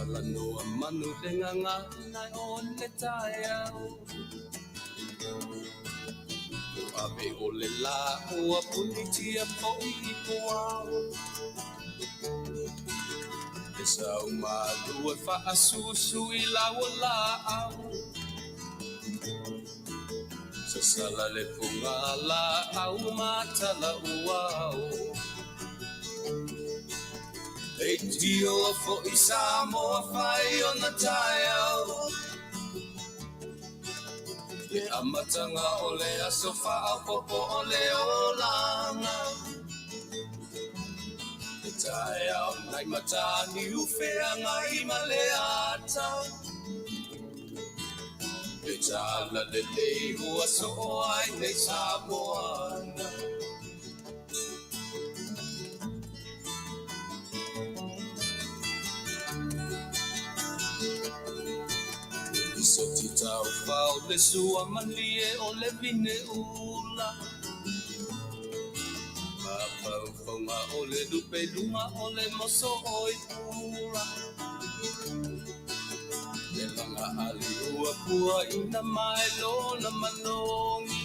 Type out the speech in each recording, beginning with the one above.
Talanoa manu le gagana o le taeao. Ua ave o le lā ua punitia foi i puao. E sau malu e faasusu i lau o laau. Sasala le pugalaau ma tala uao. Leitioa foi Samoa fai ona taeao. Le amataga o le aso faaopoopo o le olaga. Le taeao nai Mataniu Feagai ma le ata. Le talalelei ua soo ai nei Samoana. Lisoti taufao le sua malie o le vine ula. Mafaufauga o le lupe i luga o le moso o i pula. Le laga ali ua puaina mai lona manogi.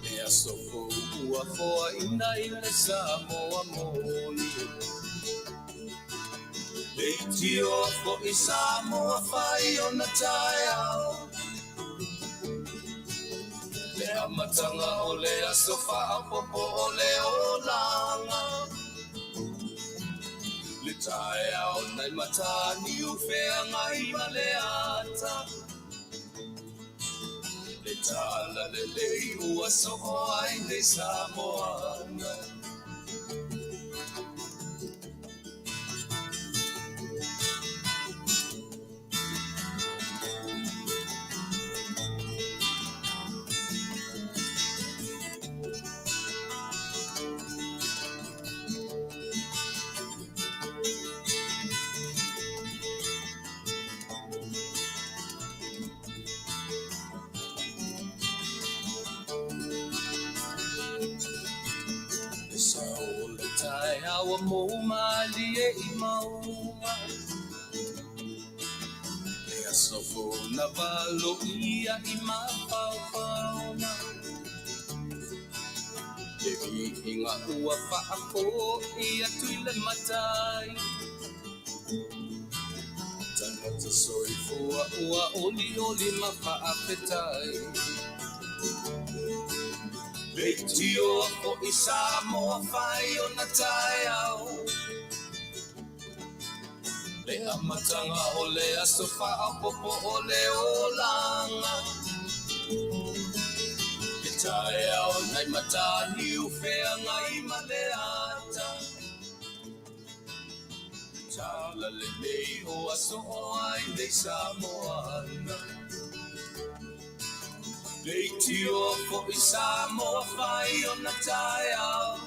Le aso fou ua foaina i le Samoa moni. Leitioa foi Samoa fai ona taeao. Le amataga o le aso faaopoopo o le olaga. Le taeao nai Mataniu Feagai ma le ata. Le talalelei ua soo ai nei Samoana. Le sao o le taeao ua mou malie i mauga. Le aso fou na valoia i mafaufauga. Le viiga ua faafoi atu i le Matai. Tagata soifua ua olioli ma faafetai. Leitioa foi Samoa fai ona taeao. Le amataga o le aso faaopoopo o le olaga. Le taeao nai Mataniu Feagai ma le ata. Le talalelei ua soo ai nei Samoana. Leitioa foi Samoa fai ona taeao.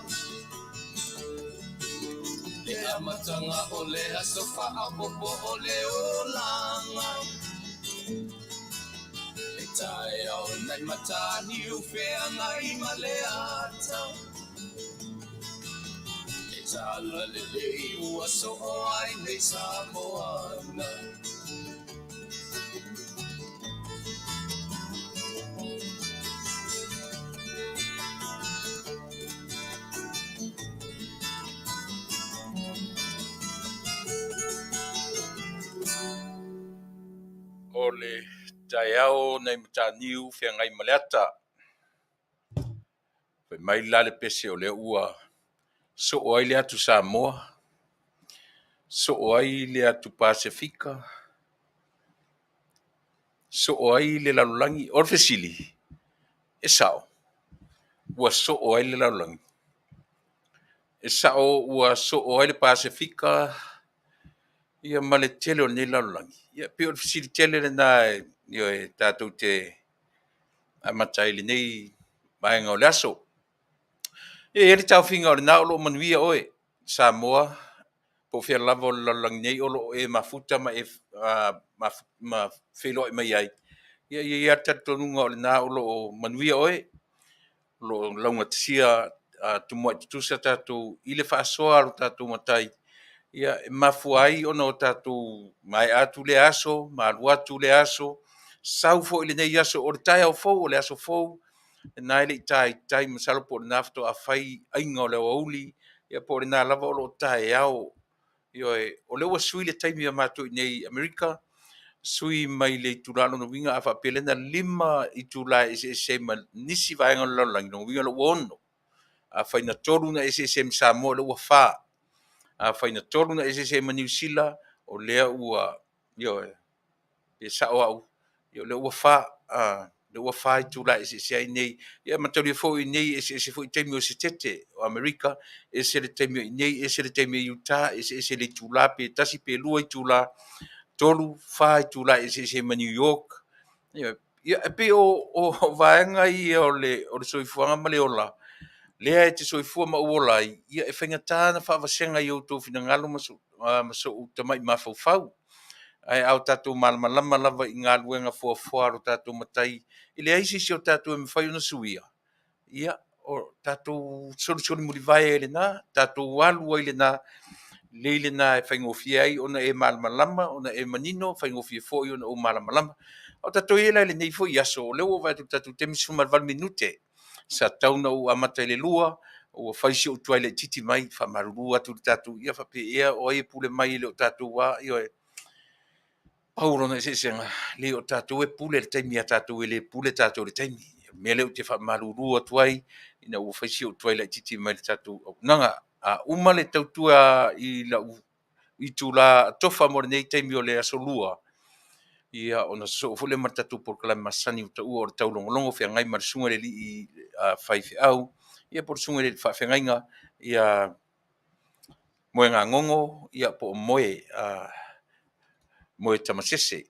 Le amataga o le aso faaopoopo o le olaga. Le taeao nai Mataniu Feagai ma le ata. Le talalelei ua soo ai nei Samoana. O le taeao nai Mataniu Feagai ma le ata. Fai mai la le pese o lea ua soo ai le atu Samoa, soo ai le atu Pasefika, soo ai le lalolagi. O le fesili, e sao, ua soo ai le lalolagi. E sao ua soo ai le Pasefika ia ma le tele o lenei lalolagi. Ia pei o le fesili tele lena e tatou te amata ai lenei vaega o le aso. E i ai le taofiga o lena o lo o manuia oe, Samoa, po o fea lava o le lalolagi nei o lo o e mafuta ma e ma feiloai mai ai. Ia e i ai lava le talitonuga o lena o lo o manuia oe, o lo o laugatasia tumuai tutusa tatou i le faasoa a lo tatou Matai. Ia, e mafua ai ona o tatou maea atu lea aso, ma alu atu lea aso, sau foi lenei aso, o le taeao fou, o le aso fou, lena e le i taitai, masalo po o lena faatoa fai aiga o le aoauli, ia po o lena lava o lo o taeao. Ioe, o lea ua sui le taimi a matou i inei i Amerika, sui mai le itula, lona uiga a faapea lea na 5 itula e eseese ai ma nisi vaega o le lalolagi, lona uiga o lea ua 6. Afai na 3 na eseese ai ma Samoa, o lea ua 4. Afai na 3 na eseese ai ma Niu Sila, o lea ua, ioe, pe sao au, o lea ua 4, lea ua 4 itula e eseese ai nei. Ia maitaulia foi i inei e eseese foi taimi o Setete o Amerika, ese le taimi o i inei, ese le taimi i Utah, eseese le itula pe 1 pe 2 itula, 3, 4 itula e eseese ai ma New York. Ia, e pei o vaega ia o le soifuaga ma le ola, lea e te soifua ma ou ola ai, ia e faigata ona faavasega i outou finagalo ma sou tamai mafaufau. Ae a o tatou malamalama lava i galuega foafoa a lo tatou Matai, e leai se isi o tatou e mafai ona suia, ia o tatou solisoli mulivae ai i lena, tatou alu ai i lena, lelei lena e faigofie ai ona e malamalama, ona e manino, faigofie foi ona ou malamalama. A o tatou i ai la i lenei foi aso, o lea ua ou vaai atu i le tatou taimi, e 18 minute sa tatau ona ou amata i le 2, ua fai si ou tuai laitiiti mai, faamalulu atu i le tatou, ia faapea ea o ai e pule mai e le o tatou lava, ioe. Pau lona eseesega, leai o tatou e pule i le taimi ia tatou, e le pule tatou i le taimi. O le mea lea ou te faamalulu atu ai ina ua fai si ou tuai laitiiti mai le tatou auaunaga. A uma le tautua i lau itula atofa mo lenei taimi o le Aso Lua, ia ona sosoo foi lea ma le tatou polokalame masani ua taua o le taulogologo feagai ma le susuga i le alii faifeau, ia po o le susuga i le faafeagaiga ia Moegagogo po o Moe Moe Tamasese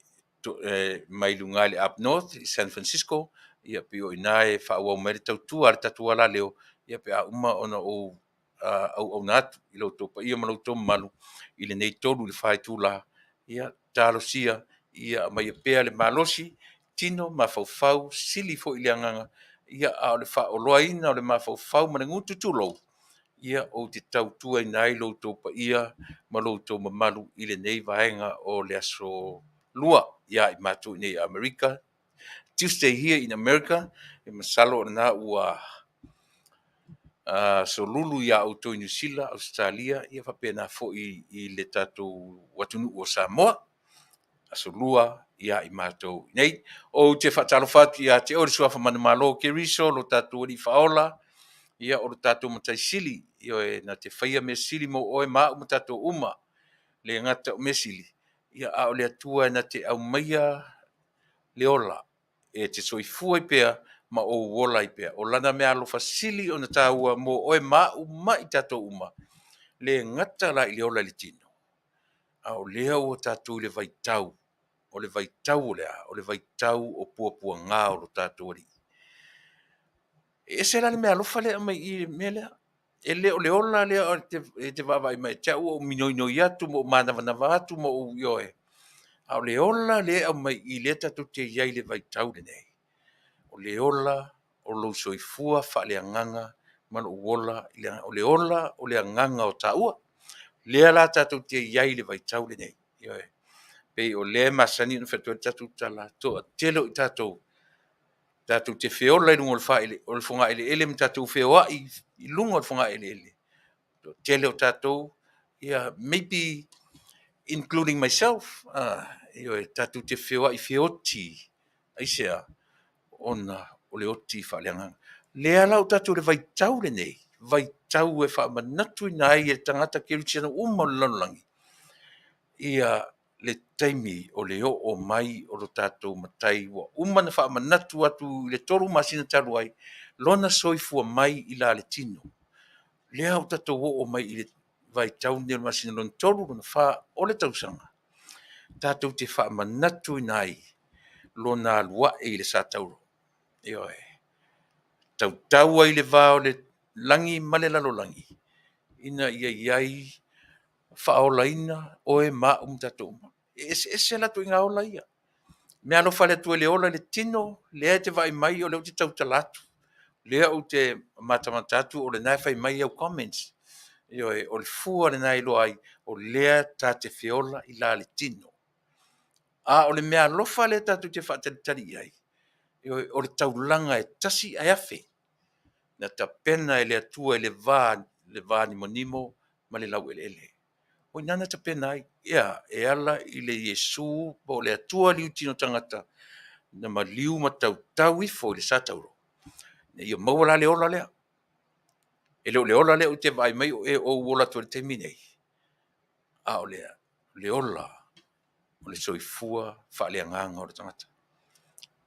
mai luga i le Up North i San Francisco, ia pei o i ina e faaauau mai ai le tautua a le tatou alaleo pe a uma ona ou auauna atu i lo outou paia ma lo outou mamalu i lenei 3 i le 4 itula. Ia talosia ia aumaia pea le malosi, tino, mafaufau, sili foi i le agaga, a o le faaoloaina o le mafaufau ma le gutu tulou, ia ou te tautuaina ai lo outou paia ma lo outou mamalu i lenei vaega o le Aso Lua ia i matou i inei i Amerika. Tuesday here in America, e masalo o lena ua solulu ia outou i Niu Sila, Ausetalia, ia faapena foi i le tatou atunuu o Samoa. Aso Lua ia i matou nei. Ou te faatalofa atu ia te oe le suafa manumalo o Keriso, lo tatou Alii Faaola, ia o lo tatou Matai Sili, ioe, na te faia mea sili mo oe ma au ma tatou uma. Le gata o mea sili, ia a o le Atua na te aumaia le ola e te soifua ai pea ma ou ola ai pea. O lana meaalofa sili ona taua mo oe ma au ma i tatou uma, le gata la i le ola i le tino, a o lea ua tatou i le vaitau, o le vaitau o le a? O le vaitau o puapuaga o lo tatou Alii. E ese la le meaalofa lea e aumai i i i le mea lea. E le o le ola lea e te vaavaai mai ia te au o ou minoinoi atu ma ou manavanava atu ma ou, ioe, a o le ola lea e aumai i i lea tatou te i ai i le vaitau lenei, o le ola o lou soifua faaleagaga ma lou ola, o le ola o le agaga o taua. Lea la tatou te i ai i le vaitau lenei, ioe. Pei o lea e masani ona fai atu ai le tatou tala, toatele o i tatou tatou te feola i luga o le fogaeleele ma tatou feoai i luga o le fogaeleele. Toatele o tatou, ia maybe including myself, ioe, tatou te feoai feoti. Aisea? Ona o le oti faaleagaga. Lea la ua tatou i le vaitau lenei, vaitau e faamanatuina ai e tagata kerisiano uma o le lalolagi ia le taimi o le oo mai o lo tatou Matai ua uma ona faamanatu atu i le 3 masina talu ai lona soifua mai i la le tino. Lea ua tatou oo mai i le vaitau lenei o le masina lona 3, lona 4 o le tausaga, tatou te faamanatuina ai lona alu ae i le satauro. Ioe. Tautau ai i le va o le lagi ma le lalolagi ina ia i ai faaolaina oe ma au ma tatou uma. E eseese la ituaiga ola ia. Meaalofa a le Atua i le ola i le tino, lea e te vaai mai o lea ou te tautala atu, lea ou te matamata atu o lena e fai mai au comments. Ioe, o le fua lena e iloa ai o lea ta te feola i la le tino. A o le meaalofa lea tatou te faatalitali i ai, ioe, o le taulaga e tasi ae afe, na tapena e le Atua i le va nimonimo ma le laueleele. O i ina na tapena ai, ea, e ala i le Iesu po o le Atua liutino tagata na maliu ma tautau ifo i le satauro, ina ia maua la le ola lea. E le o le ola lea ou te vaai mai o e ou ola atu ai i le taimi lenei, a o le ola o le soifua faaleagaga o le tagata.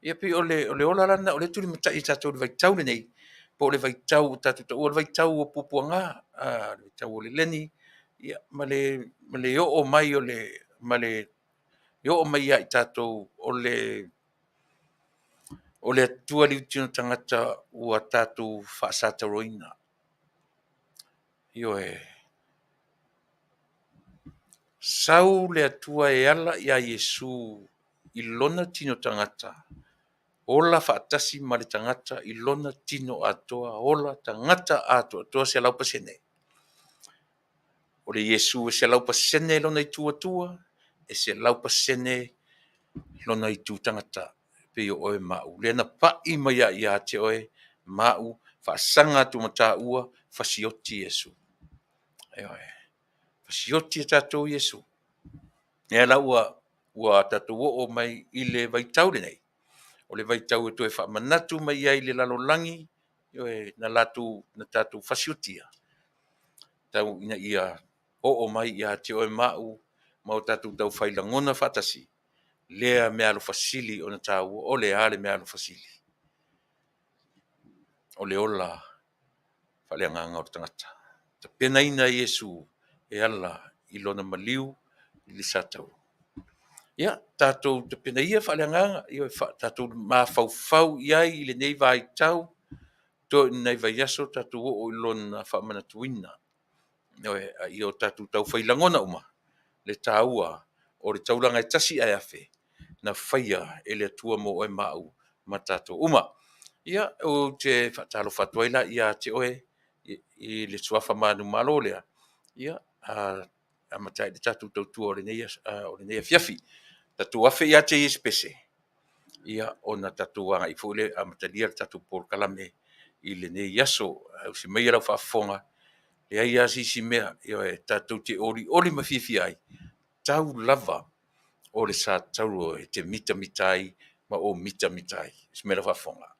Ia pei o le ola la lena o lea e tulimatai e tatou i le vaitau lenei, po o le vaitau ua tatou taua o le vaitau o puapuaga, le vaitau o lelegi ma le oo mai o le ma le oo mai ia i tatou o le Atua liutino tagata ua tatou faasatauroina. Ioe. Sau le Atua e ala ia Iesu i lona tino tagata, ola faatasi ma le tagata i lona tino atoa, ola tagata atoatoa 100%. O le Iesu e 100% lona itu Atua, e 100% lona itu tagata, e pei o oe ma au. Lea na pai mai ai ia te oe ma au, faasaga atu ma taua, fasioti Iesu. Ioe, fasioti e tatou Iesu. Lea la ua tatou oo mai i le vaitau lenei, o le vaitau e toe faamanatu mai ai i le lalolagi, ioe, na tatou fasiotia, tau ina ia oo mai ia te oe ma au ma o tatou taufai lagona faatasi lea meaalofa sili ona taua. O le a le meaalofa sili? O le ola faaleagaga o le tagata, tapenaina e Iesu e ala i lona maliu i le satauro. Ia, tatou tapena ia faaleagaga, ioe, tatou mafaufau i ai i lenei vaitau, toe o ni nai vaiaso tatou oo i lona faamanatuina. Ioe, a ia o tatou taufai lagona uma le taua o le taulaga e tasi ae afe na faia e le Atua mo oe ma au ma tatou uma. Ia, ou te faatalofa atu ai la ia te oe i le suafa manumalo lea, ia, amata ai le tatou tautua o lenei afiafi. Tatou afe ia te Iesu pese, ia ona tatou agai foi lea e amatalia le tatou polokalame i lenei aso. Ae ausi maia lau faafofoga, e leai lava se isi mea, ioe, tatou te olioli ma fiafia ai, tau lava o le satauro e te mitamita ai ma ou mitamita ai. Ausi mai lau faafofoga.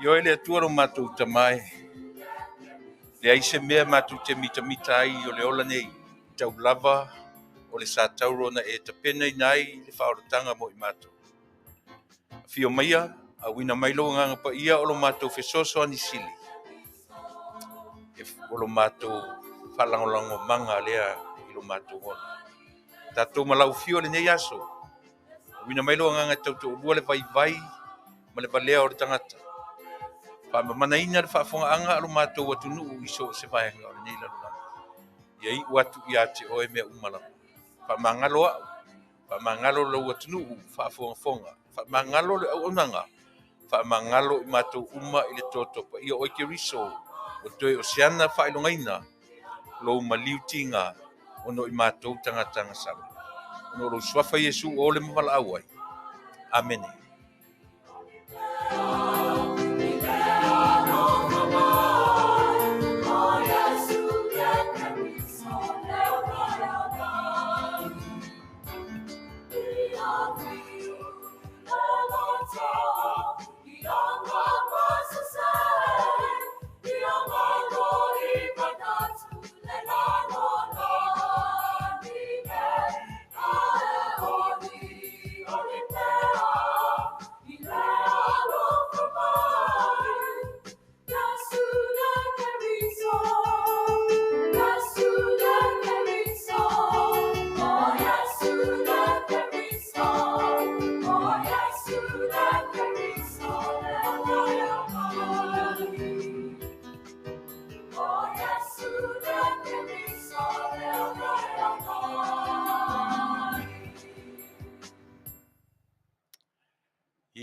Ioe le Atua lo matou Tama e, leai se mea matou te mitamita ai o le ola nei, tau lava o le satauro na e tapenaina ai le faaolataga mo i matou. Afio maia, auina mai lou Agaga Paia o lo matou fesoasoani sili, o lo matou faalagolagomaga lea i lo matou ola. Tatou malaufia o lenei aso, auina mai lou Agaga e tautoalua le vaivai ma le valea o le tagata. Faamamanaina le faafofogaaga a lo matou atunuu i so o se vaega o lenei lalolagi. Ia iu atu ia te oe mea uma lava. Faamagalo au, faamagalo lou atunuu faafogafoga, faamagalo le auaunaga, faamagalo i matou uma i le toto paia o oe Keriso, ua toe o se ana faailogaina lou maliu tiga ona o i matou tagata agasala. Ona o lou suafa Iesu ua ole ma valaau ai. Amene.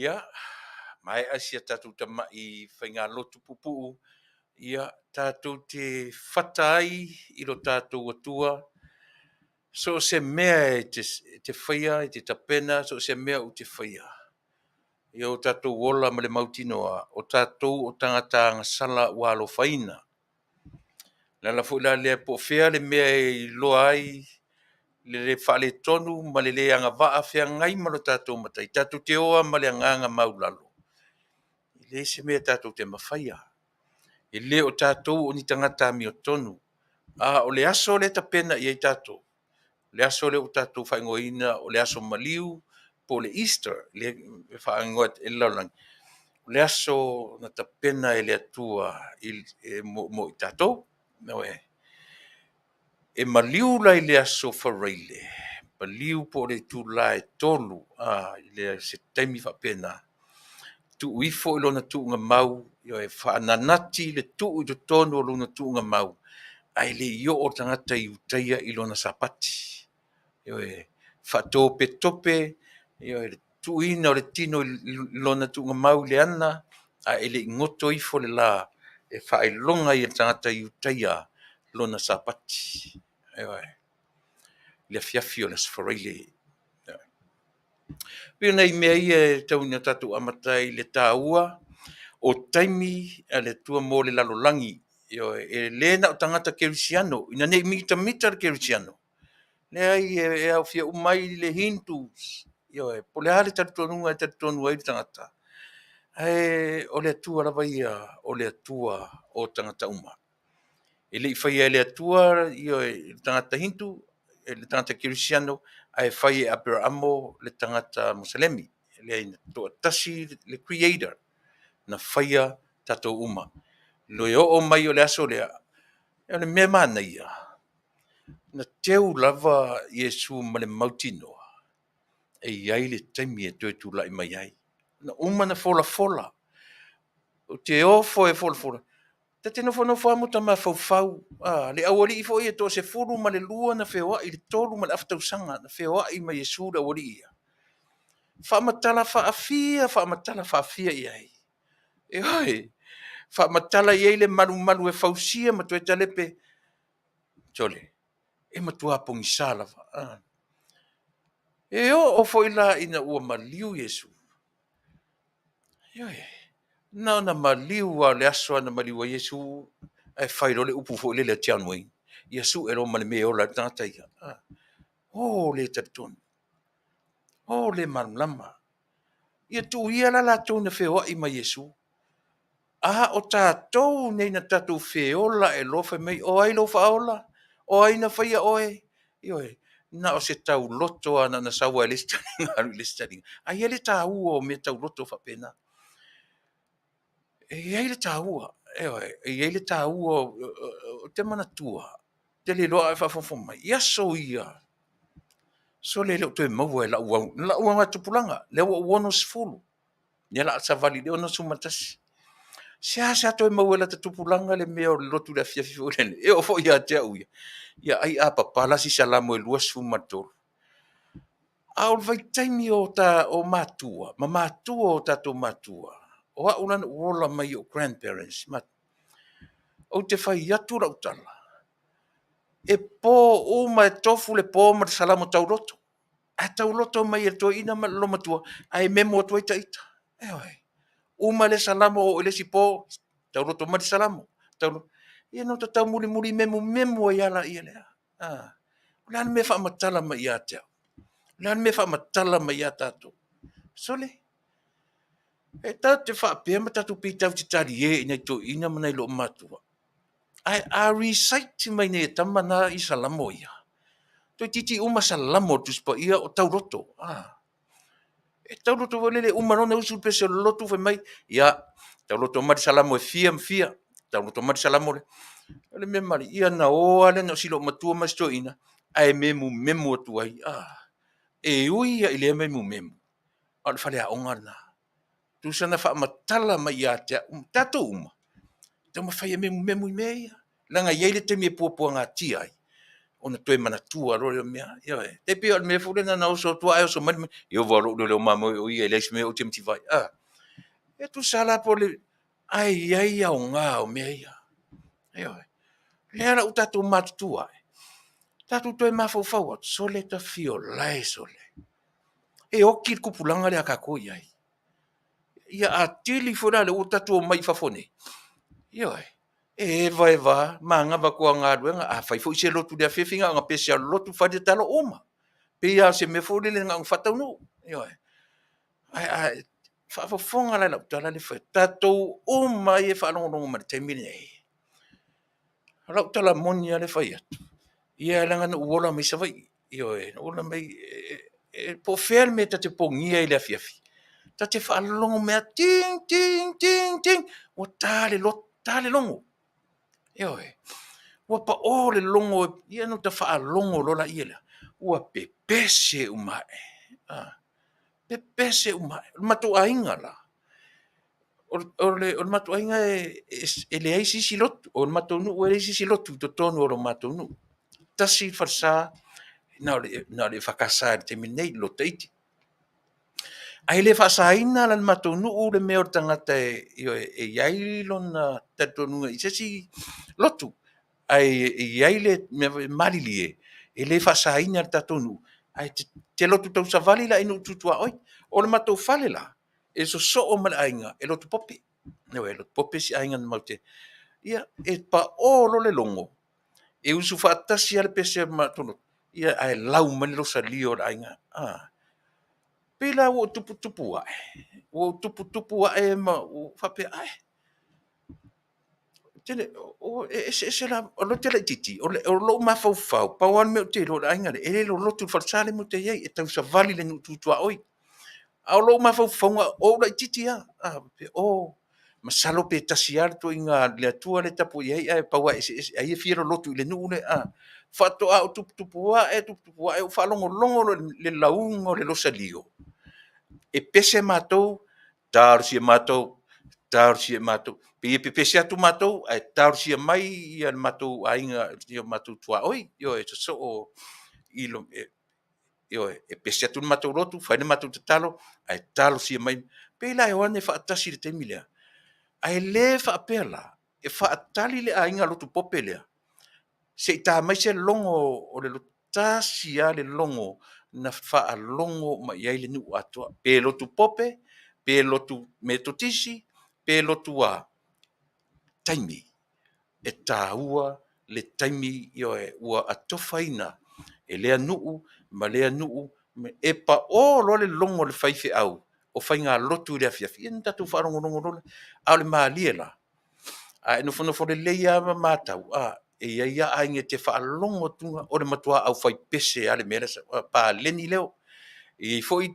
Ia, maea si a tatou tamai faigalotu puupuu, ia tatou te fata ai i lo tatou Atua, so o se mea e te faia, e te tapena, so o se mea ou te faia. Ia o tatou ola ma le mautinoa, o tatou o tagata agasala ua alofaina. O le ala foi la lea po o fea le mea e iloa ai le le faaletonu ma le le agavaa feagai ma lo tatou Matai, tatou te o lava ma le agaga maualalo, e leai se mea tatou te mafaia. E le o tatou o ni tagata amiotonu, a o le aso lea e tapena i ai tatou, o le aso lea ua tatou faaigoaina o le aso maliu po o le Easter lea e faaigoa e le lalolagi, o le aso na tapena e le Atua mo i tatou. E maliu la i le aso Faraile, maliu po o le itula e 3 i se taimi faapena, tuu ifo i lona tuugamau, ioe, faananati le tuu i totonu o lona tuugamau, ae le i oo le tagata Iutaia i lona Sapati. Ioe, faatopetope le tuuina o le tino i lona tuugamau i le ana, ae le i goto ifo le la e faailoga ai e le tagata Iutaia lona Sapati. Ioe, le afiafi o le Aso Faraile. E pei o nai mea ia e tau ina tatou amata ai i le taua o taimi a le Atua mo le lalolagi. Ioe, e le na o tagata kerisiano, ina ne i mitamita le kerisiano, leai e aofia uma ai le Hindus, ioe, po o le a le talitonuga e talitonu ai le tagata, ae o le Atua lava ia o le Atua o tagata uma. E le i faia e le Atua le tagata Hindu, le tagata kerisiano, ae fai e Aperaamo le tagata Musalemi. E leai, e toatasi le Creator na faia tatou uma. Le oo mai o le aso lea, o le mea manaia, na teu lava Iesu ma le mautinoa e i ai le taimi e toe tulai mai ai. Na uma ona folafola, ou te ofo e folafola, ta te nofonofo lava ma ota mafaufau, le aualii foi ia e toa-12 na feoai i le 3.5 tausaga na feoai ma Iesu le aualii ia, faamatala faafia, faamatala faafia i ai. Ioe, faamatala i ai le malumalu e fausia ma toe talepe. Sole, e matua pogisa lava. E oo foi la ina ua maliu Iesu, ioe, na ona maliu lava o le aso na maliu ai Iesu, ae fai loa le upu foi lele a John Wayne, ia sue loa ma le mea e ola ai le tagata ia. O le talitonu, o le malamalama. Ia tuu ia la latou na feoai ma Iesu, a o tatou nei na tatou feola ae loa fai mai, o ai lou faaola? O ai na faia oe? Ioe, na o se tauloto lava na ona sau lava i le isi taliga alu i le isi taliga. Ae i ai le taua o mea tauloto faapena. E i ai le taua, ioe, e i ai le taua. Ou te manatua, ou te le iloa a o e faafogafoga mai, i aso ia, sole e le o toe maua e lau augatupulaga, lea ua ou 60, lea o le a savali i le 61. Seasea toe maua e lata tupulaga le mea o le lotu i le afiafi foi lele, e oo foi ia te au ia, ia ai a papala si Salamo e 23. A o le vaitaimi o matua ma matua o tatou matua, o au la na ou ola mai i ou grandparents, ou te fai atu lau tala, e po uma, e tofu le po ma le Salamo tauloto, ae tauloto mai e le toeaina ma le olomatua ae memo atu ai ita. Ioe. Uma lea Salamo oo i le isi po, tauloto mai le Salamo. Ia ona ota taumulimuli memumemu ai lava lea. O le a le mea e faamatala mai ia te au? O le a le mea e faamatala mai ia tatou? Sole, e tatou te faapea ma tatou pei tatou te talie i nai toeaiina ma nai loomatutua, ae a recite mai nei e tama na ia Salamo ia, toeitiiti uma Salamo o le Tusi Paia o tauloto. E tauloto foi lele, uma loa ona usu le pese o le lotu fai mai, ia, tauloto mai le Salamo e fia ma fia, tauloto mai le Salamo lea. O le mea malie, ia ona o lava lea na o si loomatua ma si toeaina ae memumemu atu ai. E ui lava i lea memumemu, a o le faleaoga lena. Tusa na faamatala mai ia te au, tatou uma, taumafai e memumemu i mea ia, leaga e i ai le taimi e puapuagatia ai, ona toe manatua loa lea o mea. Ioe. E tai pei o le mea foi lea na oso atu lava ae oso mai le Ieova o lou leoleo mamoe o ia e leai se mea ou te mativa ai. E tusa la po o le… ae i ai aoga o mea ia. Ioe. O lea la ua tatou matutua ai, tatou toe mafaufau atu, sole tafiola e sole, e oti le tupulaga lea a tatou e i ai. Ia atili foi la o lea ua tatou omai i fafo nei, ioe, e eva eva lava, manava atu lava o galuega. A fai foi se lotu i le afiafi, na ona pese lava o le lotu fai le tatalo uma. E pei lava o se mea foi lele na ona faataunuu. Ioe. Ae faafofoga la i lau tala lea e fai atu, tatou uma ia e faalogologo mai i le taimi lenei, o lau tala moni lava lea e fai atu, ia leaga na ou ola mai Savaii. Ioe, na ou ola mai, po o fea le mea ta te pogia ai i le afiafi, ta te faalogo mai lava, ting ting ting ting, ua ta le logo. Ioe. Ua pao le logo, ia ona ota faalogo loa lea, ua pepese uma ae, pepese uma ae. O le matou aiga la, o le matou aiga e leai se isi lotu, o le matou nuu e leai se isi lotu i totonu o le matou nuu. Tasi le falesa, na o le EFKS i le taimi nei, le lotu Itaiti. Ae le faasaina la e le matou nuu le mea o le tagata e i ai lona talitonuga i se isi lotu, ae i ai le mea foi lele, malilie, e le faasaina e le tatou nuu, ae te lotu tausavali la i nuu tu tuaoi. O le matou fale la, e sosoo ma le aiga e lotu Pope. Ioe, e lotu Pope si aiga matou te… Ia, e pao loa le logo, e usu faatasi lava le pese o le matou lotu, ae lau mai le losalia o le aiga. Pei la ua ou tuputupu ae, ua ou tuputupu ae ma ou faapea, ai, e eseese la, o lea ou te laitiiti, o lou mafaufau, pau lava le mea ou te iloa o le aiga lea, e le lolotu i le falesa lea matou te i ai, e tausavali i le nuu tu tuaoi. A o lou mafaufauga, o ou laitiiti lava, o masalo pe tasi lava le ituaiga le Atua lea e tapuai ai ae pau lava e eseese, ai e fia lolotu i le nuu lea. Faatoa ou tuputupu ae tuputupu ae ou faalogologo loa i le lauga o le losalio, e pese matou, talosia matou, talosia matou. Pei e pepese atu matou ae talosia mai le matou aiga i o matou tuaoi, ioe, sosoo i ioe, e pese atu le matou lotu, fai le matou tatalo ae talosia mai. Pei la e o ane faatasi i le taimi lea, ae le faapea la e faatali le aiga lotu Pope lea se i ta mai se logo o le lotu. Tasi lava le logo na faalogo uma i ai le nuu atoa, pe lotu Pope, pe lotu Metotisi, pe lotu a, taimi, e taua le taimi, ioe, ua atofaina e lea nuu ma lea nuu. E pao loa le logo a le faifeau o faigalotu i le afiafi, ia ona tatou faalogologo loa lea. A o le malie la, a e nofonofo lelei lava ma matau, e i ai lava aiga e te faalogo atu o le matua aufaipese lava i le mea la e paleni leo. E i ai foi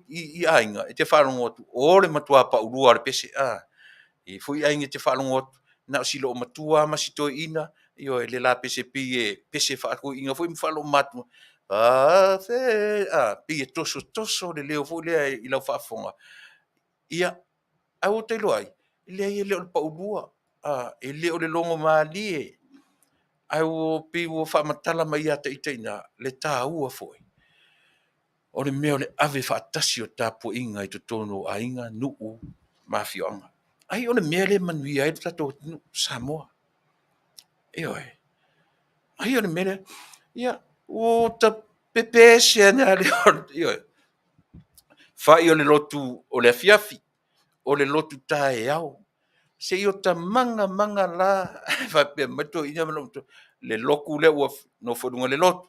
aiga e te faalogo atu o le matua paulua lava o le pese. E i ai foi aiga e te faalogo atu na o si loomatua lava ma si toeaina, ioe, le la pese pei e pese faa-toeaina foi ma faa-loomatua, a pei e tosotoso le leo foi lea i lau faafofoga. Ia, ae ua ta iloa ai, e leai e le o le paulua. E le o le logo malie, ae ua pei ua faamatala mai ia te ita i ina le taua foi o le mea o le ave faatasi o tapuaiga i totonu o aiga, nuu ma afioaga. Ai o le mea lea e manuia ai lo tatou atunuu Samoa. Ioe. Ai o le mea lea, ia, ua ta pepese lava ioe. Fai o le lotu o le afiafi, o le lotu taeao, seia ota maga maga la faapea mai le toeaina ma le le lotu lea ua nofo i luga o le lotu,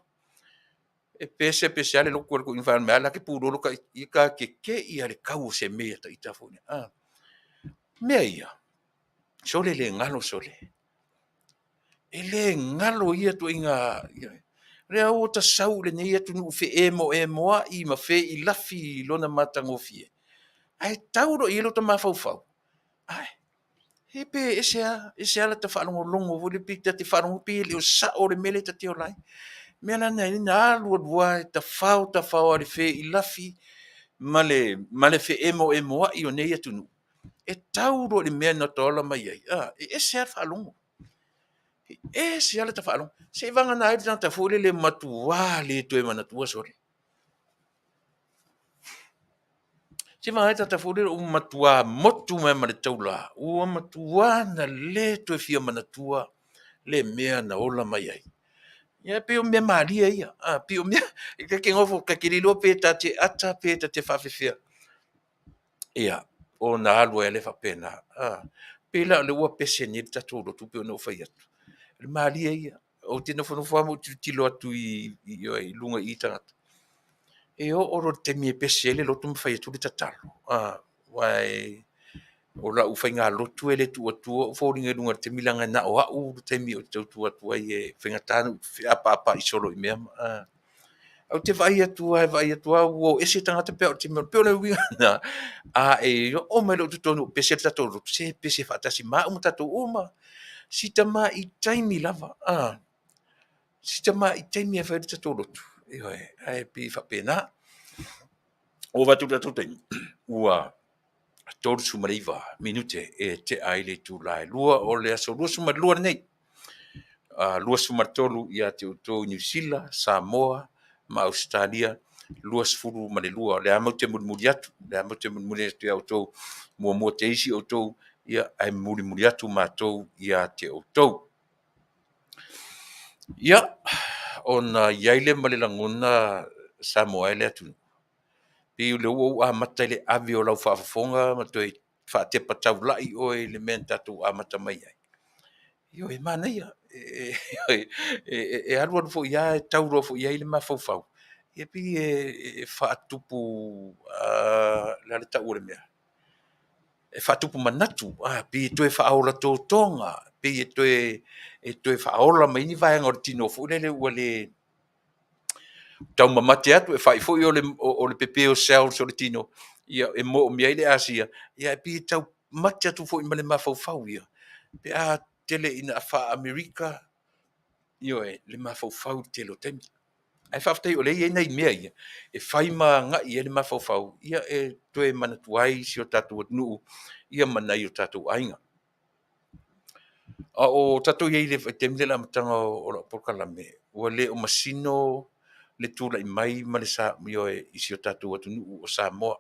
e pese pese lava le lotu a le toeaina fai mai a la e te pulolo ta ita, ia ta tetei lava i le tau o se mea ta ita foi. Mea ia, sole le galo sole. E le galo ia ituaiga, o lea ua ta sau i lenei atunuu feemoemoai ma feilafi i lona matagofie, ae tau loa i ai lota mafaufau, ae, se pe ese lava, ese lava lata faalogologo foi lea pei ta te faalogo pei e le o sao le mea lea ta te ola ai. O le mea la lena e ala ai ona alu alu lava e tafao tafao lava i le feilafi ma le feemoemoai o nei atunuu, e tau loa i le mea na ota ola mai ai, e ese lava le faalogo. E ese lava lata faalogo. Seiavagana ai le tagata foi lele e matua le toe manatua sole. Seiavagana ai le tagata foi lele ua matua motu mai lava ma le taula, ua matua na le toe fia manatua le mea na ola mai ai. Ia pei o mea malie ia, pei o mea ta te nofo ta te le iloa pe ta te ata pe ta te faapefea, ia, ona alu ai lava lea faapena. Pei la o lea ua pese nei le tatou lotu pei ona ou fai atu, o le malie ia. Ou te nofonofo lava ma ou tilotilo atu i luga i i tagata, e oo loa i le taimi e pese ai le lotu ma fai atu le tatalo, aua o lau faigalotu e le tuu atua ou foliga i luga i le taimi leaga na o au le taimi ou te tautua atu ai, e faigata ona ou feapaapaai solo i mea. Ou te vaai atu lava vaai atu lava ua o ese tagata pe a oo i le taimi e pei o le uiga lena, a e oo mai loa i totonu o pese le tatou lotu, se pese faatasi ma au ma tatou uma. Si tamai taimi lava, si tamai taimi lava e fai ai le tatou lotu, ioe, ae pei e faapena. Ua ou vaai atu i le tatou taimi, ua 39 minute e tea ai le itula e 2 o le aso 22 lenei, 23 ia te outou i Niu Sila, Samoa ma Ausetalia, 22. O lea lava matou te mulimuli atu, o lea lava matou te mulimuli atu ia outou, muamua te isi outou, ae mulimuli atu matou ia te outou. Ia, ona i ai lea ma le lagona Samoa e le atunuu, pei o lea ua ou amata i le ave o lau faafofoga ma toe faatepa taulai oe i le mea na tatou amata mai ai. Ioe, e manaia, e alu alu foi lava e tau loa foi i ai le mafaufau, e pei e faatupu, o le a le tau o le mea? E faatupu manatu, pei e toe faaola totoga, pei e toe faaola mai ai ni vaega o le tino foi lele ua le taumamate atu, e fai foi o le pepe o cells o le tino, ia e moomia ai le asia, ae pei e tau mate atu foi ma le mafaufau ia, pe a tele ina faa-Amerika, ioe, le mafaufau i le tele o taimi. Ae faafetai o lea e i ai nai mea ia e fai ma agai i ai le mafaufau, ia e toe manatua ai si o tatou atunuu ma nai o tatou aiga. A o tatou i ai i le vaitaimi lea i le amataga o lau polokalame, ua le o masino le tulai mai ma le ioe, i si o tatou atunuu o Samoa.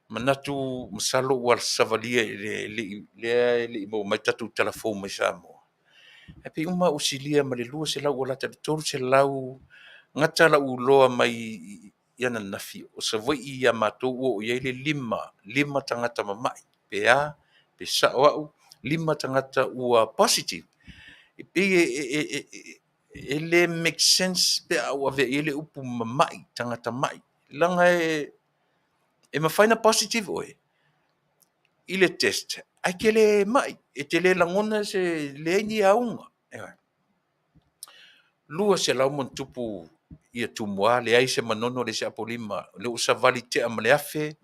Manatu masalo ua savalia lea e le i maua mai le tatou tala fou mai Samoa, ae pei uma lava ua silia ma le 200 ua lata i le 300 gata lau iloa mai ananafi, o Savaii ia matou ua oo i ai le 5 tagata mamai, pe a, pe sao au, 5 tagata ua positive. E pei e le make sense pe a ou avea i ai le upu mamai, tagata mai, leaga e mafai ona positive oe i le test ae te le mai, e te le lagona se, leai ni auga. 200+ ia Tumua, leai se Manono, leai se Apolima, o lea ua savali tea ma le 1000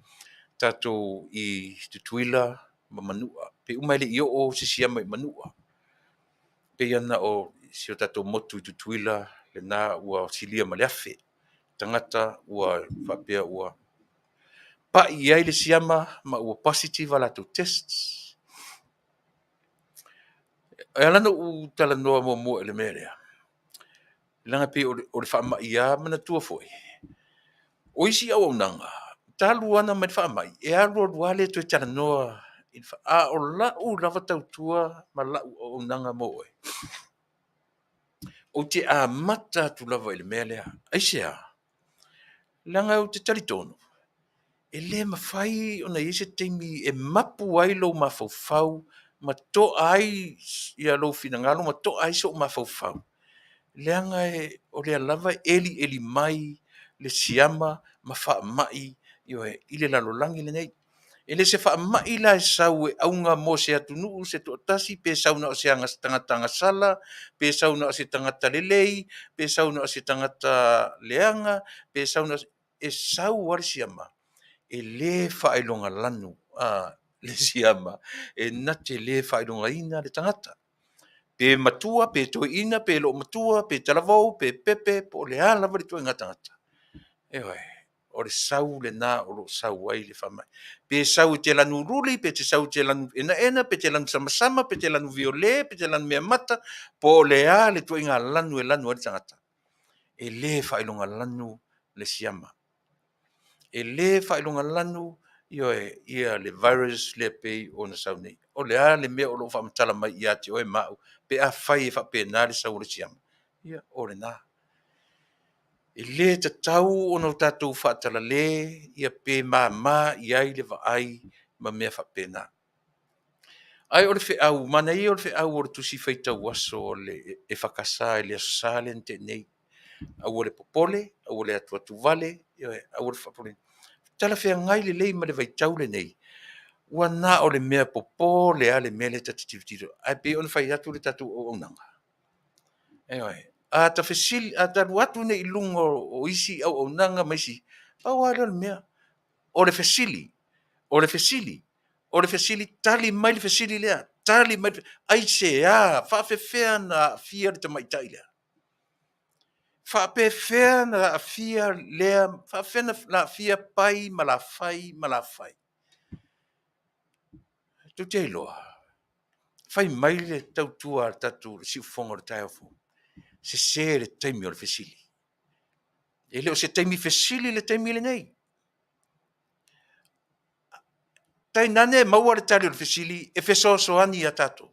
tatou i Tutuila ma Manua. Pei uma e le i oo se siama i Manua. Pei lava na o si o tatou motu i Tutuila lena ua silia ma le 1000 tagata ua faapea ua pai i ai le siama ma ua positive a latou tests. E ala ona ou talanoa muamua i le mea lea, leaga e pei o le faamai lava, manatua foi, o isi auaunaga, talu lava ona omai le faamai, e alu alu lava le toe talanoa, a o lau lava tautua ma lau auaunaga mo oe, ou te amata atu lava i le mea lea. Aisea? Leaga ou te talitonu, e le mafai ona i ai se taimi e mapu ai lou mafaufau ma to'a ai lou finagalo ma to'a ai sou mafaufau, leaga o lea lava e elieli mai le siama ma faamai i le lalolagi lenei. E le o se faamai la e sau e auga mo se atunuu se toatasi, pe sau na o se tagata agasala, pe sau na o se tagata lelei, pe sau na o se tagata leaga, pe sau na o se... E sau lava le siama, e le faailogalanu le siama, e na te le faailogaina le tagata. Pe matua, pe toeaina, pe loomatua, pe talavou, pe pepe, po o le a lava le ituaiga tagata. Ioe, o le sau lena o lo o sau ai le faamai. Pe sau e te lanu luli, pe te sau e te lanu enaena, pe te lanu samasama, pe te lanu viole, pe te lanu meamata, po o le a le ituaiga lanu e lanu ai le tagata, e le faailogalanu le siama. E le faailogalanu, ioe, ia le virus lea pei ona sau nei. O le a le mea o lo o faamatala mai ia te oe ma au pe afai e faapena le sau o le siama? Ia, o lena. E le tatau ona o tatou faatalale ia pe mama i ai le vaai ma mea faapena. Ae o le feau, manaia ia o le feau o le Tusi Faitau Aso o le EFKS i le Aso Sa lea na tea nei. Aua le popole, aua le atuatuvale, ioe, aua le faapopoleina. Talafeagai lelei ma le vaitau lenei, ua na o le mea popole lava le mea lea ta te tilotilo ai. Ae pei ona fai atu le tatou auaunaga, ioe, a ta fesili, a ta alu atu nei i luga o isi auaunaga ma isi, pau lava lea o le mea, o le fesili, o le fesili, o le fesili, tali mai le fesili lea, tali mai le, aisea, faapefea ona aafia le tamaitai lea? Faapefea ona aafia lea, faapefea ona aafia Pai ma Lafai ma Lafai? Tou te iloa, fai mai le tautua a le tatou siufofoga o le taeao fou, sese le taimi o le fesili. E le o se taimi fesili le taimi lenei. Tainane e maua le tali o le fesili e fesoasoani ia tatou.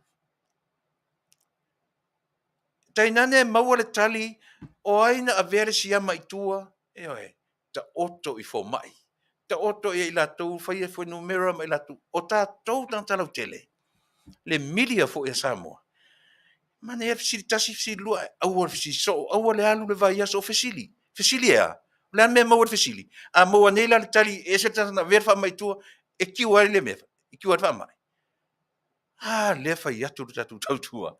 Tainane e maua le tali o ai na avea le siama i tua, ioe, taoto i fomai, taoto ia i latou faia fuainumera ma i latou, o tatou tagata lautele, le media foi a Samoa, manaia le fesili tasi, fesili lua, ae aua le fesili soo, aua le alu le vaiaso o fesili. Fesili e a? O le a le mea e maua i le fesili? A maua nei la le tali e ese le tagata na avea le faamai i tua, e cure ai le mea, e cure ai le faamai? A lea e fai atu le tatou tautua,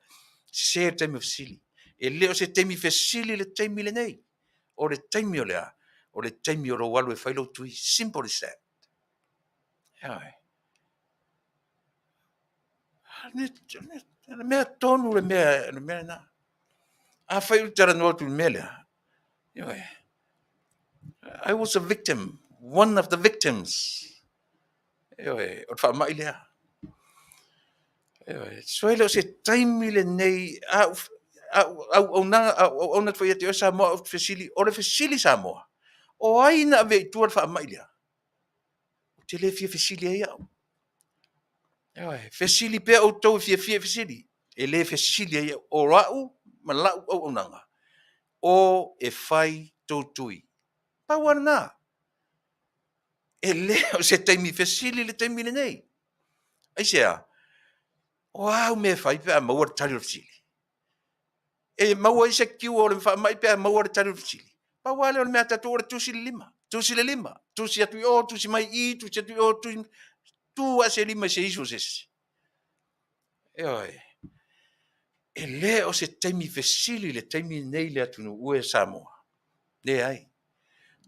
sese le taimi o fesili. E le o se taimi fesili le taimi lenei. O le taimi o le a? O le taimi o lou alu e fai lou tui. Simple as that. Ioe. Le mea tonu le mea lena. Afai ou te talanoa atu i le mea lea, ioe, I was a victim, one of the victims. Ioe, o le faamai lea. Ioe, so e le o se taimi lenei, a auaunaga, a ou auauna atu foi ia te oe Samoa, ou te fesili, o le fesili Samoa, o ai na avea i tua le faamai lea? Ou te le fia fesili ai au. Ioe, fesili pea outou e fiafia i fesili. E le fesili ai au. O au ma lau auaunaga, o e fai tou tui. Pau lava lena. E le o se taimi fesili le taimi lenei. Aisea? O a au mea e fai pe a maua le tali o le fesili? E maua ai se cure o le faamai pe a maua le tali o le fesili? Pau lava lea o le mea a tatou o le tusi le lima, tusi le lima, tusi atu i o, tusi mai i i, tusi atu i o, tusi mai, tu lava se lima i se isu o se isi. Ioe. E le o se taimi fesili le taimi lenei le atunuu e Samoa. Leai.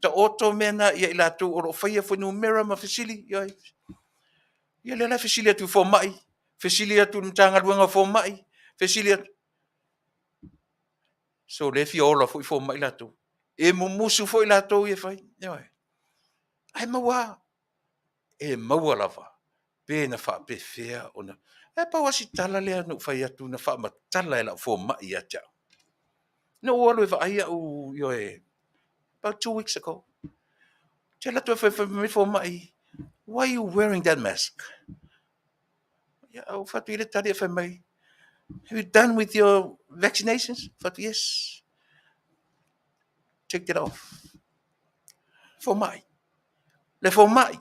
Taoto mea na ia i latou o lo o faia fuainumera ma fesili, ioe. Ia lea la e fesili atu i fomai, fesili atu i le Matagaluega o Fomai, fesili atu. So lea e fia ola foi fomai latou. E mumusu foi latou ia e fai. Ioe. Ae maua lava. E maua lava pe na faapefea ona. Ae pau lava si tala lea na ou fai atu na faamatala e lau fomai ia te au. Na ou alu e vaai au, ioe, about 2 weeks ago. Te alu atu e fai mai le fomai, "Why are you wearing that mask?" Ia, ou fai atu i le tali e fai mai, "Have you done with your vaccinations?" Fai atu, "Yes." "Take it off." Fomai. Le fomai.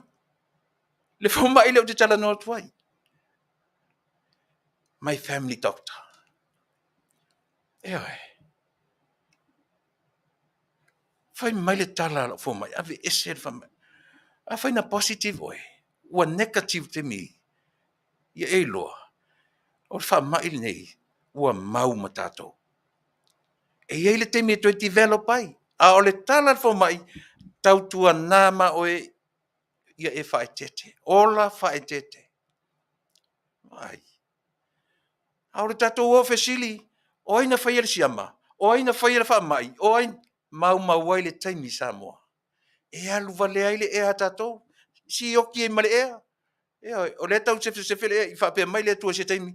Le fomai lea ou te talanoa atu ai. My family doctor. Ioe. Fai mai le tala a lau fomai, ave ese le faamai. Afai na positive oe, ua negative taimi, ia e iloa, o le faamai lenei, ua mau ma tatou. E i ai le taimi e toe develop ai. A o le tala a le fomai, tautuana ma oe ia e faaeteete. Ola faaeteete. Ai. A o le tatou o fesili, o ai na faia le siama? O ai na faia le faamai? O ai maumau ai le taimi Samoa? E alu valea ai le ea a tatou, sioki ai ma le ea. Ioe, o lea tau sefesefe le ea i faapea mai le Atua i se taimi,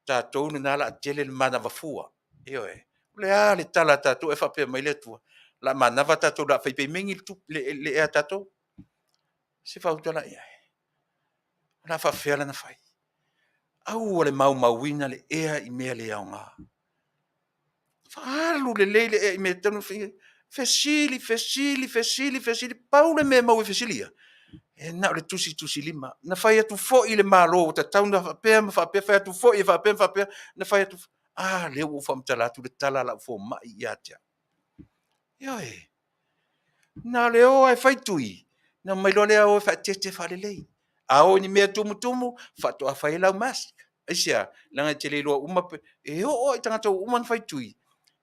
tatou lena o le a tele le manava fua. Ioe, o le a le tala a tatou e faapea mai le Atua, o le a manava tatou o le a fai pemegi le ea a tatou. Se faautala i ai. O le a faapefea la ona fai? Aua le maumauina le ea i mea le aoga. Faaalu lelei le ea i mea e tatau ona faia. Fesili, fesili, fesili, fesili. Pau le mea e maua i fesili ia, e na o le tusitusilima. Na fai atu foi le Malo ua tatau ona faapea ma faapea, fai atu foi e faapea ma faapea, na fai atu. A lea ua ou faamatala atu le tala a lau fomai ia te au. Ioe, na o le o lava e fai tui, ona omai loa lea o e faaeteete faalelei. A o i ni mea tumutumu, faatoa fai ai lau mask. Aisea? Leaga e te le iloa uma, e oo lava i tagata ua uma ona fai tui,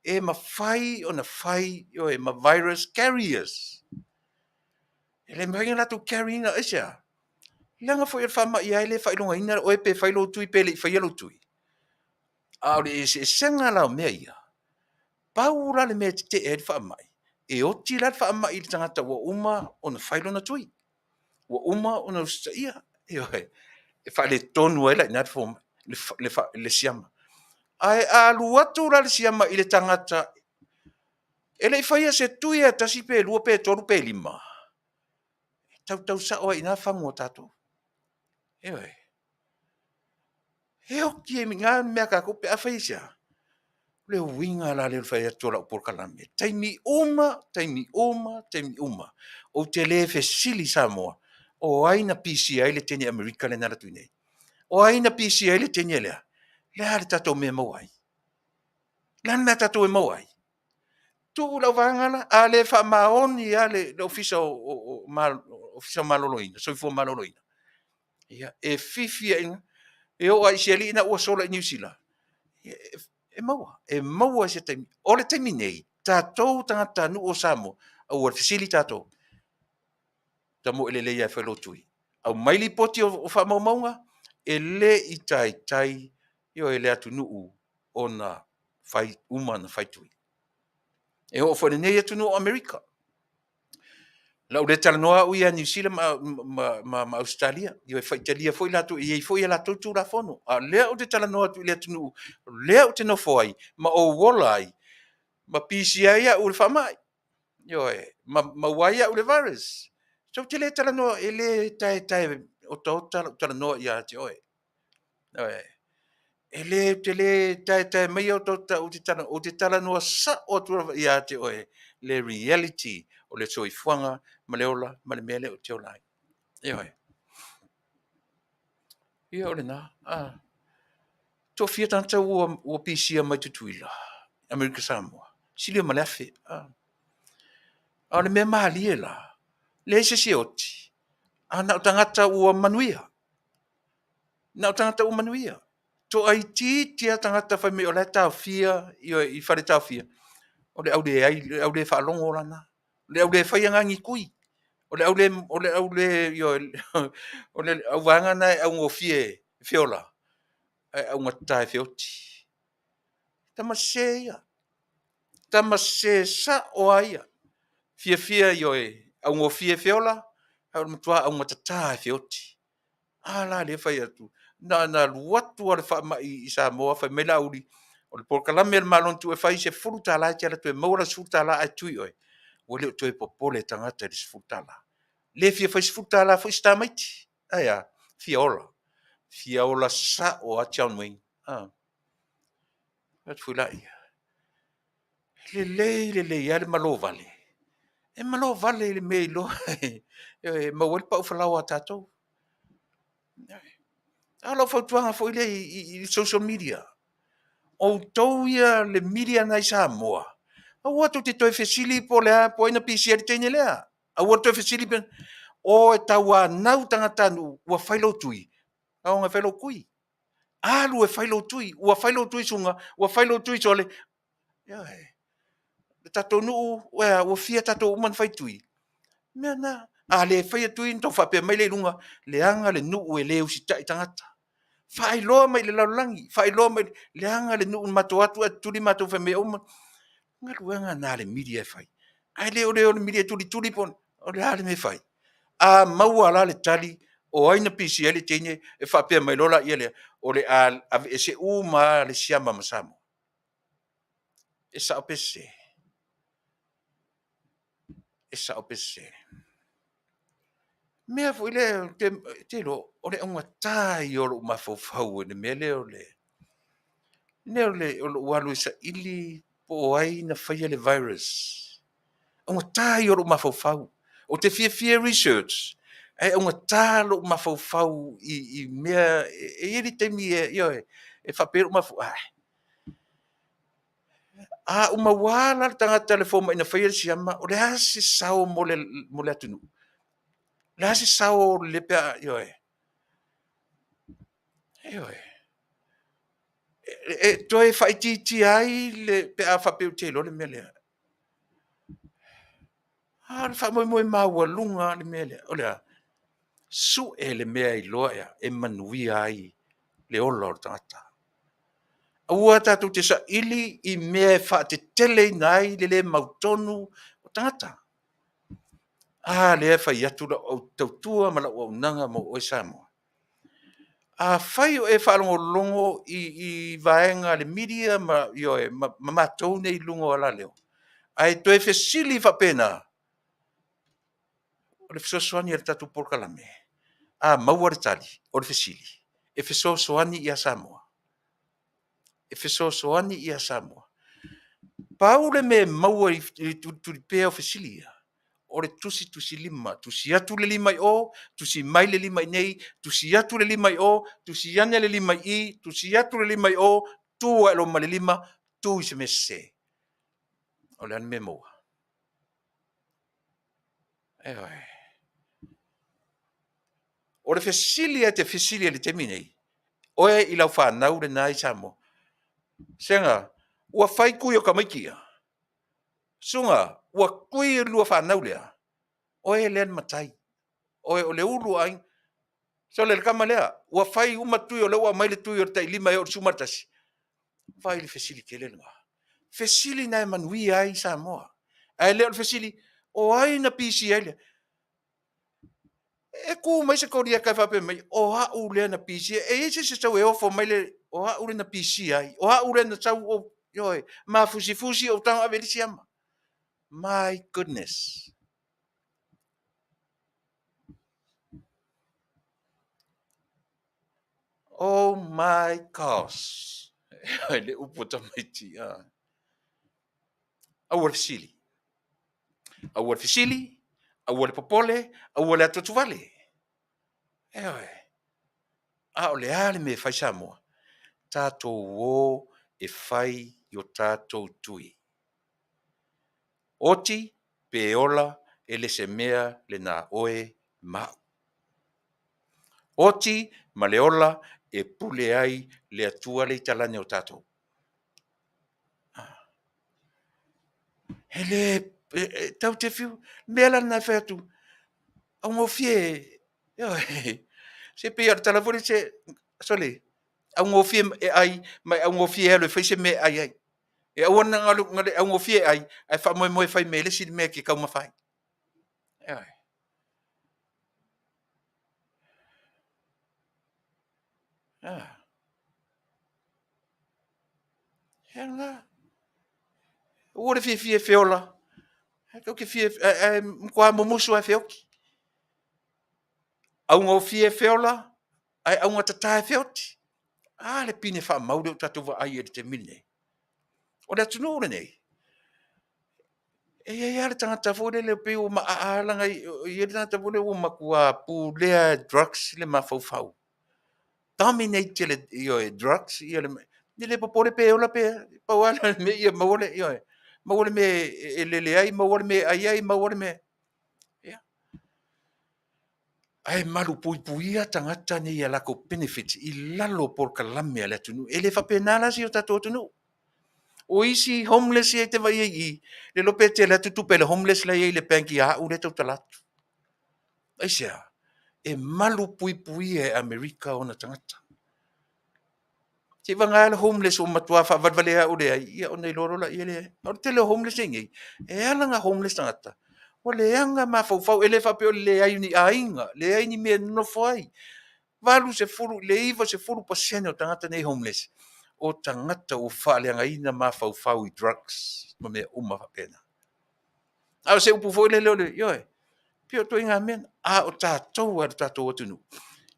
e mafai ona fai, ioe, ma virus carriers. E le mafai ona latou carry ina, aisea? Leaga foi o le faamai lava e le faailogaina oe pe fai lou tui pe le i faia lou tui. A o le eseesega la o mea ia, pau la le mea e tetee ai le faamai, e oti la le faamai i le tagata ua uma ona fai lona tui, ua uma ona usitaia, ioe, e faaletonu ai la i ina le siama. Ae a alu atu la le siama i le tagata e le i faia se tui e tasi pe lua pe tolu pe lima, e tautau sao ai i ina fagu o tatou. Ioe. E oti ai i ina mea a tatou pe a fai aisea? O le uiga la lea o le fai atu o lau polokalame, taimi uma, taimi uma, taimi uma, ou te le fesili Samoa, o ai na pisia ai le teine Amerika lea na alu atu i inei? O ai na pisia ai le teine lea? O le a le tatou mea e maua ai? O le a le mea a tatou e maua ai? Tuu lau vaega la, a le faamaoni lava le Ofisa o Maloloina, Soifua Maloloina, ia, e fifi ai, e oo lava i si alii lena ua sola i Niu Sila, e maua, e maua i se taimi. O le taimi nei, tatou tagatanuu o Samoa, aua le fesili tatou, tamoe lelei lava e fai lou tui. Aumai lipoti o faamaumauga, e le i taitai, ioe, le atunuu ona fai uma ona fai tui. E oo foi i lenei atunuu o Amerika. O lau le talanoa au ia Niu Sila ma Ausetalia, e faitalia foi latou, e i ai foi a latou Tulafono. A o lea ou te talanoa atu i le atunuu lea ou te nofo ai, ma ou ola ai, ma pisia ai au i le faamai, ioe, ma maua ai au i le virus. So ou te le talanoa, e le taetae otaota lau talanoa ia te oe. Ioe. E le, ou te le taetae maia otaota ou te talanoa sao atu lava ia te oe le reality o le soifuaga ma le ola ma le mea lea ou te ola ai. Ioe. Ia o lena. Ah. Toafia tagata ua pisia mai Tutuila, Amerika Samoa? Silia ma le 1000. Ah. A o le mea malie la, leai se isi e oti, a na o tagata ua manuia. Na o tagata ua manuia. Toaitiiti lava tagata fai mai o la e taofia i fale taofia, o le au leai, le au le faalogo la na. O le au le faia na ni tui. O le au le, o le au le, ioe, o le auvaega na e augofie e feola, ae augata e feoti. Tama sese ia. Tama sese sao lava ia. Fiafia, ioe, augofie e feola, ae o le matua augatata e feoti. A la lea e fai atu. Na ona alu atu lava o le faamai i Samoa fai mai Laauli, o le polokalame a le Malo na tuu e fai, $10 e te alu atu e maua lau $10 ae tui oe, ua le o toe popole tagata i le $10. Le fia fai $10 foi si tamaiti. Ae a? Fia ola. Fia ola sao lava John Wayne. Fai atu foi lea, e lelei lelei lava le malo vale, e malo vale i le mea e iloa e maua ai le pau falaoa a tatou. A o lau fautuaga foi lea i social media, outou ia le media lena i Samoa, aua tou te toe fesili po o le a, po o ai na pisia ai le teine lea. Aua le toe fesili pe… o e tauanau tagatanuu ua fai lou tui, taoga e fai lou tui. Alu e fai lou tui, ua fai lou tui Suga, ua fai lou tui Sole. Ioe. Le tatou nuu, ua fia tatou uma na fai tui? O le mea lena. A le faia tui ona outou faapea mai lea i luga, leaga le nuu e le usitai tagata. Faailoa mai i le lalolagi, faailoa mai, leaga le nuu na matou o atu ae tutuli matou fai mai e uma. O le galuega lena a le media e fai, ae le o le o o le media e tulituli po o le a le mea e fai. A maua la le tali o ai na pisia ai le teine, e faapea mai loa lea, o le a aveese uma lava le siama ma Samoa. E sao pe sese? E sao pe sese? O le mea foi lea, ou te iloa, o le augata ia o lou mafaufau i le mea lea o lou alu e saili po o ai na faia le virus. O le augata ia o lou mafaufau. Ou te fiafia e research, ae augata lou mafaufau i mea… e i ai le taimi ioe, e faapea ai lou mafaufau, ai, a uma ua la le tagata le fomai na faia le siama, o le a se sao mo le atunuu? O le a se sao pe a… ioe, ioe. E toe faaitiitia ai le pe a faapea ou te iloa le mea lea. A o le faamoemoe maualuga lava le mea lea. O le a? Sue le mea e iloa e manuia ai le ola o le tagata. Aua tatou te saili i mea e faateteleina ai le le mautonu o tagata. A lea e fai atu lau tautua ma lau auaunaga mo oe Samoa. Afai o e faalogologo i vaega a le media ma, ioe, ma matou nei i luga o alaleo, ae toe fesili faapena, o le fesoasoani a le tatou polokalame, a maua le tali o le fesili, e fesoasoani ia Samoa? E fesoasoani ia Samoa? Pau le mea e maua i le tulituli pea o fesili ia, o le tusitusilima, tusi atu le 5 i o, tusi mai le 5 i inei, tusi atu le 5 i o, tusi ane le 5 i i, tusi atu le 5 i o, tu ae loa ma le 5, tu i se mea sese. O le a le mea e maua? Ioe. O le fesili lava e te fesili ai i le taimi lenei, oe i lau fanau lena i Samoa, Sega, ua fai tui o tamaiti ia? Suga, ua tui lua fanau lea? Oe lea na matai, oe o le ulu o aiga. Sole, le tama lea, ua fai uma tui o lea ua aumai le tui o le tailima e oo i le 11? Vaai i le fesili tele lena. Fesili na e manuia ai Samoa. Ae le o le fesili, o ai na pisia ai le… E tu mai se Koliata e faapea mai, o au lea na pisia. E i ai se isi e sau e ofo mai le, o au lea na pisia ai, o au lea na sau ou, ioe, mafusifusi ou tago ave i ai le siama. My goodness! Oh my gosh! Le upu a tamaiti. Aua le fesili. Aua le fesili, aua le popole, aua le atuatuvale. Ioe. A o le a le mea e fai Samoa? Tatou o e fai i o tatou tui. Oti pe ola, e le se mea lena a oe ma au. Oti ma le ola e pule ai le Atua lea i talane o tatou. E le, tatou te fiu, o le mea la lena e fai atu, augofie, ioe, se pei lava o le tala foi lea, sole, augofie e ai ma e augofie e alu e fai se mea e ai ai. E aua na le augofie e ai, ae faamoemoe e fai mai e le isi le mea e te taumafa ai. Ioe. Ah. Ea lena. Ua le fiafia e feola. Ae tou te fia, ae matua mumusu lava e feoti. Augofie e feola, ae augatata e feoti. A le pine faamau lea ua tatou vaai ai i le taimi lenei. O le atunuu lenei, e i ai lava le tagata foi lele pei ua maaa lana, e i ai le tagata foi lele ua matua pulea e drugs le mafaufau. Dominate e le, ioe, drugs ia le, e le popole pe ola pe a, pau lava le mea ia maua le, ioe, maua le mea e lele ai, maua le mea e ai ai, maua le mea. Ia. Ae malupuipuia tagata nei i a latou benefits i lalo o polokalame a le atunuu. E le faapena la si o tatou atunuu. O isi homeless ia e te vaai i ai i i, le iloa pe tele atu tupe a le homeless la e i ai i le bank ia au lea e tautala atu. Aisea? E malupuipuia e Amerika ona tagata. Seiavagana le homeless ua matua faavalevalea au e leai, ia ona iloa loa lea e leai. O le tele o homeless lea e i ai nei, e ala ona homeless tagata, ua leaga mafaufau, e le faapea o le leai o ni aiga, leai ni mea e nonofo ai. 80 i le 90% o tagata nei homeless, o tagata ua faaleagaina mafaufau i drugs ma mea uma faapena. A o se upu foi lele o le, ioe, pei o ituaiga mea na. A o tatou lava i le tatou atunuu,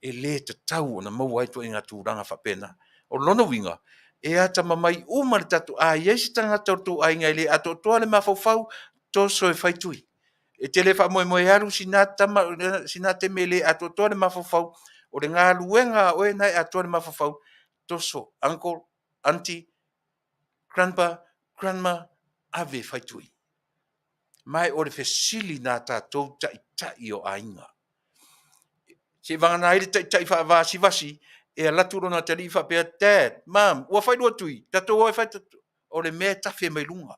e le tatau ona maua ai ituaiga tulaga faapena. O lona uiga, e atamamai uma le tatou, a i ai se tagata o le tou aiga e le atoatoa le mafaufau, toso e fai tui. E te le faamoemoe e alu sina tama, sina teine e le atoatoa le mafaufau, o le galuega a oe lena e atoa le mafaufau, toso uncle, aunty, grandpa, grandma, ave e fai tui. Ma o le fesili lena a tatou taitai o aiga. Seivagana ai le taitai faavasivasi e alu atu lona atalii faapea, Dad, Mom, ua fai lua tui, tatou o e fai. O le mea e tafe mai luga.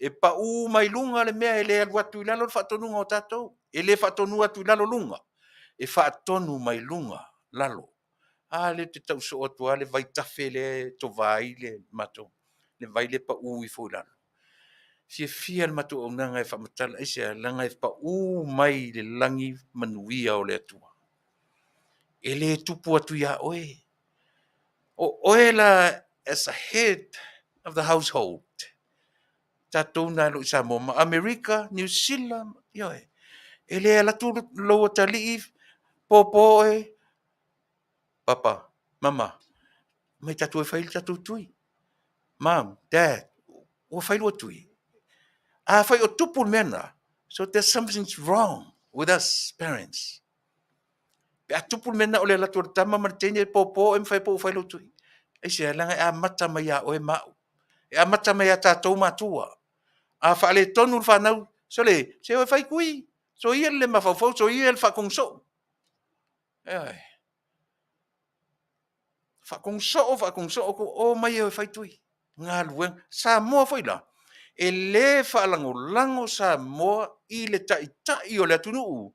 E pau mai luga le mea e le alu atu i lalo le faatonuga o tatou. E le faatonu atu i lalo luga, e faatonu mai luga lalo. A lea ou te tau soo atu lava le vaitafe lea e tova ai le matou, le vai lea e pau ifo i lalo. E fiafia le matou auaunaga e faamatala, aisea? Leaga e pau mai i le lagi manuia o le Atua. E le tupu atu ia oe. O oe la as a head of the household, tatou na i Samoa ma Amerika, Niu Sila, ioe. E le alu atu lou atalii pōpō oe, papa, mama, omai tatou e fai le tatou tui. Mom, dad, ua fai lua tui. Afai o tupu le mea lena, so there's something wrong with us parents. Pe a tupu le mea lena o le alu atu o le tama ma le teine pōpō e mafai po ua fai lou tui. Aisea? Leaga e amata mai ia oe ma au. E amata mai ia tatou matua. A faaletonu le fanau, sole, se o e fai tui. Soia le le mafaufau, soia le faatonu soo. Ioe. Faatonu soo, faatonu soo, omai e o e fai tui. Galuega. Samoa foi la, e le faalagolago Samoa i le taitai o le atunuu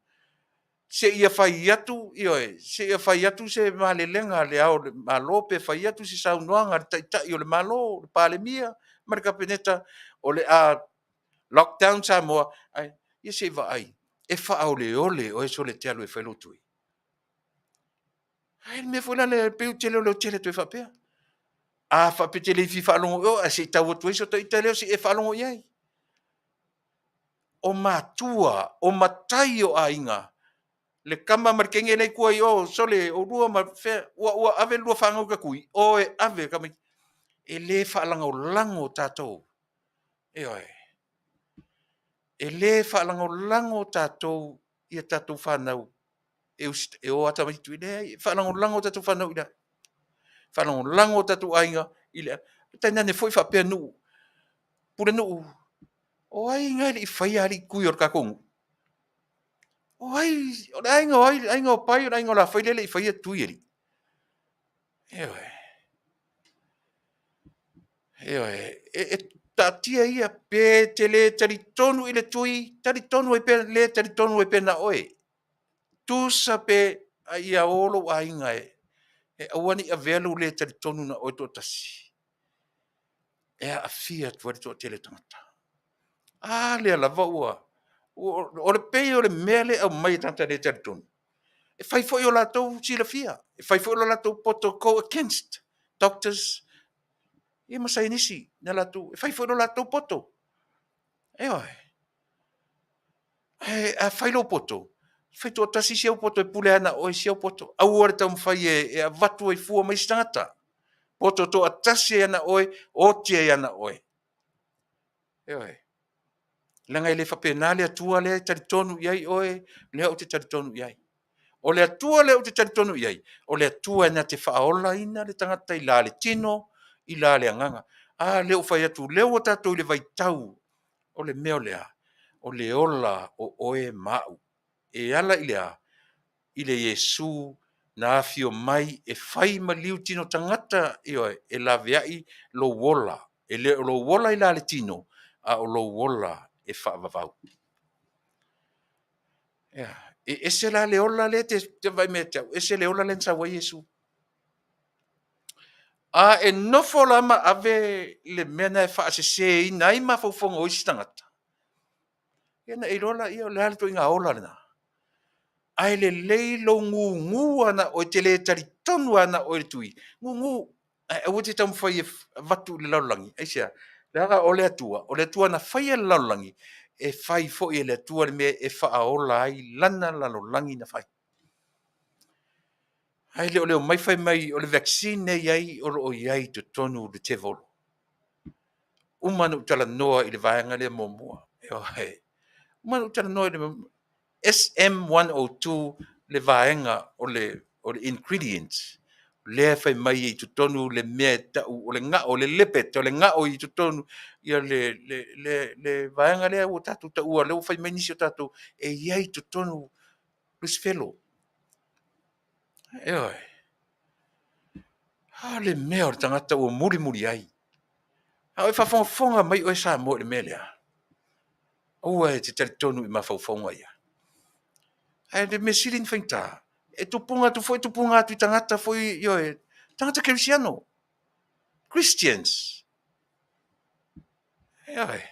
seia fai atu, ioe, seia fai atu se malelega a le Ao o le Malo pe fai atu se saunoaga a le Taitai o le Malo, le Palemia ma le Kapeneta o le a lockdown Samoa. Ae ia se i vaai, e faaoleole oe sole e te alu e fai lou tui. Ae le mea foi lea pei ou te le o leotele atu ai faapea. A faapea e te le fia faalogo i o, ae se i tau atu ai sota ita lea se i e faalogo i ai. O matua, o matai o aiga, le tama ma le teine la e i tua i o, sole, oulua ma fea, ua ave lua fanau i ta tui, o e ave tamaiti. E le faalagolago tatou. Ioe. E le faalagolago tatou i a tatou fanau e o lava tamaiti tui. Leai, e faalagolago tatou fanau i le a? Faalagolago tatou aiga i le a? Tainane foi faapea nuu, pulenuu, o ai na e le i faia alii tui o le tatou nuu? O ai, o le aiga o ai, le aiga o Pai, o le aiga o Lafai lea e le i faia tui alii? Ioe. Ioe, e taatia ia pe te le talitonu i le tui, talitonu ai pea, le talitonu ai pea na o oe. Tusa pe a ia o lou aiga e aua ne i avea lou le talitonu na oe toatasi e aafia atu ai le toatele o tagata. A lea lava ua, o le pei o le mea lea e aumai e tagata le talitonu. E fai foi o latou silafia, e fai foi o latou poto go against doctors ia ma saienisi na latou, e fai foi lo latou poto. Ioe. Ae a fai lou poto, fai toatasi si au poto e pule ana oe si au poto. Aua le taumafai e avatu ai fua mai isi tagata. Poto toatasi ai ana oe, oti ai ana oe. Ioe. Leaga e le faapena le Atua lea e talitonu i ai oe, lea ou te talitonu i ai. O le Atua lea ou te talitonu i ai, o le Atua e na te faaolaina le tagata i la le tino, i la le agaga. A lea ua fai atu, lea ua tatou i le vaitau o le mea o le a? O le ola o oe ma au. E ala i le a? I le Iesu na afio mai e fai ma liu tino tagata, ioe, e laveai lou ola. E le o lou ola i la le tino, a o lou ola e faavavau. Ea, e ese la le ola lea te vaai mai ia te au, ese le ola lea na sau ai Iesu. A e nofo la ma ave le mea lena e faaseseina ai mafaufauga o isi tagata, ia ona e iloa lea o le a le ituaiga ola lena. Ae lelei lou gugu lava na oe, e te le talitonu lava na oe i le tui, gugu, ae aua e te taumafai e avatu i le lalolagi. Aisea? Leaga o le Atua, o le Atua na faia le lalolagi, e fai foi e le Atua le mea e faaola ai lana lalolagi na fai. Ae le o le omai fai mai o le vaccine lea e i ai o lo o i ai i totonu le tevolo. Uma ona ou talanoa i le vaega lea muamua. Ioe. Uma ona ou talanoa i le SM102 le vaega o le ingredients lea e fai mai i totonu le mea e tau o le gao, o le lipid, o le gao i totonu ia le vaega lea ua tatou taua, lea ua fai mai nisi o tatou e i ai i totonu lusifelo. Ioe. A le mea o le tagata ua mulimuli ai. A o e faafogafoga mai oe Samoa i le mea lea, aua e te talitonu i mafaufauga ia. Ae o le mea sili ona faigata, e tupuga atu foi tupuga atu i tagata foi, ioe, tagata kerisiano, Christians. Ioe.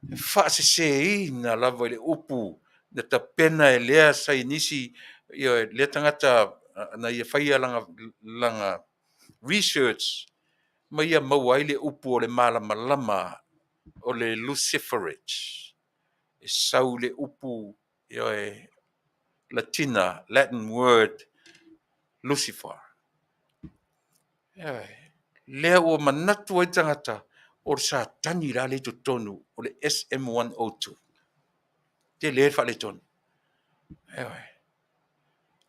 E faaseseina lava i le upu na tapena e lea saienisi, ioe, lea tagata na ia faia lana research ma ia maua ai le upu o le malamalama o le luciferage. E sau le upu, ioe, Latina, Latin word, Lucifer. Ioe, lea ua manatu ai le tagata o le Satani la lea i totonu o le SM102. Tele le faaletonu. Ioe.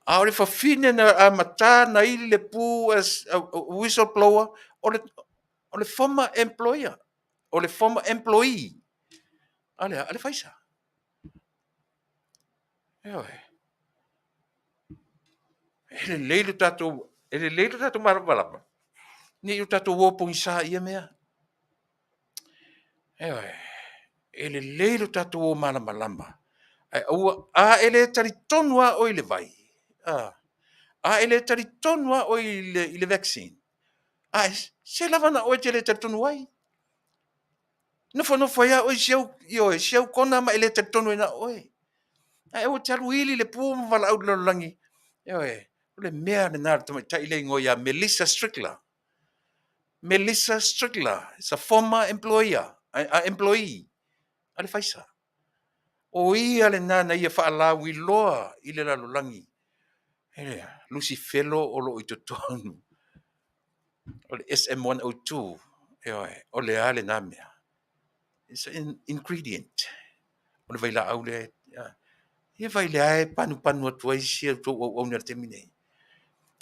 A o le fafine na amata na ili le pu as a whistleblower, o le former employer, o le former employee a le Pfizer. Ioe. E lelei lo tatou, e lelei lo tatou malamalama, ne i o tatou o pogisa i ia mea. Ioe. E lelei lo tatou o malamalama, ae aua, a e le talitonu lava oe i le vai, a e le talitonu lava oe i le vaccine, a se lava na oe e te le talitonu ai. Nofonofo ai lava oe i si au, ioe, si au kona ma e le talitonu ai na oe. Ae aua e te alu ili le pu ma valaau i le lalolagi. Ioe, o le mea lena a le tamaitai lea e igoa ia Melissa Strickler. Melissa Strickler is a former employer, a employee a le Pfizer. O ia lena na ia faalauiloa i le lalolagi. E Lucifelo o lo o i totonu o le SM102. Ioe, o le a lena mea? It's an ingredient o le vailaau lea. Ia vai lea e panupanu atu ai si a outou auauna i le taimi nei.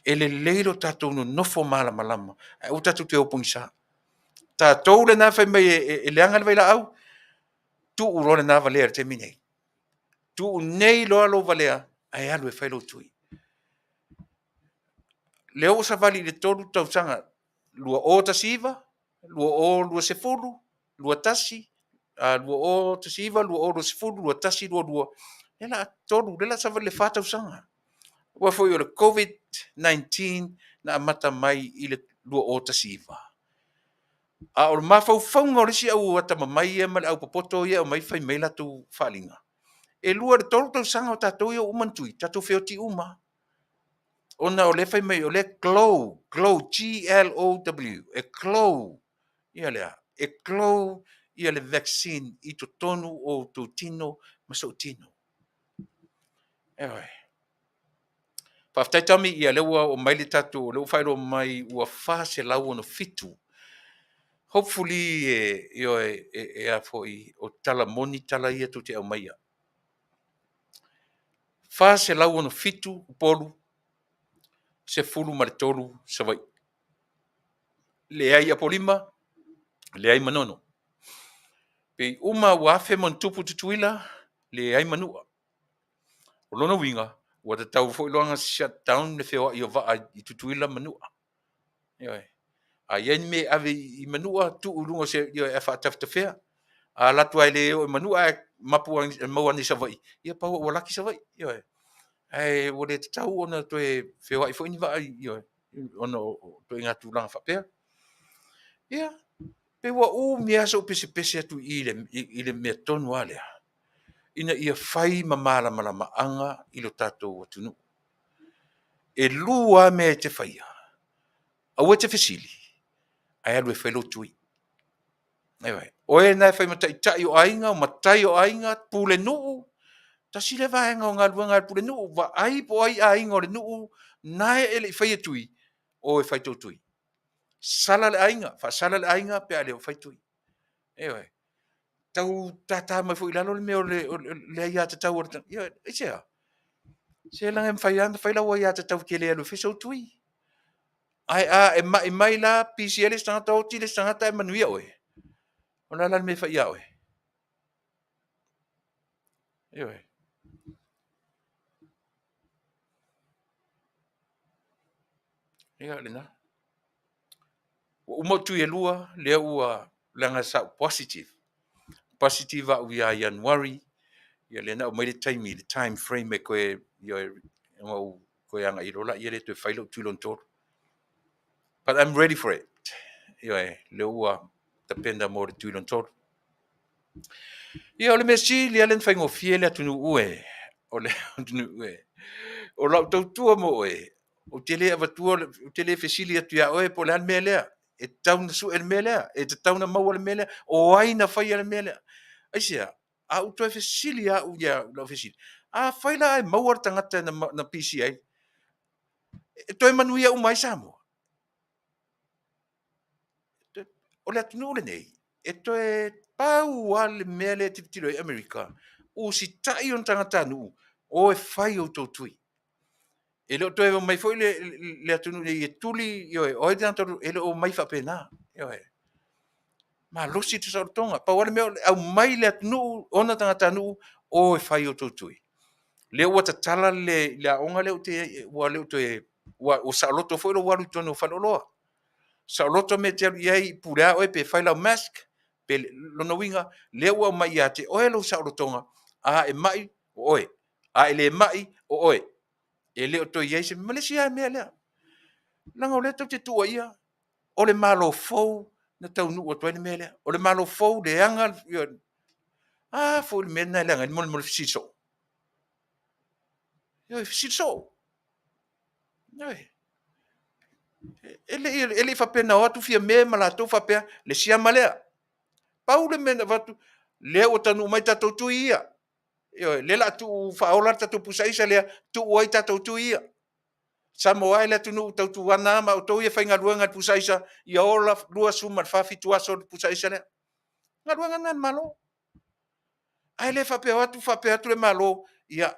E lelei lo tatou nonofo malamalama, ae aua tatou te o pogisa. Tatou lena fai mai e leaga le vailaau, tuu loa lena valea i le taimi nei. Tuu nei loa lou valea, ae alu e fai lou tui. Lea ua savali i le 3 tausaga, 2019, 2020, 21, 2019, 2020, 21, 22, lea la 3, lea la savali i le 4 tausaga. Aua foi o le COVID-19 na amata mai i le 2019. A o le mafaufauga o le isi au atamamai ia ma le aupopoto ia e omai fai mai latou faaaliga, E 2 i le 3 tausaga o tatou ia ua uma ona tui, tatou feoti uma. Ona o lea fai mai o lea glow, glow, G-L-O-W, e glow ia lea, e glow ia le vaccine i totonu o outou tino ma sou tino. Ioe. Faafetai Tommy, ia lea ua oo mai le tatou, lea ua faailoa mai ua 467. Hopefully e, ioe, e, e a foi, o tala moni tala ia tou te aumaia. 467 Upolu, 13 Savaii. Leai Apolima, leai Manono. Pei uma ua 1000+ Tutuila, leai Manua. O lona uiga, ua tatau foi loa ona shut down le feoai o vaa i Tutuila ma Manua. Ioe. A i ai ni mea e ave i Manua, tuu i luga o se, ioe, ae faatafetafea. A alu atu lava e le oo i Manua ae mapu ane, maua ane i Savaii, ia pau ua laki Savaii. Ioe. Ae ua le tatau ona toe feoai foi ni vaa, ioe, ona o ituaiga tulaga faapea. Ia, pei ua umi lava sou pesepese atu i i i le mea tonu lava lea, ina ia fai ma malamalamaaga i lo tatou atunuu. E 2 lava mea e te faia, aua e te fesili, ae alu e fai lou tui. Ioe. Oe na e fai ma taitai o aiga, o matai o aiga, pulenuu, tasi lea vaega o galuega a le pulenuu, vaai po o ai aiga o le nuu na e le i faia tui, o e fai tou tui. Sala le aiga, faasala le aiga pe a le o fai tui. Ioe. Tau tata mai foi i lalo le mea o le aiatatau a le tagata. Ioe, aisea? Se leaga e mafai lava ona fai lau aiatatau e te le alu e fai sou tui. Ae a e mai mai la, pisi ai le isi tagata, oti le isi tagata ae manuia oe, o le a la le mea e fai ia oe? Ioe. Ia, lena. Ua uma ou tui e 2, lea ua, leaga sa ou positive. Positive au ia Ianuari, ia lea na aumai le taimi, le time frame e toe, ioe, ona ou toe agai loa lea lea toe fai lou tui lona tolu. But I'm ready for it. Ioe, lea ua tapena mo le tui lona tolu. Ia, o le mea sili lava lea na faigofie le atunuu e, o le atunuu e, o lau tautua mo oe, ou te le avatua, ou te le fesili atu ia oe po o le a le mea lea, e tatau ona sue le mea lea, e tatau ona maua le mea lea, o ai na faia le mea lea. Aisea? A ou toe fesili lava au ia lau fesili, afai la ae maua le tagata na pisi ai, e toe manuia uma ai Samoa? O le atunuu lenei, e toe pau lava le mea lea e tilotilo i ai Amerika, usitai ona tagatanuu, o e fai outou tui. E le o toe omai foi le atunuu nei e tuli, ioe, o ai le tagata, e le o omai faapena. Ioe. Malosi le saolotoga. Pau lava le mea o le aumai le atunuu, ona tagatanuu, o e fai outou tui. Lea ua tatala le aoga lea ou te i ai, ua le o toe, ua saoloto foi lou alu i totonu o faleoloa. Saoloto mea e te alu i ai, pule lava oe pe fai lau mask, pe lona uiga, lea ua aumai ia te oe lou saolotoga, a e mai, o oe, a e le mai, o oe. E le o toe i ai se, ma le isi lava mea lea, leaga o lea tou te tuuaia, o le Malo fou na taunuu atu ai le mea lea. O le Malo fou leaga, a foi le mea lena e leaga ai le fesili soo. Ioe, fesili soo. Ioe. E le i faapea na o atu Fiame ma latou faapea le siama lea. Pau le mea na avatu, lea ua taunuu mai tatou tui ia. Ioe, lea o le a tuu faaola le tatou pusa aisa lea, tuu ai tatou tui ia. Samoa e le atunuu tautuana ma outou ia faigaluega i le pusa aisa, ia ola 24 fitu aso le pusa aisa lea. Galuega lena a le Malo. Ae le faapea o atu faapea atu le Malo, ia,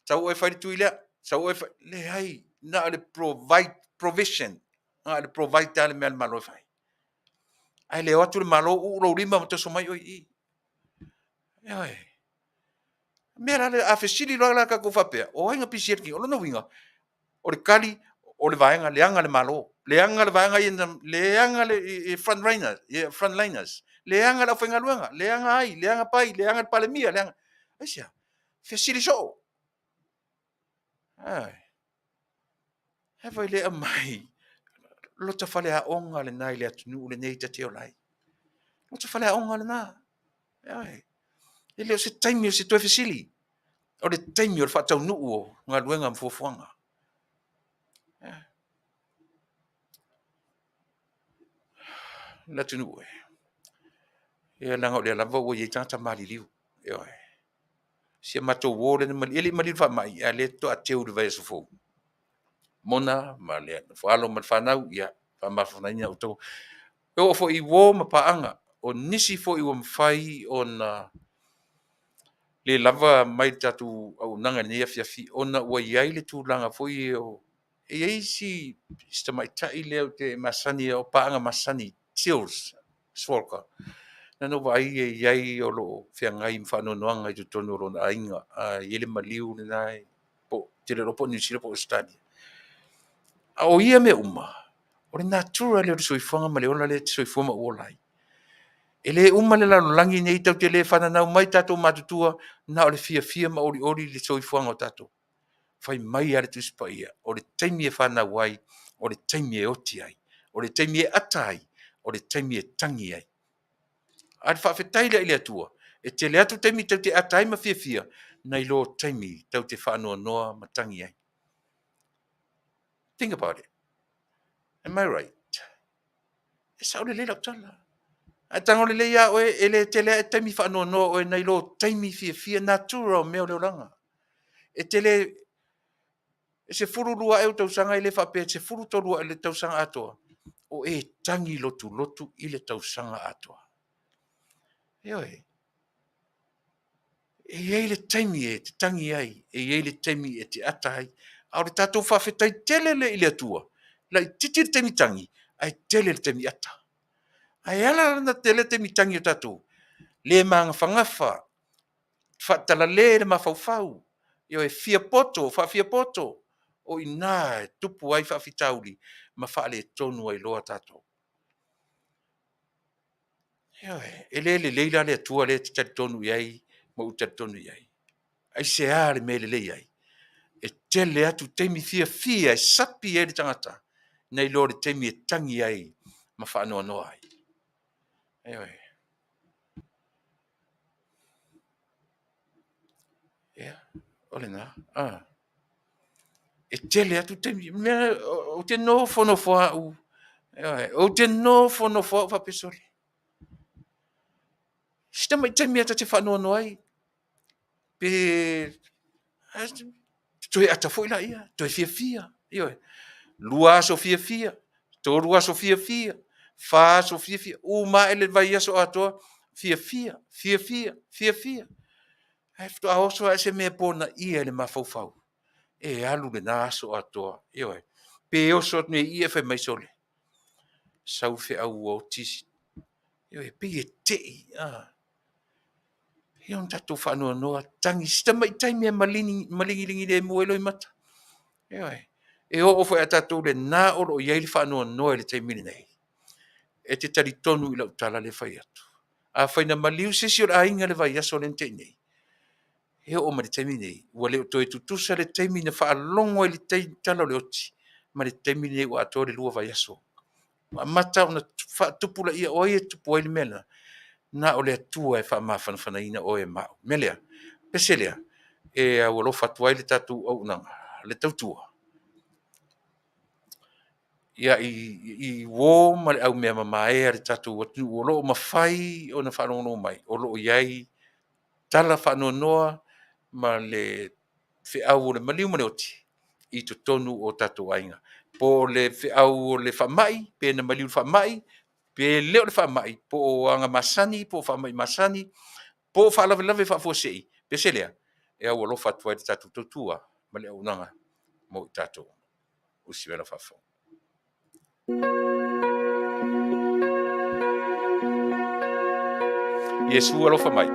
sau oe fai le tui lea, sau oe fai... Leai, na o le provide, provision, na o le provide lava le mea a le Malo e fai. Ae le o atu le Malo uu lou lima ma toso mai oe i i. Ioe. Mea la lea, a fesili loa la tatou faapea, o ai na pisi ai le tino? O lona uiga, o le tali, o le vaega leaga le Malo, leaga le vaega ia, leaga le frontliners, leaga le aufaigaluega, leaga ai, leaga pai, leaga le Palemia, leaga... Aisea? Fesili soo. Ioe. Ae le aumai lota faleaoga lena i le atunuu lenei ta te ola ai. Lota faleaoga lena. Ioe. E le o se taimi o se toe fesili. O le taimi o le faataunuu o galuega ma fuafuaga. Le atunuu e, ia leaga o lea lava ua i ai tagata maliliu. Ioe. Si a matou uo lea na maliu, e le i maliu i le faamai, a o lea faatoa teu i le vaiaso fou. Mona ma le alo ma le fanau, ia faamafanafanaina outou. E oo foi i uo ma paaga, o nisi foi ua mafai ona le lava mai le tatou auaunaga i lenei afiafi ona ua i ai le tulaga foi o e i ai si tamaitai lea ou te masani, o paaga masani, Tills Swalker, na ou vaai e i ai o lo o feagai ma faanoanoaga i totonu o lona aiga, e i ai le maliu lena, po ou te le iloa po o Niu Sila po o Ausetalia. A o ia mea uma, o le natura lea o le soifuaga ma le ola lea e te soifua ma ou ola ai. E le uma le lalolagi nei tatou te le fananau mai tatou matutua na o le fiafia ma olioli le soifuaga o tatou. Fai mai lava le Tusi Paia, o le taimi e fanau ai, o le taimi e oti ai, o le taimi e ata ai, o le taimi e tagi ai. A o le faafetai lea i le Atua, e tele atu taimi tatou te ata ai ma fiafia, nai lo taimi tatou te faanoanoa ma tagi ai. Think about it. Am I right? E sao lelei lau tala. Ae tago lelei lava oe, e le tele ae taimi faanoanoa oe nai lo taimi fiafia, natura o mea o le olaga. E tele, e 12 ea ou tausaga e le faapea e 13 ea le tausaga atoa, o e tagi lotulotu i le tausaga atoa. Ioe. E i ai le taimi e te tagi ai, e i ai le taimi e te ata ai. A o le tatou faafetai tele lea i le Atua, laitiiti le taimi tagi, ae tele le taimi ata. Ae ala ona tele taimi tagi o tatou, le magafagafa, faatalale le mafaufau, ioe, fiapoto, faafiapoto, o i ina e tupu ai faafitauli ma faaletonu ai loa tatou. Ioe, e le lelei la le Atua lea e te talitonu i ai ma ou talitonu i ai. Aisea le mea e lelei ai? E tele atu taimi fiafia e sapi ai le tagata nai lo le taimi e tagi ai ma faanoanoa ai. Ioe. Ia, o lena. Ah. E tele atu taimi. Mea, ou te nofonofo au. Ioe, ou te nofonofo au faapea sole. Si tamai taimi lava ta te faanoanoa ai. Pe toe ata foi laia, toe fiafia. Ioe. 2 aso fiafia, 3 aso fiafia, 4 aso fiafia, uma ae le vaiaso atoa, fiafia, fiafia, fiafia. Ae faatoa oso ae se mea ponaia i le mafaufau, e alu lena aso atoa. Ioe. Pe oso atu nei i i ae fai mai sole, sau feau ua oti isi. Ioe, pei e tei. Ia ona tatou faanoanoa, tagi, si tamai taimi e maligi lemu ai loimata. Ioe. E oo foi ia tatou lena o lo o i ai le faanoanoa i le taimi lenei. E te talitonu i lau tala lea e fai atu. Afai na maliu se isi o le aiga i le vaiaso lea na tea nei, e oo mai le taimi nei, ua le o toe tutusa le taimi na faalogo ai le tala o le oti ma le taimi lenei ua atoa le 2 vaiaso. Ua amata ona faatupulaia, o ai e tupu ai le mea lena? Na o le Atua e faamafanafanaina oe ma au. Mea lea, pese lea, e aualofa atu ai le tatou auaunaga, le tautua, ia i uo ma le aumea mamae a le tatou atunuu o lo o mafai ona faalogologo mai, o lo o i ai tala faanoanoa ma le feau o le maliu ma le oti i totonu o tatou aiga. Po o le feau o le faamai, pe na maliu i le faamai, pe le o le faamai, po o aga masani, po o faamai masani, po o faalavelave faafuasei, pese lea, e aualofa atu ai le tatou tautua ma le auaunaga mo i tatou. Usi mai lau faafofoga. Iesu alofa mai.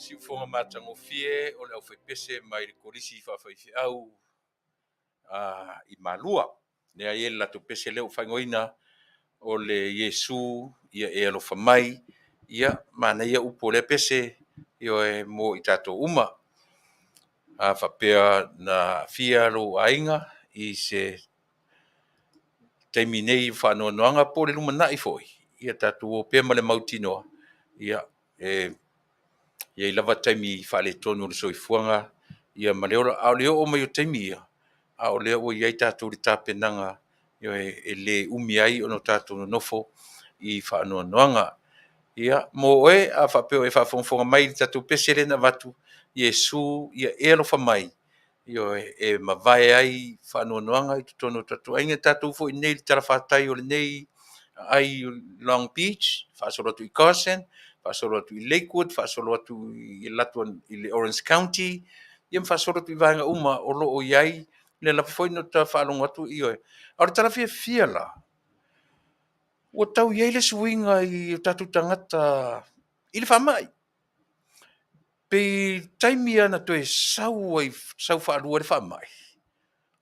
Siufofoga matagofie o le aufaipese mai le Kolisi Faafaifeau i Malua. Lea e i ai le latou pese lea ua faaigoaina o le Iesu ia e alofa mai. Ia, manaia upu o lea pese, ioe, mo i tatou uma. A faapea na aafia lou aiga i se taimi nei o faanoanoaga po o le lumanai foi, ia tatou o pea ma le mautinoa, ia, e i ai lava taimi faaletonu o le soifuaga ia ma le ola. A o le oo mai o taimi ia, a o lea ua i ai tatou i le tapenaga, ioe, e le umi ai ona tatou nonofo i faanoanoaga. Ia, mo oe, a faapea o e faafogafoga mai i le tatou pese lea na avatu, Iesu ia e alofa mai, ioe, e mavae ai faanoanoaga i totonu o tatou aiga, tatou foi nei i le talafatai o lenei aai o Long Beach, faasolo atu i Carson, faasolo atu i Lakewood, faasolo atu i le alu atu i le Orange County, ia ma faasolo atu i vaega uma o lo o i ai, lea lava foi na ou faalogo atu, ioe. A o le tala fiafia la, ua tau i ai le suiga i o tatou tagata i le faamai. Pei o le taimi lava na toe sau ai, sau faalua ai le faamai,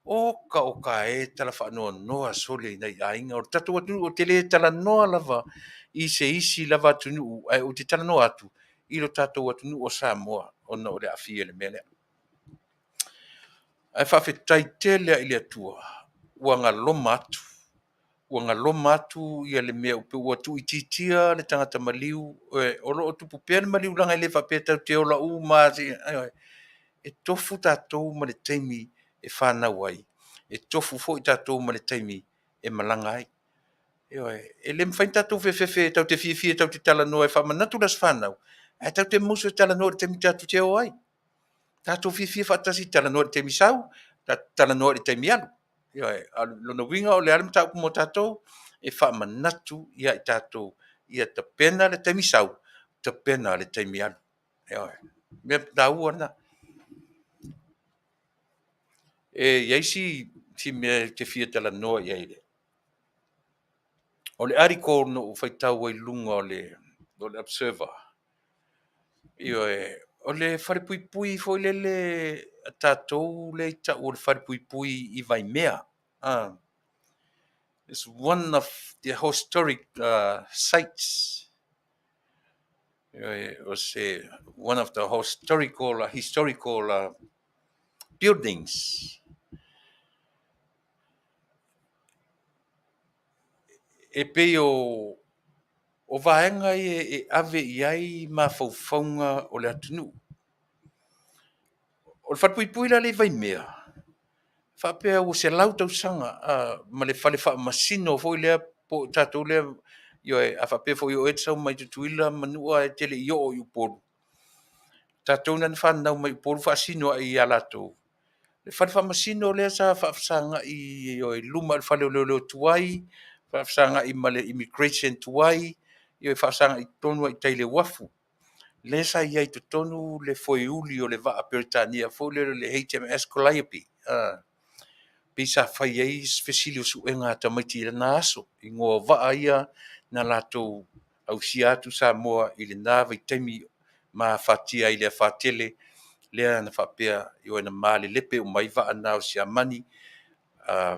oka oka e tala faanoanoa sole i nai aiga. O le tatou atunuu ou te le talanoa lava i se isi lava atunuu, ae ou te talanoa atu i lo tatou atunuu o Samoa ona o le aafia i le mea lea. Ae faafetai tele lava i le Atua ua galoma atu, ua galoma atu le mea ua tuuitiitia le tagata maliu, o lo o tupu pea le maliu leaga e le faapea tatou te ola uma lava. E tofu tatou ma le taimi e fanau ai, e tofu foi tatou ma le taimi e malaga ai. Ioe. E le mafai ona tatou fefefe tatou te fiafia tatou te talanoa e faamanatu le aso fanau, ae tatou te musu e talanoa i le taimi tatou te o ai. Tatou fiafia faatasi e talanoa i le taimi sau, talanoa i le taimi alu. Ioe. A o lona uiga o le a le mataupu mo tatou? E faamanatu ia i tatou ia tapena le taimi sau, tapena le taimi alu. Ioe. O le mea taua lena. E i ai si mea ou te fia talanoa i ai. O le article na ou faitau ai i luga o le Observer, ioe, o le falepuipui foi lele a tatou lea e tau o le falepuipui i Vaimea. It's one of the historic sites. Ioe, o se one of the historical buildings. E pei o vaega ia e ave i ai mafaufauga o le atunuu. O le falepuipui la lea i Vaimea, faapea ua 100 tausaga ma le fale faamasino foi lea po o tatou lea, ioe, a faapea foi o oe e te sau mai Tutuila ma Manua ae te le i oo i Upolu, tatou na fananau mai Upolu faasino ai ia latou. Le fale faamasino lea sa faafesagai i luma o le fale o leoleo tuai, faafesagai ma le immigration tuai, faafesagai tonu lava i tai i le uafu. Lea sa i ai i totonu le foeuli o le vaa Peretania foi lele o le HMS Calliope, pei sa fai ai fesili o suega a tamaiti i lena aso, igoa o vaa ia na latou ausia atu Samoa i lena vaitaimi ma afatia ai i le afa tele lea na faapea na malepe uma ai vaa na o Siamani,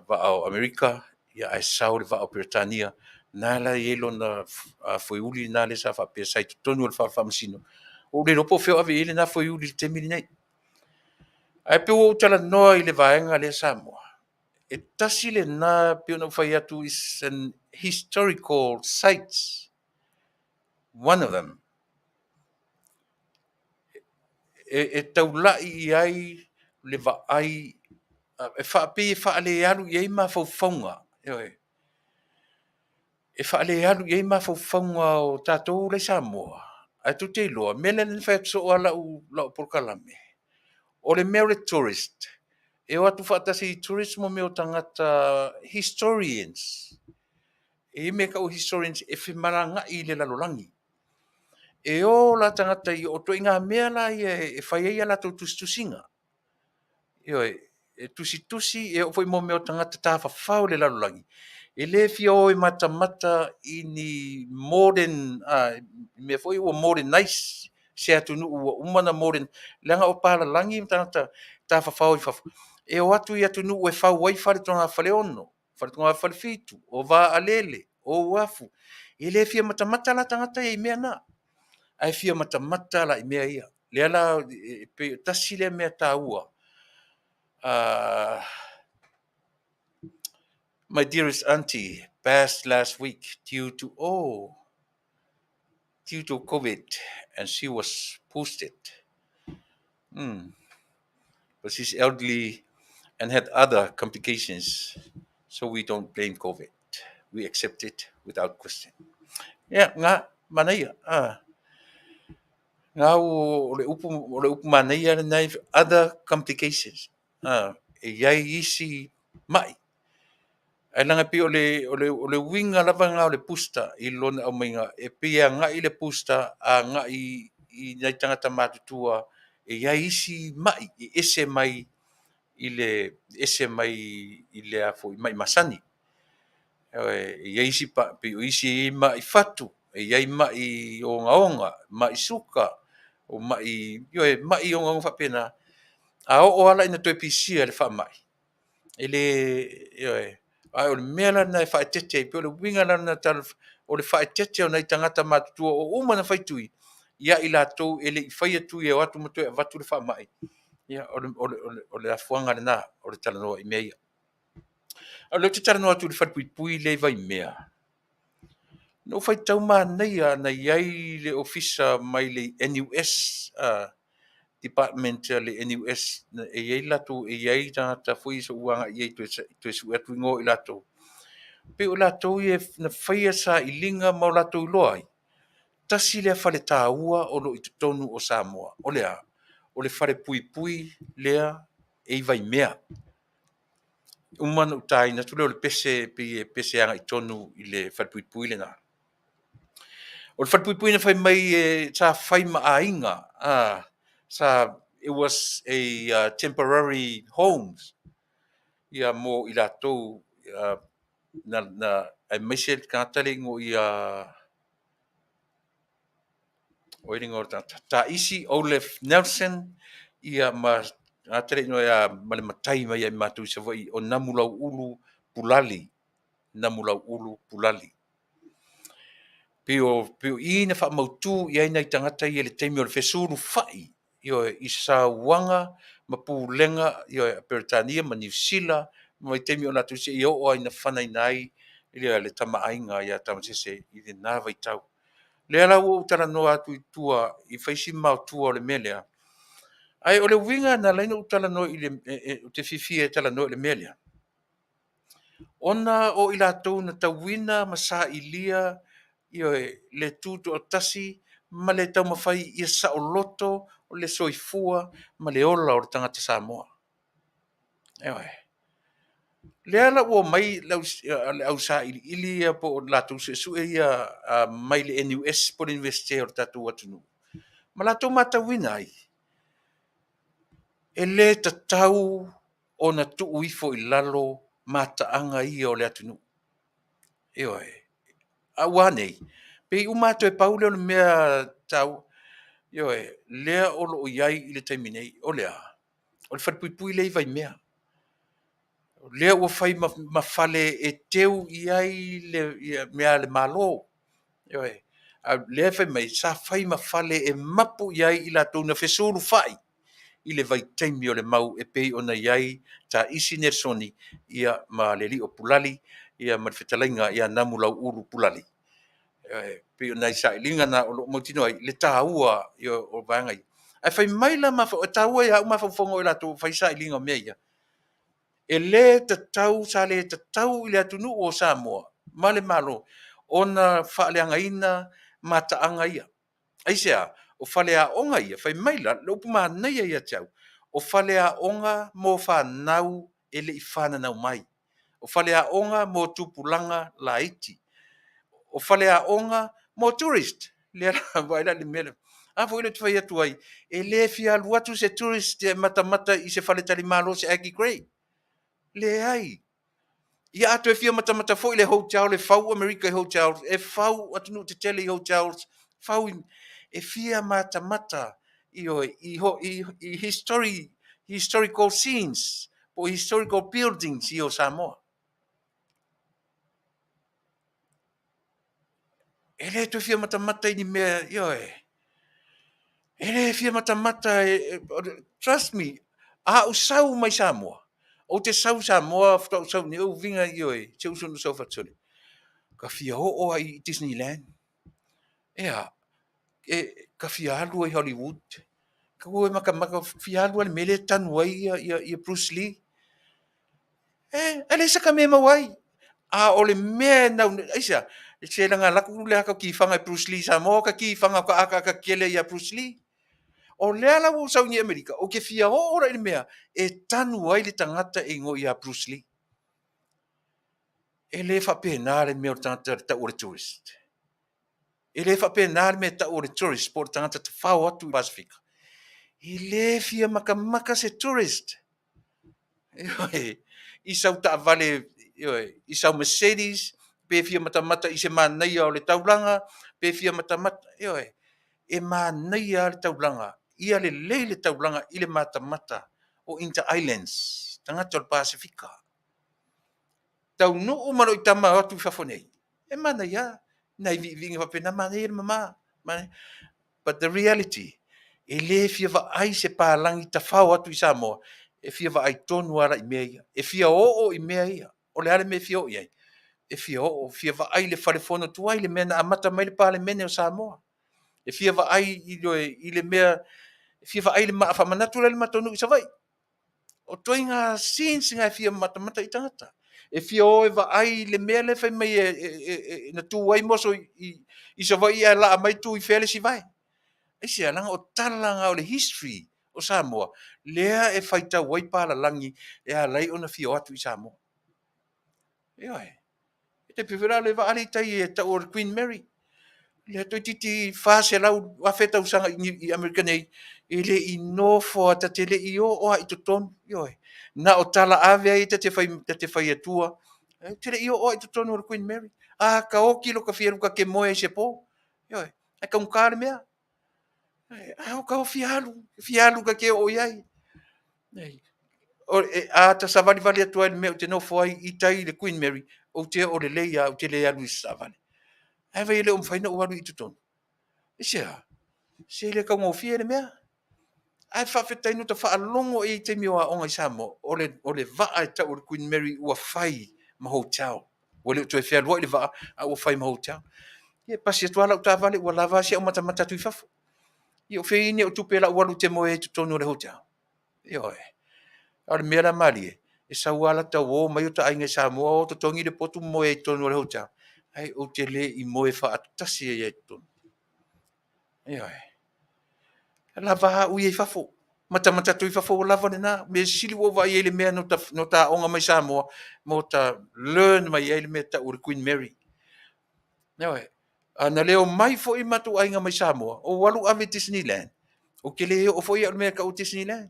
vaa o Amerika, ae sau le vaa o Peretania. Na la e i ai lona foeuli lena lea sa faapea sa i totonu o le fale faamasino. Ua ou le iloa po o fea o ave i ai lena foeuli i le taimi lenei. Ae pei ua ou talanoa i le vaega lea Samoa, e tasi lena pei ona ou fai atu is an historical sites, one of them, e taulai i ai le vaai, e faapei e faalealu i ai mafaufauga, ioe, e faalealu i ai mafaufauga o tatou la e i Samoa. Ae tou te iloa, o le mea lea na fai atu soo lava lau polokalame, o le mea o le tourist, e o atu faatasi i tourist mo mea o tagata historians. E i ai mea e tau o historians e femalagaai i le lalolagi. E o la tagata i o ituaiga mea la ia e fai ai a latou tusitusiga. Ioe, e tusitusi, e oo foi i mea o tagata tafafao i le lalolagi, e le fia o e matamata i ni modern mea foi ia ua modernize se atunuu ua uma ona modern, leaga o papalagi ma tagata tafafao i fafo, e o atu i atunuu e fau ai fale togafaleono, fale togafalefitu, o vaalele, o uafu. E le fia matamata la tagata ia i mea na, ae fia matamata la i mea ia. Lea la e pei tasi lea mea taua. My dearest auntie passed last week due to oh due to COVID and she was boosted. But she's elderly and had other complications, so we don't blame COVID. We accept it without question. Ia, na, manaia. Na o le upu, o le upu manaia lena, other complications. E i ai isi mai. Ae leaga pei o le uiga lava lena o le booster i lona aumaiga, e pei e agai le booster agai i nai tagata matutua e i ai isi mai e ese mai i le ese mai i le a foi mai masani. E i ai isi pei o isi e i ai mai fatu, e i ai mai ogaoga, mai suka, o mai, ioe, mai ogaoga faapena. A oo lava la ina toe pisia i le faamai, e le, ioe, ae o le mea la lena e faaeteete ai, pei o le uiga la lena o le faaeteete o nai tagata matutua ua uma ona fai tui, ia i latou e le i faia tui e o atu ma toe avatu le faamai. Ia, o le afuaga lena o le talanoa i mea ia. A o lea ou te talanoa atu i le falepuipui lea i Vaimea, na ou faitau manaia na i ai le ofisa mai le NUS, department a le NUS, e i ai latou, e i ai tagata foi ia sa ou agai i ai toe sue atu igoa o i latou. Pei o latou ia na faia sailiga ma o latou iloa ai, tasi lea faletaua o lo o i totonu o Samoa. O le a? O le falepuipui lea e i Vaimea. Uma ona ou taina atu lea o le pese, pei e pese agai tonu i le falepuipui lena. O le falepuipui na fai mai sa fai ma aiga, sa it was a temporary homes ia mo i latou na aemaise le tagata le igoa ia o ai le igoa o le tagata Taisi Olaf Nelson ia ma tagata le igoa ia ma le matai mai ia i matou i Savaii o Namulauulu Pulali, Namulauulu Pulali. Pei o i na faamautu i ai nai tagata ia i le taimi o le fesulufai, ioe, i sauaga ma pulega, ioe, a Peretania ma Niu Sila ma vaitaimi o latou seia oo lava ina fanaina ai le Tama a Aiga ia Tamasese i lena vaitau. Lea la ua ou talanoa atu i tua i fai si maotua o le mea lea. Ae o le uiga na ala ai ona ou talanoa i le ou te fiafia e talanoa i le mea lea, ona o i latou na tauina ma sailia, ioe, le tutoatasi ma le taumafai ia saoloto le soifua ma le ola o le tagata Samoa. Ioe. Lea la ua omai le au sailiili ia po o latou suesue ia mai le NUS po o le Iunivesite o le tatou atunuu, ma latou matauina ai, e le tatau ona tuu ifo i lalo mataaga ia o le atunuu. Ioe. A ua a nei? Pei uma lava toe pau lea o le mea taua. Ioe. Lea o lo o i ai i le taimi nei, o le a? O le falepuipui lea i Vaimea. O lea ua fai ma fale e teu i ai le mea a le Malo. Ioe. A o lea e fai mai sa fai ma fale e mapu i ai i latou na fesulufai i le vaitaimi o le mau e pei ona i ai Taisi Nelisoni ia ma le alii o Pulali ia ma le fetalaiga ia Namulauulu Pulali. E pei o nai sailiga na o lo o mautinoa ai le taua o vaega ia. Ae fai mai la e taua ia au mafaufauga o i latou o fai sailiga o mea ia, e le tatau, sa le tatau i le atunuu o Samoa ma le Malo ona faaleagaina mataaga ia. Aisea? O faleaoga ia, fai mai la, le upu manaia ia te au, o faleaoga mo fanau e le i fananau mai. O faleaoga mo tupulaga laiti. O faleaoga mo tourist. Lea la, vaai la i le mea lea. A foi lea ou te fai atu ai, e le fia alu atu se tourist e matamata i se faletalimalo o se Aggie Grey. Leai. Ia a toe fia matamata foi i le hotel e fau Amerika i hotels, e fau atunuu tetele i hotels, fau i, e fia matamata, ioe, i history, historical scenes po o historical buildings ia o Samoa. E le toe fia matamata i ni mea, ioe. E le fia matamata, trust me, a ou sau mai Samoa, ou te sau i Samoa faatoa ou sau nei, ou uiga, ioe, si ou uso na sau faatisone, ka fia oo lava i Disneyland. Ea, e, ka fia alu i Hollywood, ka ua e matamata, fia alu lava i le mea lea e tanu ai ia Bruce Lee. E, e leai se mea e maua ai. A o le mea e nau, aisea? Se leaga alu atu le ata o tifaga e Bruce Lee i Samoa, ota tifaga o ta akaaka tetele ia Bruce Lee. O lea la ua ou sau nei i Amerika, ou te fia oo la i le mea e tanu ai le tagata e igoa ia Bruce Lee. E le faapena le mea o le tagata e tau o le tourist. E le faapena le mea e tau o le tourist po o le tagata tafao atu i Pasefika. E le fia matamata se tourist. Ioe, i sau taavale, ioe, i sau Mercedes, pe fia matamata i se manaia o le taulaga, pe fia matamata, ioe, e manaia lava le taulaga, ia lelei le taulaga i le matamata o Inter Islands, tagata o le Pasefika. Taunuu ma lou tama atu i fafo nei, e manaia lava, nai viiviiga faapena, manaia le mama. But the reality, e le fia vaai se palagi tafao atu i Samoa, e fia vaai tonu lava la i mea ia. E fia oo i mea ia. O le a le mea e fia oo i ai? E fia oo, fia vaai i le fale fono tuai, le mea na amata mai le Palemene o Samoa. E fia vaai i le mea, e fia vaai i le maa faamanatu la e i le matou nuu i Savaii. O ituaiga scenes na e fia matamata i tagata. E fia o e vaai i le mea lea fai mai na tu ai moso i Savaii ae laa mai tu i fea le isi vae. Aisea? Leaga o tala na o le history o Samoa lea e faitau ai palalagi e ala ai ona fia o atu i Samoa. Ioe. E tai pei foi la o le vaa lea i tai e tau o le Queen Mary. Lea toeitiiti 400,000 tausaga i Amerika nei, e le i nofo lava, ta te le i oo lava i totonu. Ioe. Na o tala ave ai ta te fai, ta te fai atua. Ou te le i oo lava i totonu o le Queen Mary. A ka oti lo ta fia alu ta te moe ai i se po. Ioe. Ae taugata le mea. Ae o ka fia alu, fia alu ta te oo i ai. A ta savalivali atu ai i le mea ou te nofo ai i tai i le Queen Mary, ou te oo lelei lava, ou te le alu i se taavale. Ae vaai e le o mafai ona ou alu i totonu. Aisea? Se le taugofie le mea. Ae faafetai na ota faalogo i taimi o aoga i Samoa, o le vaa e tau o le Queen Mary ua fai ma hotel. Ua le o toe fealuai le vaa, a ua fai ma hotel. Ia e pasi atu lava lau taavale ua lava si au matamata atu i fafo. Ia o fea nei o tupe lau alu ou te moe ai i totonu o le hotel. Ioe. A o le mea la malie, e sau lava lata uo mai ota aiga i Samoa o totogi le potu ma moe ai i totonu o le hotel. Ai ou te le i moe faatasi ai i totonu. Ioe. E lava au ia i fafo. Matamata atu i fafo ua lava lena. Mea sili ua ou vaai ai i le mea na ota aoga mai Samoa ma ota learn mai ai le mea e tau o le Queen Mary. Ioe. A na le omai foi matou aiga mai Samoa, ou alu ave i Disneyland, ou te le oo foi au i le mea e tau o Disneyland.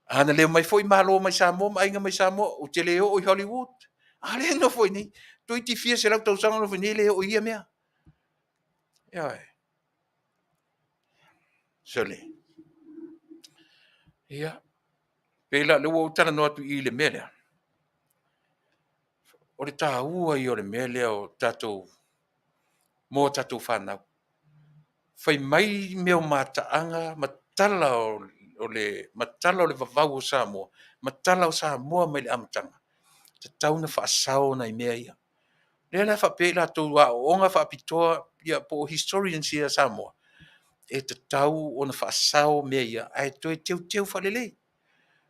A na le omai foi Malo mai Samoa ma aiga mai Samoa, ou te le oo i Hollywood. A lea e nofo ai nei, toeitiiti fia selau tausaga o nofo ai nei e le oo i ia mea. Ioe. Sole. Ia, pei la o lea ua ou talanoa atu i i le mea lea, o le taua ia o le mea lea o tatou, mo a tatou fanau. Fai mai mea o mataaga ma tala o le, ma tala o le vavau o Samoa, ma tala o Samoa mai le amataga, e tatau ona faasao nai mea ia. Lea la e faapea i latou aoaoga faapitoa ia po o historians ia a Samoa, e tatau ona faasao mea ia ae toe teuteu faalelei.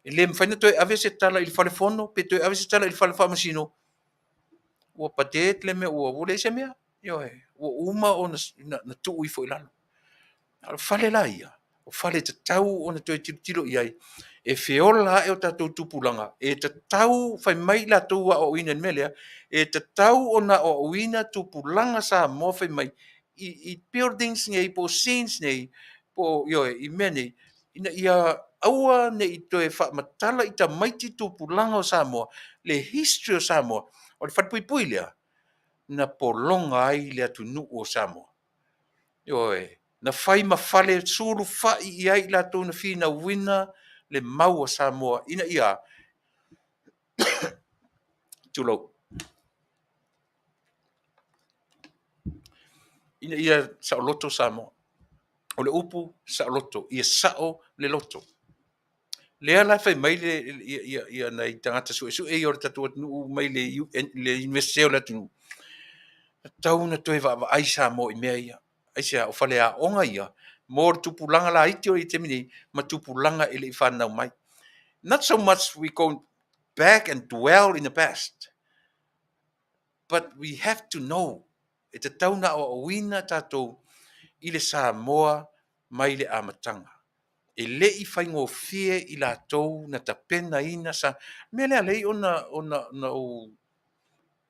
E le mafai ona toe ave se tala i le fale fono pe toe ave se tala i le fale faamasino, ua patet le mea, ua leai se mea. Ioe, ua uma ona tuu ifo i lalo. A o le fale la ia, o fale e tatau ona toe tilotilo i ai, e feola ae o tatou tupulaga, e tatau, fai mai i latou o aoaoina i le mea lea, e tatau ona aoaoina tupulaga Samoa fai mai i buildings nei po o scenes nei, po o, ioe, i mea nei, ina ia aua ne i toe faamatala i tamaiti tupulaga o Samoa le history o Samoa. O le falepuipui lea na pologa ai le atunuu o Samoa. Ioe, na fai ma fale sulufai i ai i latou na finauina le mau a Samoa ina ia, tulou, ina ia saoloto Samoa. O le upu saoloto, ia sao le loto. Lea la e fai mai le, ia, ia, nai tagata suesue ia o le tatou atunuu mai le, le Iunivesite o le atunuu, tatau ona toe vaavaai Samoa i mea ia. Aisea? O faleaoga ia mo le tupulaga laiti o i le taimi nei ma tupulaga e le i fanau mai. Not so much we go back and dwell in the past, but we have to know. E tatau ona aoaoina tatou i le Samoa mai le amataga. E le i faigofie i latou na tapenaina sa mea lea lei ona ona na ou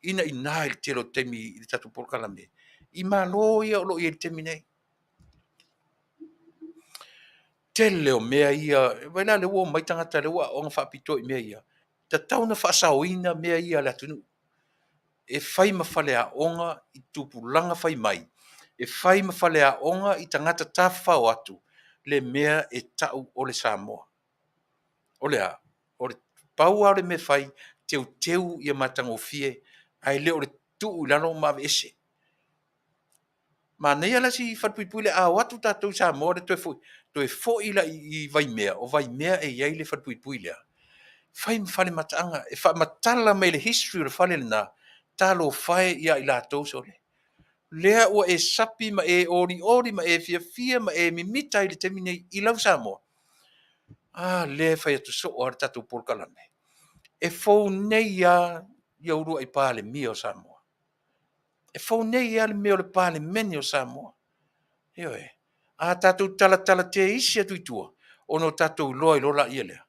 inaina i le tele o taimi i le tatou polokalame i Malo ia o lo o i ai i le taimi nei. Tele o mea ia, vaai la lea ua omai tagata lea ua aooga faapitoa i mea ia, tatau ona faasaoina mea ia a le atunuu. E fai ma faleaoga i tupulaga fai mai, e fai ma faleaoga i tagata tafafao atu le mea e tau o le Samoa. O le a? O le pau lava o le mea e fai, teuteu ia matagofie, ae le o le tuu i lalo ma aveese. Manaia la si falepuipui lea, a o atu tatou i Samoa le toe foi, toe foi la i Vaimea, o Vaimea e i ai le falepuipui lea, fai ma fale mataaga, e faamatala mai le history o le fale lena, talofa e ia i latou sole. Lea ua e sapi ma e olioli ma e fiafia ma e mimita ai i le taimi nei i lau Samoa. A lea e fai atu soo lava le tatou polokalame. E fou nei lava ia uluai Palemia o Samoa. E fou nei lava le mea o le Palemene o Samoa. Ioe. A tatou talatala teisi atu i tua, ona o tatou iloa ai loa lea lea,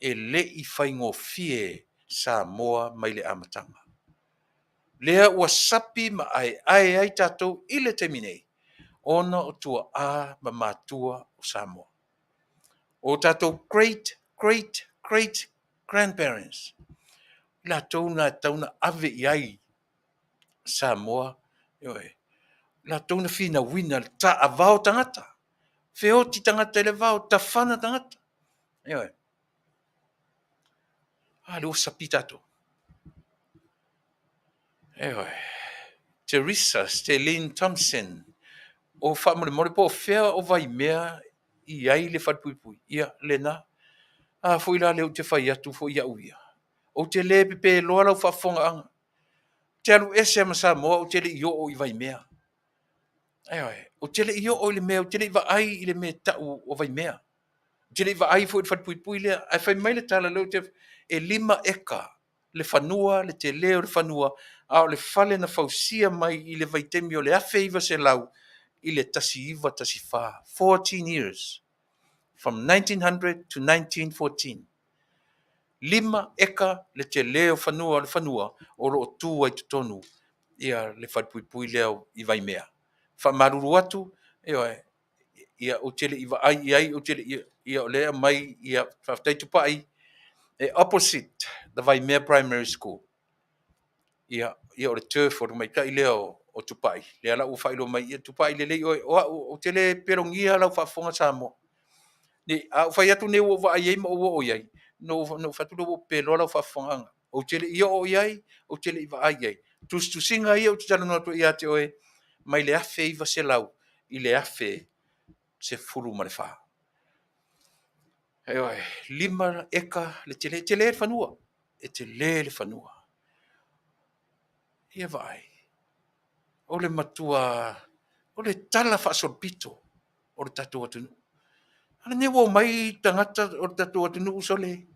e le i faigofie Samoa mai le amataga. Lea ua sapi ma aeae ai tatou i le taimi nei, ona o tuaa ma matua o Samoa. O tatou great, great, great grandparents, i latou na e tatau ona ave i ai Samoa, ioe, latou na finauina le taavao tagata, feoti tagata i le vao, tafana tagata. Ioe. A, lea ua sapi tatou. Ioe. Teresa Stelline Thompson, o faamolemole po o fea o Vaimea i ai le falepuipui? Ia, lena. A foi la lea ou te fai atu foi au ia, ou te le pepeloa lau faafofogaaga. Ou te alu ese lava ma Samoa ou te le i oo i Vaimea. Ioe, ou te le i oo i le mea, ou te le i vaai i le mea e tau o Vaimea. Ou te le i vaai foi i le falepuipui lea, ae fai mai le tala lea ou te, e 5 eka le fanua, le tele o le fanua, a o le fale na fausia mai i le vaitaimi o le 1900 i le 1914, 14 years. From 1900 to 1914. 5 eka le tele o fanua o le fanua o lo o tu ai totonu ia le falepuipui lea i Vaimea. Faamalulu atu, ioe, ia ou te le i vaai i ai, ou te le i, ia o lea e aumai, ia faafetai Tupai, e opposite the Vaimea Primary School. Ia, ia o le turf o le tamaitai lea o Tupai, lea la ua faailoa mai, ia Tupai lelei oe, o au, ou te le pelogia lau faafofoga Samoa. Ni, a ou fai atu nei ua ou vaai i ai ma ou oo i ai, na ou fai atu lea ua ou peloa lau faafofogaaga. Ou te le i oo i ai, ou te le i vaai i ai. Tusitusiga ia ou te talanoa atu ai ia te oe, mai le 1900 i le 1014. Ioe, 5 eka le tele, e tele le fanua, e tele le fanua. Ia vaai, o le matua, o le tala faasolopito o le tatou atunuu. A lenei ua omai tagata o le tatou atunuu sole,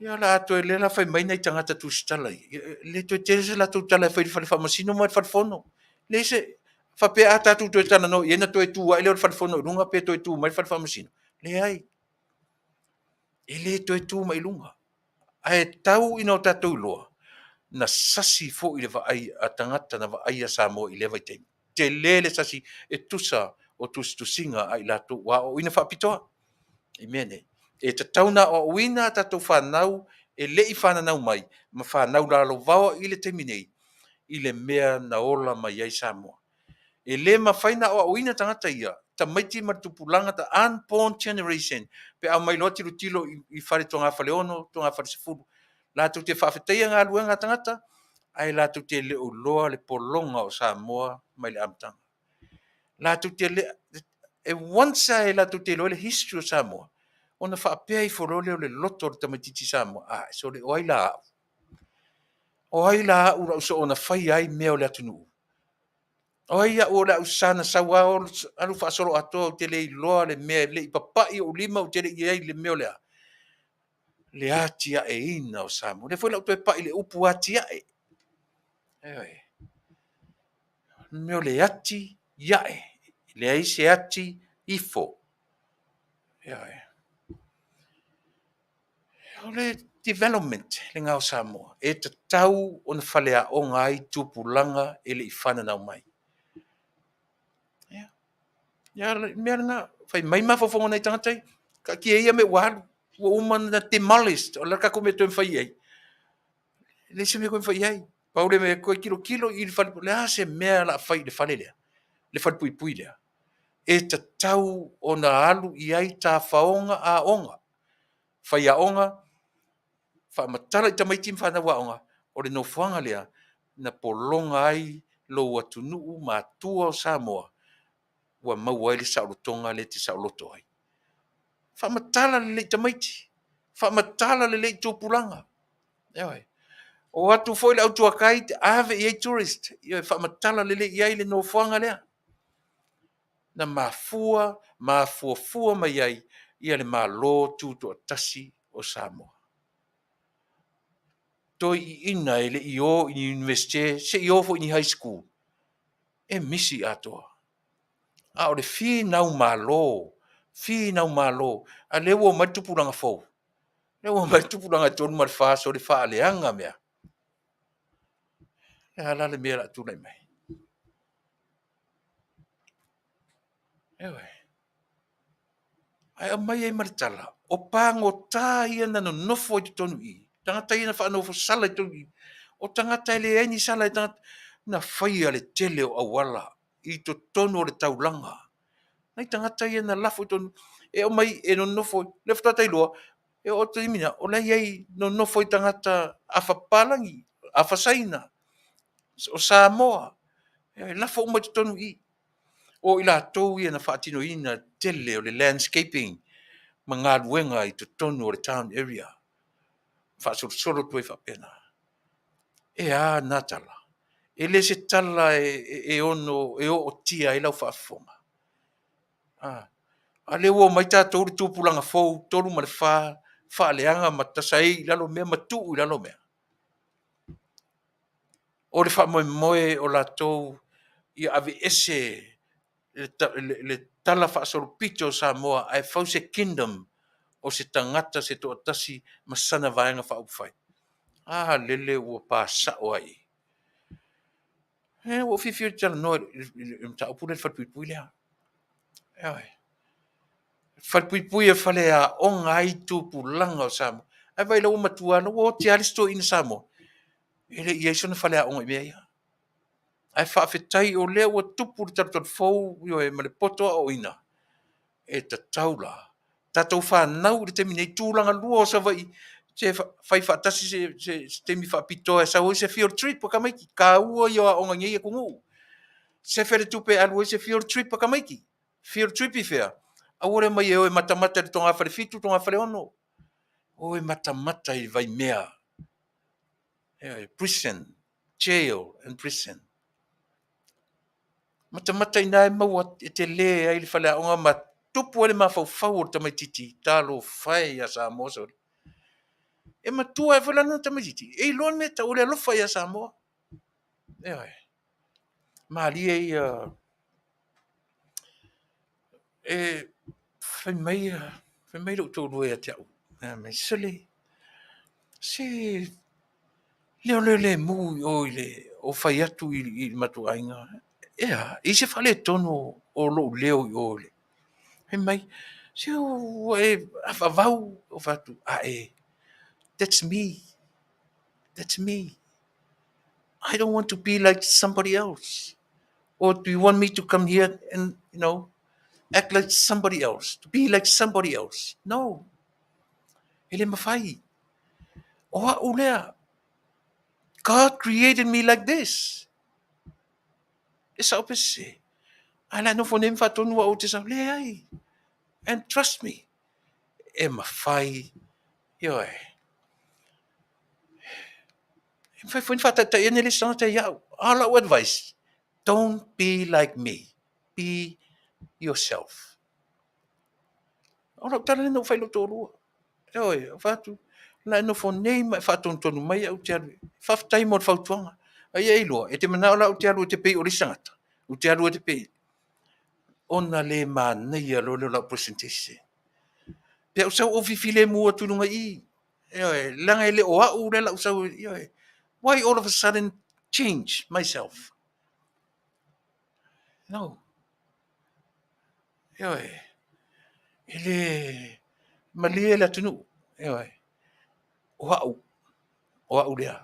ia la toe lea la fai mai nai tagata tusitala ia, e le toe tele se latou tala e fai i le fale faamasino ma le fale fono. Leai se, faapea a tatou toe talanoa i ai ona toe tu ae lea o le fale fono i luga pe toe tu mai le fale faamasino. Leai, e le toe tu mai i luga. Ae tau ina o tatou iloa, na sasi foi le vaai a tagata na vaaia Samoa i lea vaitaimi. Tele le sasi e tusa o tusitusiga a i latou ua aoaoina faapitoa i mea nei. E tatau ona aoaoina a tatou fanau e le i fananau mai ma fanau lalovaoa i le taimi nei i le mea na ola mai ai Samoa. E le mafai ona aoaoina tagata ia, tamaiti ma le tupulaga, the unborn generation, pe a omai loa tilotilo i fale togafaleono, togafalesefulu, latou te faafetaia galuega a tagata, ae latou te le o iloa le pologa o Samoa mai le amataga. Latou te le, e once lava e latou te iloa le history o Samoa, ona faapea ifo loa lea o le loto o le tamaitiiti Samoa, a, sole, o ai la au? O ai la au o le a ou soona faia ai mea o le atunuu? O ai au o le a saga sau lava alu faasoloatoa ou te le iloa le mea e le i papai ou lima ou te le i i ai i le mea o le a? Le atiaeina o Samoa. O lea foi o le a ou toe pai i le upu atiae. Ioe. O le mea o le ati iae. E leai se ati ifo. Ioe. O le development lena o Samoa, e tatau ona faleaoga ai tupulaga e le i fananau mai. Ia, ia le mea lena, fai mai mafaufauga o nai tagata ia, taatia ia mea ua alu, ua uma ona demolished. O le a le tatou mea e toe fai i ai? E leai se mea e toe fai i ai. Pau le mea, toe tilotilo i le fale, o le a se mea o le a fai i le fale lea, le falepuipui lea? E tatau ona alu i ai tafaoga aoga, faiaoga, faamatala i tamaiti ma fanau aoga, o le nofoaga lea na pologa ai lou atunuu matua o Samoa, ua maua ai le saolotoga lea e te saoloto ai. Faamatala lelei i tamaiti, faamatala lelei i tupulaga. Ioe. O atu foi le au tour guide ave i ai tourist, ioe, faamatala lelei i ai le nofoaga lea na mafua mafuafua mai ai ia le Malo Tutoatasi o Samoa. Toeaiina e le i o i ni Iunivesite, se i o foi i ni high school, e misi atoa. A o le finau malo, finau malo, a lea ua omai le tupulaga fou, lea ua omai le tupulaga e 3 ma le 4, sole faaleaga mea. O le a la le mea o le a tulai mai? Ioe. Ae aumai ai ma le tala, o pagota ia na nonofo i totonu i i, tagata ia na faanofosala i totonu i i, o tagata e leai ni sala, tagata na faia le tele o auala i totonu o le taulaga. Nai tagata ia na lafo i totonu, e aumai e nonofo, lea faatoa ta iloa, e oo atu i le taimi lena, o la e i ai, nonofo ai tagata afa papalagi, afa Saina, o Samoa, e lafo uma i totonu i i. O i latou ia na faatinoina le tele o le landscaping ma galuega i totonu o le town area, faasolosolo atu ai faapena. E a na tala? E le se tala e ono e ootia ai lau faafofoga. A lea ua omai tatou le tupulaga fou 3 ma le 4, faaleaga ma tasaei i lalo mea ma tuu i lalo mea. O le faamoemoe o latou ia aveese le Tala Faasolopito o Samoa ae fau se kingdom o se tagata se toatasi ma sana Vaega Faaupufai. A lele ua pasao ai i. E, ua ou fiafia ou te talanoa i le mataupu lea i le falepuipui lea. Ioe. Falepuipui e faleaoga ai tupulaga o Samoa. Ae vaai o la ua matua, la ua oti lava le isi toeaina Samoa, e le i i ai sona faleaoga i mea ia. Ae faafetai o lea ua tupu le talutalufou, ioe, ma le poto aoaoina, e tatau la tatou fanau i le taimi nei, tulaga lua o Savaii, se fai faatasi se taimi faapitoa e sau ai se field trip a tamaiti. Taua ia o aoga i nei atunuu. Sefe le tupe e alu ai se field trip a tamaiti. Field trip i fea? Aua le omai e o e matamata i le togafale 7, togafale 6. O e matamata i Vaimea. Prison, jail and prison. Matamata i ina e maua e tele ai le faleaoga ma tupu ai le mafaufau o le tamaitiiti, talofa e ia Samoa sole. E matua ai foi la lana tamaitiiti, e iloa le mea e tau o le alofa ia Samoa. Ioe. Malie ia e fai mai lou toalua ia te au, fai mai, sole, se leoleolemu i o i le o fai atu i le matou aiga. E a, e i ai se faaletonu o lou leo i o i le. Fai mai, se ua e avavau. Ou fai atu, ae, that's me. That's me. I don't want to be like somebody else. Or do you want me to come here and, you know, act like somebody else? To be like somebody else? No. E le mafai. O au lea. God created me like this. E sao pe sese. Ae la e nofo nei ma faatonu au ou te sau. Leai. And trust me. E mafai. Ioe. E mafai foi ona faataitai ane le isi tagata ia au. A o lau advice, don't be like me. Be yourself. O lau tala lea na ou fai i lou toalua. Ioe, ou fai atu, la e nofo nei ma e faatonutonu mai au ou te alu. Faafetai mo le fautuaga. A ia e iloa, e te manao la ou te alu e te pei o le isi tagata. Ou te alu e te pei. Ona le manaia loa lea o lau presentation. Pe ou sau ou fifilemu atu i luga i i. Ioe, leaga e le o au lea la ou sau, ioe. Why all of a sudden change myself? No. Ioe. E le malie le atunuu. Ioe. O au. O au lea.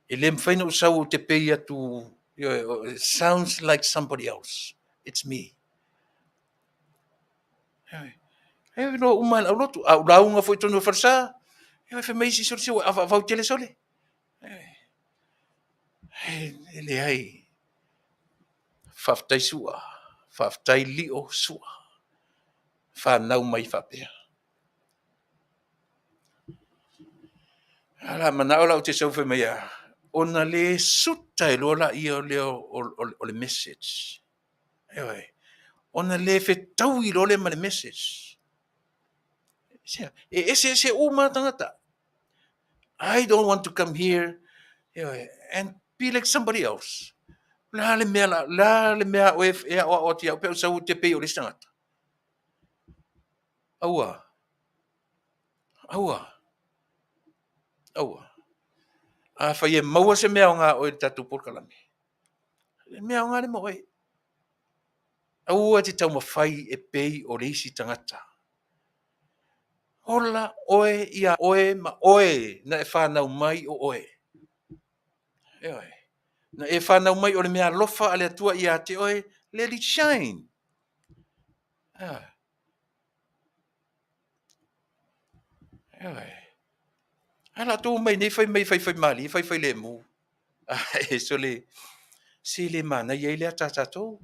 E le mafai ona ou sau ou te pei atu, ioe, it sounds like somebody else. It's me. Ioe. E iloa uma e le aulotu. A ou lauga foi i totonu o le falesa, ioe, fai mai isi, sole se ua e avaavau tele sole. E leai. Faafetai Sua. Faafetai Lio Sua. Fanau mai faapea. A la manao la ou te sau fai mai a, ona le suta e loa laia o lea o le message. Ioe. Ona le fetaui loa lea ma le message. E eseese uma tagata. I don't want to come here, ioe, and be like somebody else. O le a le mea la, le a le mea a oe e aoao atu ia au pe a ou sau ou te pei o le isi tagata? Aua. Aua. Aua. Afai e maua se mea aoga a oe i le tatou polokalame, le mea aoga lea mo oe. Aua e te taumafai e pei o le isi tagata. Ola oe ia oe ma oe na e fanau mai o oe. Ioe. Na e fanau mai o le mea alofa a le Atua ia te oe, let it shine. Ah. Ioe. Ae latou omai nei fai mai faifai malie, faifai lemu. Ae sole, se le manaia ai lea ta tatou.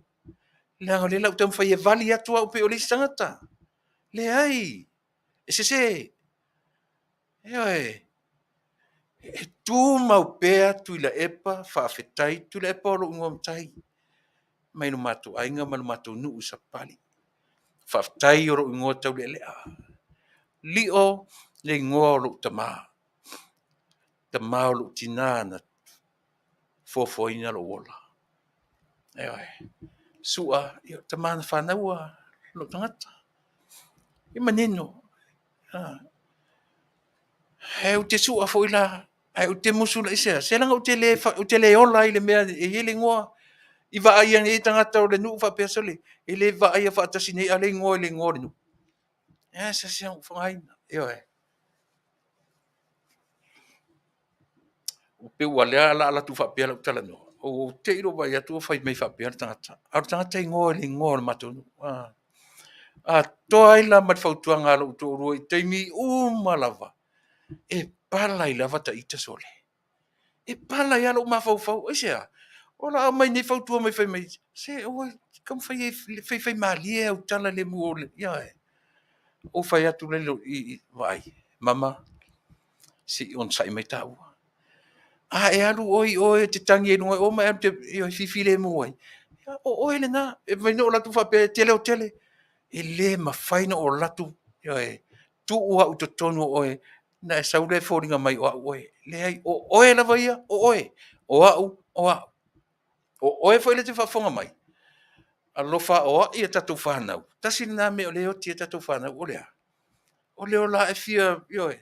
Leaga o lea la ou taumafai e vali atu au pei o le isi tagata. Leai, e sese. Ioe, e tumau pea Tuilaepa, faafetai Tuilaepa o lou igoa matai mai lo matou aiga ma lo matou nuu i Sapali. Faafetai o lou igoa taulealea. Lio le igoa o lou tama. Tama o lou tina na foafoaina lou ola. Ioe. Su'a, ia o tama na fanau a lou tagata. E manino. Ae ou te su'a foi la, ae ou te musu la i sea, se leaga ou te le ola ai i le mea e i ai le igoa. I vaaia nei e tagata o le nuu faapea, sole, e le vaaia faatasi nei a o le igoa i le igoa o le nuu. E seasea ona ou faaaogaina. Ioe. E pei ua lea o le a alu atu faapea lau talanoa, ua ou te i loa vaai atu ua fai mai faapea le tagata, a o le tagata e igoa i le igoa o le matou nuu. Atoa ai la ma le fautuaga a lou toalua i taimi uma lava, e pala ai lava ta ita sole. E pala ai lava lou mafaufau. Aisea? O la aumai nei fautua mai fai mai, se aua taumafai e faifaimalie au tala le mu o le, ioe. Ou fai atu lea i vaai, mama, se i onosai mai taua. A e alu oe i o e te tagi ai i luga i o ma e alu e te fifilemu ai, o oe lena. E mafai ona ou alu atu faapea e te leotele. E le mafai ona ou alu atu, ioe, tuu au i totonu o oe, ona e sau lea e foliga mai o au oe. Leai, o oe lava ia, o oe. O au, o au. O oe foi lea e te faafofoga mai, alofa aoai a tatou fanau. Tasi lena mea o lea e oti ai a tatou fanau, o le a? O le ola ae fia, ioe.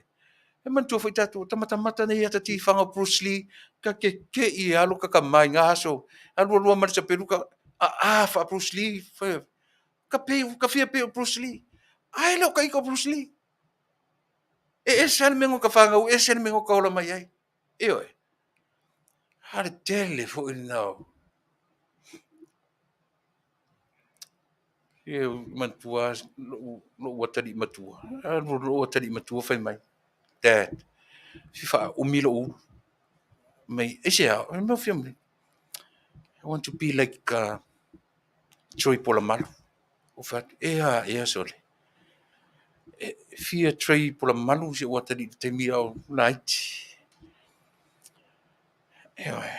E manatua foi tatou tamatamata nei ata tifaga o Bruce Lee, ka keke'i e alo kakama i na aso, alu alua ma le sapelu ka aa faa-Bruce Lee, ka pei, ka fia pei o Bruce Lee. Ae le o ka ika o Bruce Lee. E ese lava le mea na ota fanau, ese le mea na ota ola mai ai. Ioe. A o le tele foi lena o E manatua lava lou atalii matua, alu lou atalii matua fai mai, Dad, e fia faaumi lou ulu. Mai, aisea? O le mea ua fia umi ai? I want to be like Troy Polamalu. Ou fai atu, e a ea sole? E fia Troy Polamalu si ou atalii i le taimi a o laiti. Ioe.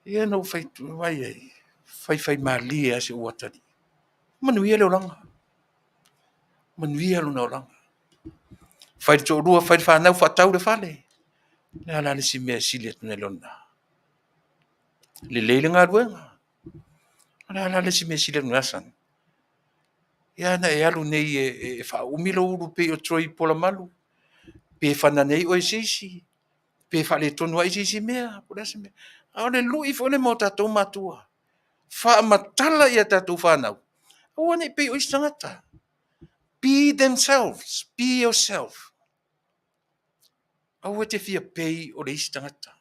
Ia na ou fai atu, vaai i ai, faifaimalie lava si ou atalii. Manuia le olaga. Manuia lona olaga. Fai le toalua, fai le fanau, faatau le fale. O le a la le isi mea e sili atu nai lo lena? Lelei le galuega. O le a la le isi mea e sili atu lena son? Ia na e alu nei e faaumi lou ulu pei o Troy Polamalu, pe fanane ai oe e se isi, pe faaletonu ai se isi mea, po o le a se mea. A o le lui foi lea mo tatou matua, faamatala ia tatou fanau, aua ne i pei o isi tagata. Be themselves, be yourself. Aua e te fia pei o le isi tagata.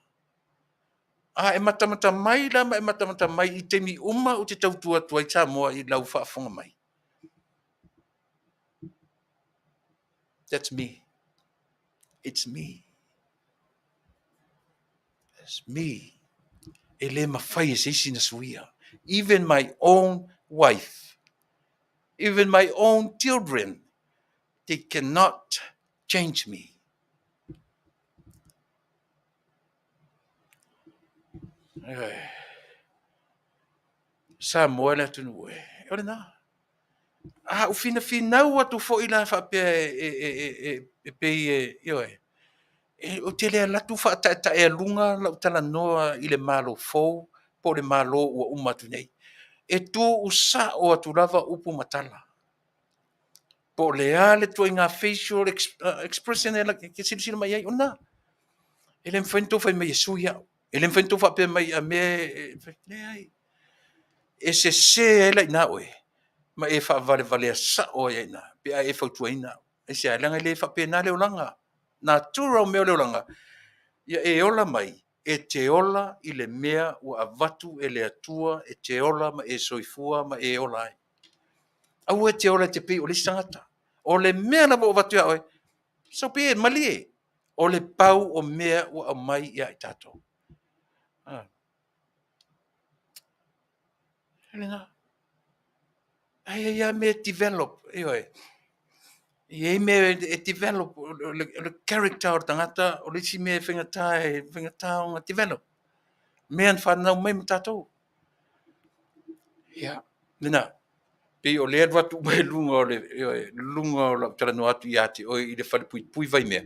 A e matamata mai la ma e matamata mai i taimi uma ou te tautua atu ai Samoa i lau faafofoga mai. That's me. It's me. That's me. E le mafai e se isi na suia. Even my own wife, even my own children, they cannot change me. Samoa le atunuu e. O lena. A ou finafinau atu foi la faapea e pei e, ioe, ou te le alu atu faataetaealuga lau talanoa i le Malo fou po o le Malo ua uma atu nei. E tuusao atu lava upu ma tala. Po o le a le ituaiga facial expression e te silasila mai ai, o lena. E le mafai ona outou fai mai e sui au. E le mafai ona outou faapea mai a mea e leai. E sese ai la i ina oe ma e faavalevalea sao ai i ina pe a e fautuaina au. Aisea? Leaga e le faapena le olaga. Natura o mea o le olaga, ia e ola mai, e te ola i le mea ua avatu e le Atua e te ola ma e soifua ma e ola ai. Aua e te ola e te pei o le isi tagata. O le mea lava ua avatu ia oe, so be it, malie. O le pau o mea ua aumai ia i tatou. Ah. Lena. Ai ai lava mea e develop, ioe. E i ai mea e develop, o le character o le tagata, o le isi mea e faigata ona develop. Mea na fananau mai ma tatou. Ia, lena. Pei o lea e alu atu mai luga o le, ioe, luga o lau talanoa atu ia te oe i le falepuipui Vaimea.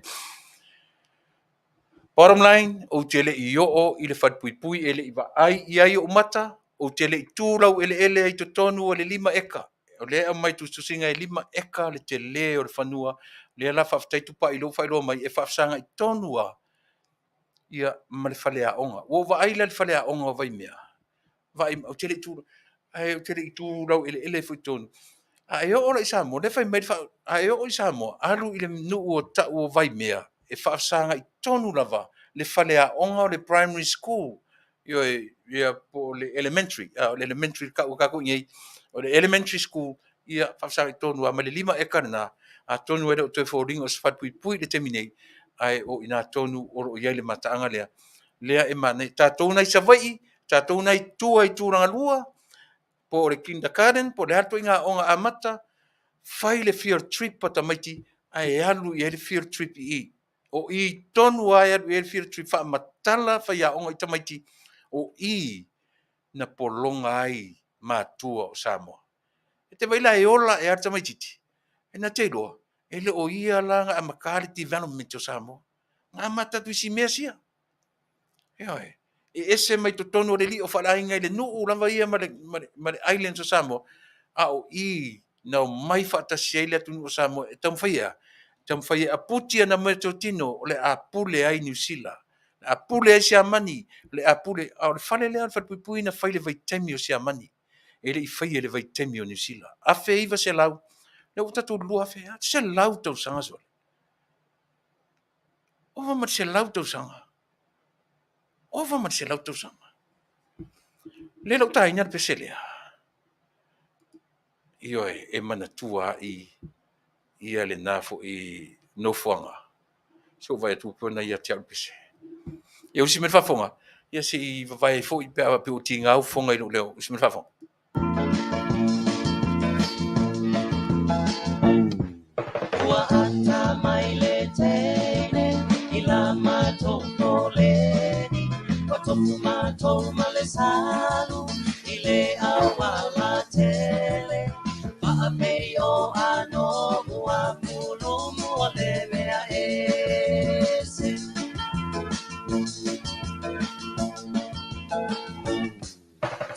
Bottom line, ou te le i oo i le falepuipui e le i vaai i ai ou mata, Ou te le i tu laueleele ai i totonu o le 5 eka. O lea e aumai tusitusiga e 5 eka le tele o le fanua. Lea la faafetai Tupai i lou faailoa mai e faafesagai tonu lava ia ma le faleaoga. Ua ou vaai la i le faleaoga o Vaimea, vaai, ou te le i tu, ae ou te le i tu laueleele ai foi i totonu. A e oo la i Samoa, lea e fai mai le a e oo i Samoa, alu i le nuu o tau o Vaimea, e faafesagai tonu lava le faleaoga o le primary school, ioe, ia po o le elementary, o le elementary tau a tatou i inei, o le elementary school, ia faafesagai tonu lava ma le 5 eka lena, atonu e le o toe foliga o se falepuipui i le taimi nei, ae o i ina tonu o lo o i ai le mataaga lea, lea e manaia. Tatou na i Savaii, tatou na i tua i Tulagalua, po o le kindergarten, po o le a le ituaiga aoga amata, fai le field trip a tamaiti ae alu i ai le field trip i i. O i tonu lava e alu i ai le field trip, faamatala faiaoga i tamaiti, o i na pologa ai matua o Samoa. E te vaai la e ola ae lava le tamaitiiti, e na te iloa, e le o ia la na amata le development o Samoa. Na amata atu i isi mea sia. Ioe. E ese mai totonu o le lio faaleaiga i le nuu lava ia ma le islands o Samoa, a o i na omai faatasi ai le atunuu o Samoa e taumafai e a? E taumafai e aputi ana meatotino o le a pule ai Niu Sila, o le a pule ai Siamani, o le a pule... A o le fale lea o le falepuipui na fai i le vaitaimi o Siamani, e le i faia i le vaitaimi o Niu Sila. 1900, lea ua tatou 2000, e 100 tausaga sole. Ova ma le 100 tausaga. Ova ma le 100 tausaga. Lea la ua taina le pese lea. Ioe, e manatua ai ia lena foi nofoaga. Se i ou vaai atu po o na ia te au le pese. Ia usi mai le faafofoga, ia se i vavae ai foi pe a pei ua tiga ou fofoga i lou leo. Usi mai le faafofoga. Ua ata mai le teine i la matou poleni, ua tofu matou ma le salu i le auala tele. Faapei o ano ua pulumu o le mea ese.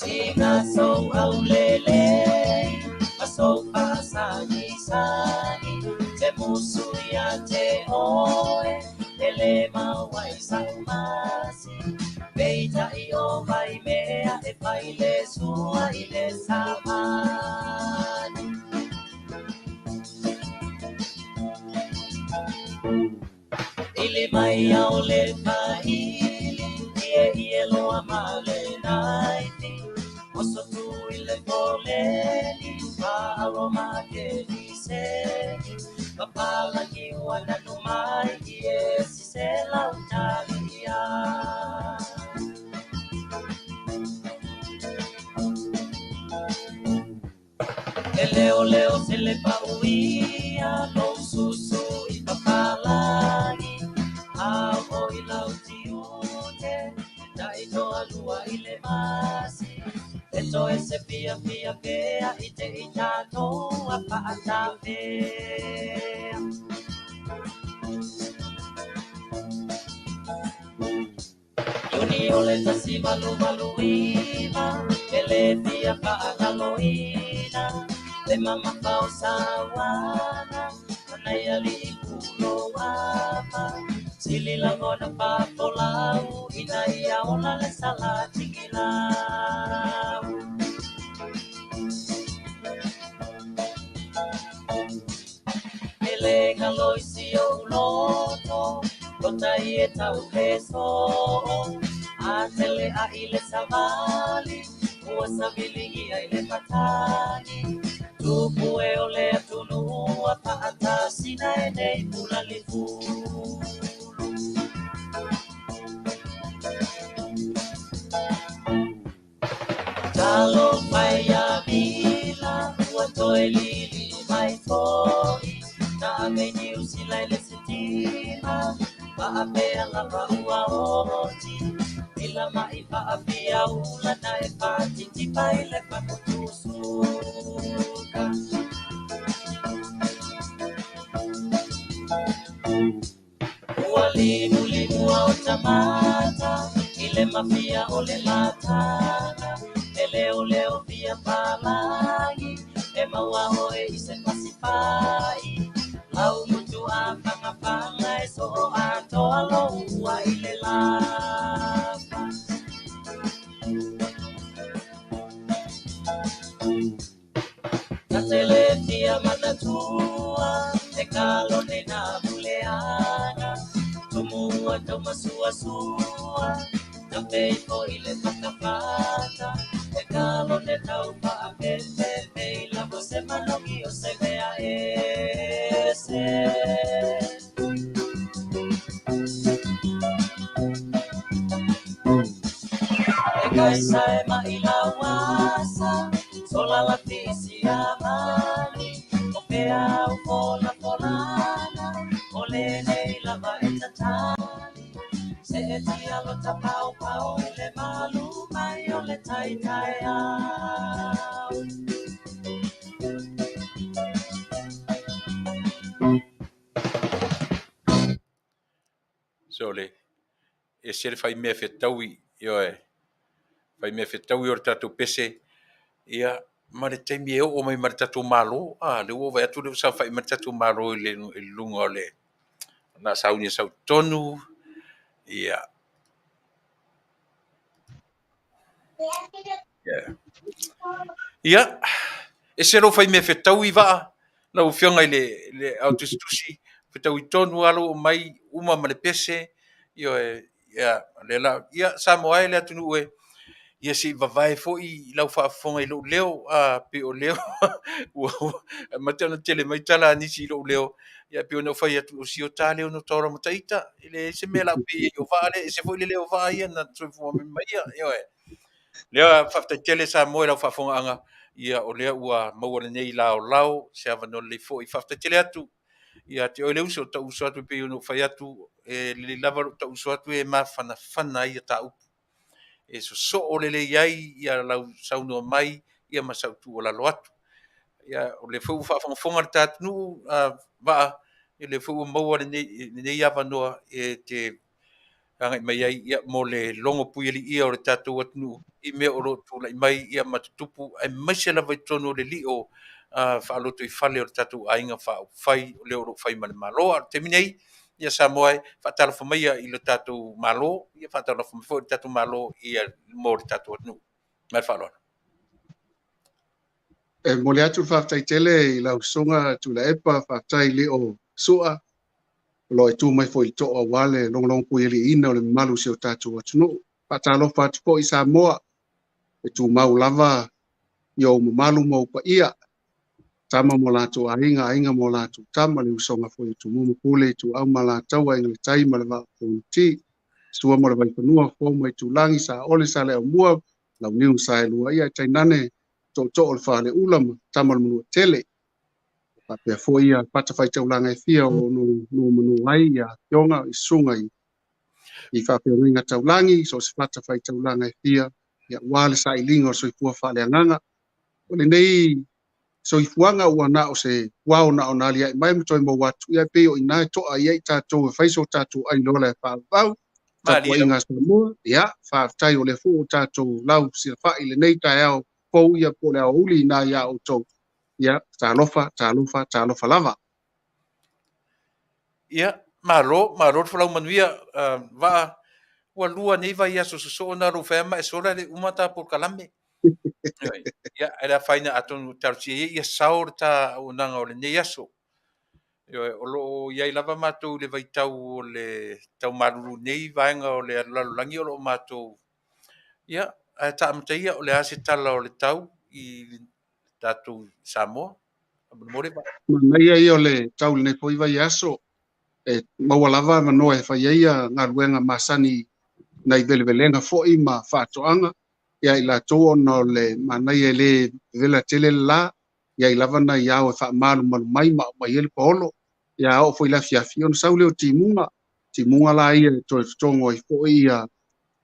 Tiga sou aulelei, ma sou faasagisagi, te musu ia te oe, e le mau ai sau masi. Peitai o Vaimea e fai le sua i le savali. Ili mai au le faili, ie ie loa ma le naifi. Oso tu i le poleni, paaro ma ke liseni. Papalangi ua nanu mai, ie sisela utalia. E leo leo se le pauia, lou susu i papalagi. Au o i lau tiute, tai toa lua i le masi. E toe se fia fia pea i te i tātou a paatapea. Iuni o le 1889, e le fia faagaloina, le mamafa o sauaga, o nai alii puloapa. Sili lagona faafolau, ina ia ola le salatigilau. E le galo i si ou loto, lota i e tau lesoo. A tele a i le savali, ua saviligia i le matagi. Tupu e o le atunuu, a faatasina e nei pula lifulu. Talo fai ia mila, ua toe lili mai foi. Na ave Niu Sila i le sitima, faapea lava ua oti. Ila mai faapia ula na e faatitipa i le fakutusuka. Ua limu limu o tamata, i le mafia o le lataga. E leoleo fia palagi e maua oe i se pasifai lau mutu a fagafanga e soo atoa lou ua i le lapa. Na tele fia manatua e kalone na puleaga tumua taumasuasua na feifo i le fatafata e kalone tau faafefefe i lavo se manogi o se mea ese. E kaisa e mai lauasa sola la fisi amani o pea au fola folana o lenei lava e tatali se e tia lo tapau pau i le malu mai o le taitai au. So le e se le fai mea fetaui ioe fai mea fetaui o le tatou pese ia ma le taimi e oo mai ma le tatou Malo le ua vaai atu le ua saofai mai le tatou Malo i le luga o le na sauni e sautonu ia. Ia e se lo fai mea fetaui vaa lau afioga i le au tusitusi fetaui tonu alo mai uma ma le pese ioe ia le la ia Samoa e le atunuu e ia se i vavae foi lau faafofoga i lou leo pe o leo ua amata ona tele mai tala a nisi i lou leo ia pe ona ou fai atu o si o ta leo no taola ma taita e leai se mea lau pe o vaa le se foi le leo vaa ia na soifua mai ia ioe lea faafetai tele Samoa i lau faafofogaaga ia o lea ua maua lenei laolao se avanoa lelei foi faafetai tele atu ia te oe le uso tauuso atu pe ona ou fai atu e lelei lava lou tauuso atu e mafanafana ai ia tāupu e sosoo lelei ai ia lau saunoa mai ia ma sautuualalo atu. Ia o le foi ua faafogafoga le ta atunuu vaa le foi ua maua lenei avanoa e te agai mai ai ia mo le logo puialiia o le tatou atunuu i mea o loo tulai mai ia ma tutupu aemaise lava i totonu o le lio faaloto i fale o le tatou aiga faaupufai o lea o loo fai ma le Malo. A o le taimi nei ia Samoa e faatalofa mai i le tatou Malo ia faatalofa mai foi i le tatou Malo ia mo le tatou atunuu. Mai le faaaloalo. E momoli atu le faafetai tele i lau susuga Tuilaepa, faafetai le o sua o loo e tu mai foi i le too aua le logologo puialiiina o le mamalu o si o tatou atunuu. Faatalofa atu foi i Samoa e tumau lava i ou mamalu ma ou paia, tama mo latou aiga, aiga mo latou tama, le usoga foi o Tumua ma Pule, Ituau ma Alataua, Aiga i le Tai ma le Vaa o Fonoti, Sua ma le Vaifanua, Fofo ma Aitulagi, Saole, Saleaaumua, Launiu ma Saelua, ia e tainane tootoo o le Faleula ma tama o le Manuatele. Faapea foi ia fatafaitaulaga e fia o no manu ai ia afioga i susuga i faafeagaiga taulagi, so o se fatafaitaulaga e fia ia ua le sailiga o le soifua faaleagaga. O lenei soifuaga ua na o se uao na o na aliae mai ma toe maua atu ia pei o ina e toa ai tatou e fai so tatou ai lola e faavavau tapuaiga a Samoa. Ia faafetai o lea foi ua tatou lau silafai lenei taeao fou ia po o le aoauli ina ia outou. Ia talofa, talofa, talofa lava. Ia malo, malo le folau manuia vaa ua lua nei vai aso sosoo na lou fai ma e sola le uma ta polokalame. Ia e le afaina atonu talosia ia ia sao le ta auaunaga o lenei aso. O loo iai lava matou i le vaitau o le tau malulu nei vaega o le lalolagi o loo matou ia ae taamata ia o le a se tala o le tau i tatou Samoa. Faamolemole vaa. Manaia ia o le tau lenei foi vai aso e maua lava avanoa e fai ai ia galuega masani nai velevelega foi ma faatoaga ia i latou ona o le manaia e le vevela tele le la ia i lava nai ao e faamalumalu mai ma aumai ai le paolo ia oo foi le afiafi ona sau lea o timuga timuga la ia e toe totogo ai foi ia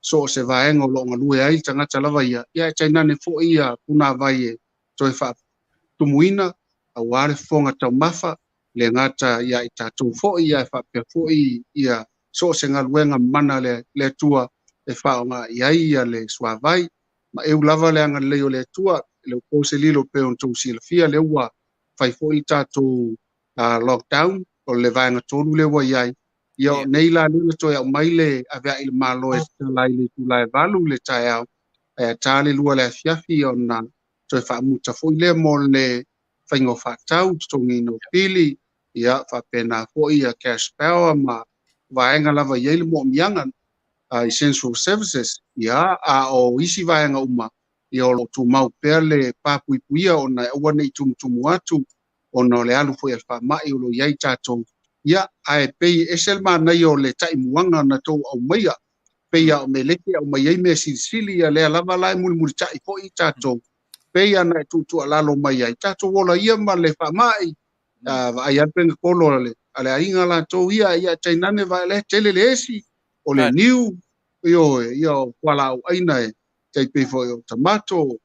so o se vaega o loo galue ai le tagata lava ia ia e tainane foi ia punavai e toe faatumuina aua le fofoga taumafa le gata ia i tatou foi ia e faapea foi ia so o se galuega mana le Atua e faaaoga i ai ia le suavai. maeu lava le agalelei o le Atua. E le o po se lilo pei ona outou silafia lea ua fai foi le tatou lockdown o le vaega 3 lea ua i ai. Ia o nei la lea na toe aumai le aveai i le Malo e tatala ai i le itula e 8 le taeao ae ata le 2 le afiafi ona toe faamuta foi lea mo le faiga o faatau, totogiina o pili, ia faapena foi ia cash power ma vaega lava i ai le mo'omiaga essential services, ia a o isi vaega uma ia o lo o tumau pea le papuipuia ona e aua ne i tumutumu atu ona o le alu foi a le faama'i o lo o i ai tatou. Ia ae pei e ese le manaia o le ta'imuaga na tou aumaia pei a o meleki e aumai ai mea silisili ia lea lava la e mulimulita'i foi tatou pei ana e tuutuualalo mai ai tatou ola ia ma le faama'i vaai atu pega kolo a le aiga latou ia ia tainane vae le tele le esi o le niu ioe ia o fualaau aina e taipei foi o tamato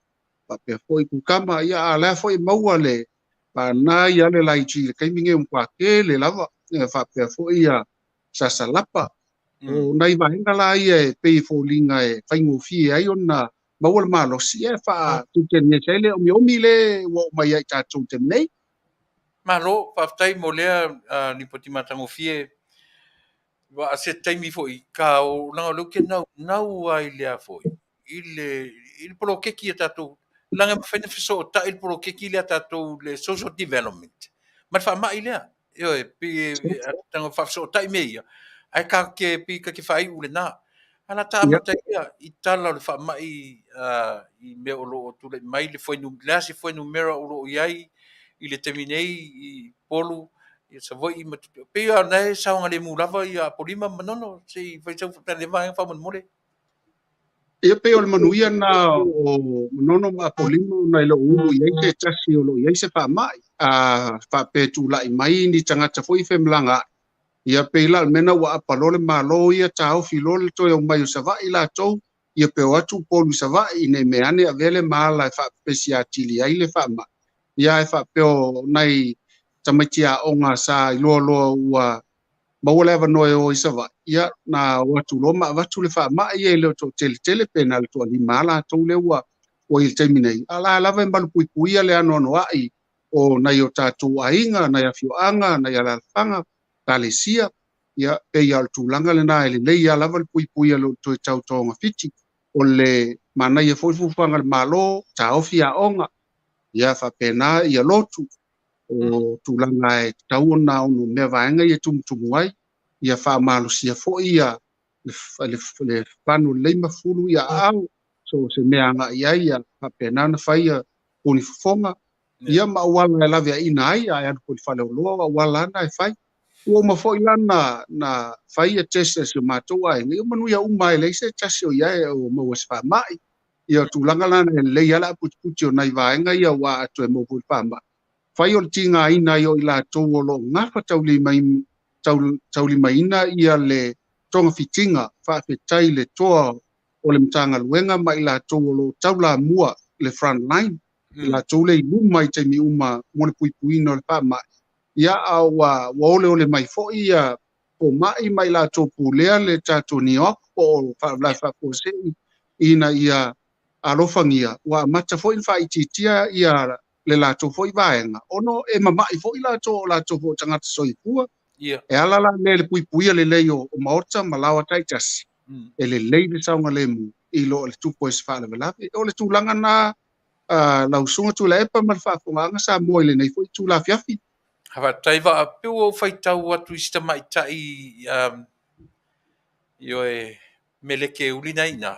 faapea foi kukama ia a lea foi maua le na ia le laiti le taimi nei o matua lava faapea foi ia sasalapa o nai vaega la ia e pei e foliga e faigofie ai ona maua le malosi e faatutenia ai le omiomi le ua oo mai ai tatou te nei. Malo, faafetai mo lea lipoti matagofie. Wa se taimi foi ka o langa o leu ke nau nau ai lea foi i le poloketi ia tatou langa mafai ona feso'ota'i le poloketi lea tatou le social development ma le fa'ama'i lea ioe pe tago fa'afeso'ota'i mea ia ae ka ke pi ka ke fa'ai'u lenā ala ta amata ia i tala o le fa'ama'i i mea o lo'o tula'i mai le fuainu le a se fuainumera o lo'o i ai i le taimi nei i Upolu ia Savaii ma pei lava o lena e saogalemu lava ia Apolima ma Manono se i fai sau le vaega faamolemole. Ia pei o le manuia na o Manono ma Apolima ona e le o ulu i ai se tasi o lo o i ai se faama'i a faapea tula'i mai ni tagata foi femalagaai. Ia pei la o le mea lena ua apa loa le Malo ia taofi loa le toe omai o Savaii latou ia pe o atu Upolu i Savaii ina i mea ane avea le maala e faapepesi atili ai le faama'i. Ia ae faapea o nai tamaiti a'oga sa iloa loa ua maua le avanoa e o i Savaii ia na o atu loa ma avatu le faama'i ia e le o to'ateletele pe na o le to'alima a latou lea ua i le taimi nei. A la lava e malupuipuia le anoanoa'i o nai o tatou aiga, nai afioaga, nai alaalafaga, ekalesia, ia pei lava o le tulaga lenā e lelei lava lava le puipuia i lo toe tau togafiti. O le manaia foi le fuafuaga a le Malo, taofi a'oga, ia faapena ia lotu o tulaga e tatau ona ono mea vaega ia e tumutumu ai, ia faamalosia foi ia le fano lelei ma fulu ia aao so se mea aga'i ai ia faapena ona fai ia poni fofoga ia ma auala e laveaina ai ae alu foi i le faleoloa o auala ana e fai. Ua uma foi la na fai ia test a si o matou aiga ia manuia uma e leai se tasi o i ai o maua se faama'i. Ia o tulaga lana e lelei lava le aputiputi o nai vaega ia ua atoa e maua foi le faama'i. Fai o le tigaina ai o i latou o lo'o gafa taulimaina ia le togafitiga faafetai le toa o le Matagaluega ma i latou o lo'o taulamua le front line i latou le i luma i taimi uma mo le puipuiina o le faama'i. Ia a ua oleole mai foi ia foma'i ma i latou pulea le tatou NEOC po o faalavelave faafuasei ina ia alofagia ua amata foi ona faaitiitia ia le latou foi vaega ona e mama'i foi latou o latou foi o tagata soifua. E ala la lea i le puipuia lelei o maota ma laoa taitasi e lelei le saogalemu i lo o le tupu ai se faalavelave. O le tulaga na lau Susuga Tuilaepa ma le faafofogaaga Samoa i lenei foi itula afiafi. Faafetai vaa pe ua ou faitau atu i si tamaitai ioe meleke uli na ina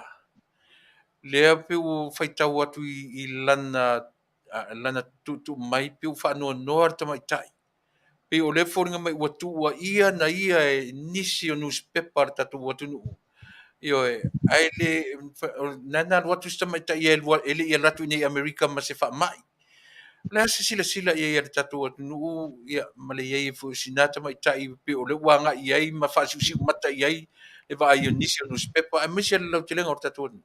lea pe ua faitau atu i lana tuutuu mai pe ua faanoanoa le tamaitai pei o lea foliga mai ua tuuaia na ia e nisi o newspaper a le tatou atunuu ioe ae le na na alu atu si tamaitai e le i alu atu i nei Amerika ma se faama'i. O le a se silasila i ai a le tatou atunuu ia ma le i ai foi o sina tamaitai pei o lea ua aga'i i ai ma faasiusiu mata i ai le vaai o nisi o newspaper aemaise le lautelega o le tatou atunuu.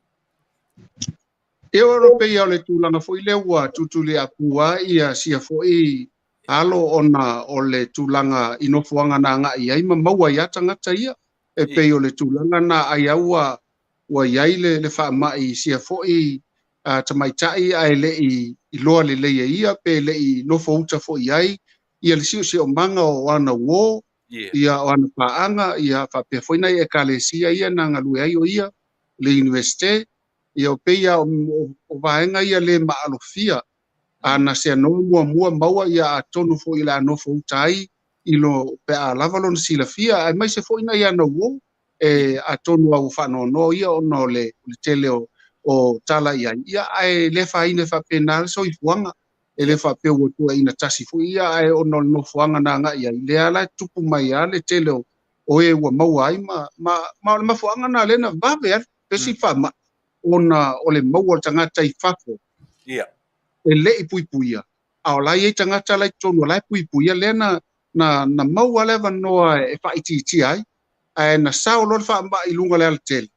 Ia o pei o le tulaga foi lea ua tutuli'apua ia sia foi alo ona o le tulaga i nofoaga na aga'i ai ma maua ai lava tagata ia e pei o le tulaga na ai au ua i ai le faama'i i sia foi tamaitai ae le i iloa lelei e ia pe le i nofo uta foi i ai ia le siosiomaga o ana uo, ia o ana paaga, ia faapea foi nai ekalesia ia na galue ai o ia, le Iunivesite, ia o pei lava o vaega ia le maalofia a na seanoa muamua maua ia atonu foi o le a nofo uta ai i lo pe a lava lona silafia aemaise foi nai ana uo e atonu lava ua faanoanoa ia ona o le tele o tala i ai, ia ae le afaina e faapena le soifuaga, e le faapea ua tuuaiina tasi foi ia, ae ona o le nofoaga na agai i ai, lea la e tupu mai lava le tele o e ua maua ai ma o le mafuaaga na lea na vave alu pesi faamai ona o le maua o le tagata i fafo e le i puipuia, a o la e i ai tagata la i totonu o la e puipuia, lea na maua le avanoa e faaitiitia ai, ae na sao loa le faamai i luga o le alatele,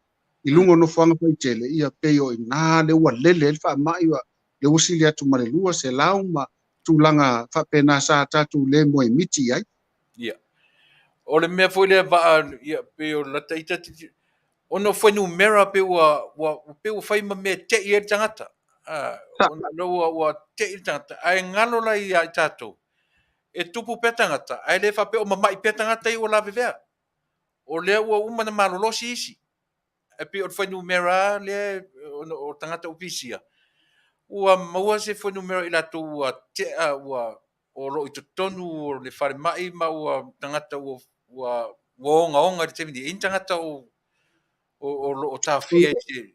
i luga o nofoaga faitele, ia pei o i ina lea ua lele ai le faamai, lea ua sili atu ma le 200 ma tulaga faapena sa tatou le moemiti i ai. Ia. O le mea foi lea vaa, ia, pei o lata ita, ona o fuainumera pe ua, pe ua fai ma mea tei ai le tagata. Ona ua tei le tagata, ae galo la ia i tatou, e tupu pea tagata, ae le faapea o mamai pea tagata ia ua lavevea. O lea ua uma na malolosi isi. E pei o le fuainumera lea o tagata ua pisia, ua maua se fuainumera i latou ua tea, ua o loo i totonu o le falemai ma ua tagata ua ogaoga i le taimi nei. E i ai ni tagata o loo taofia i se...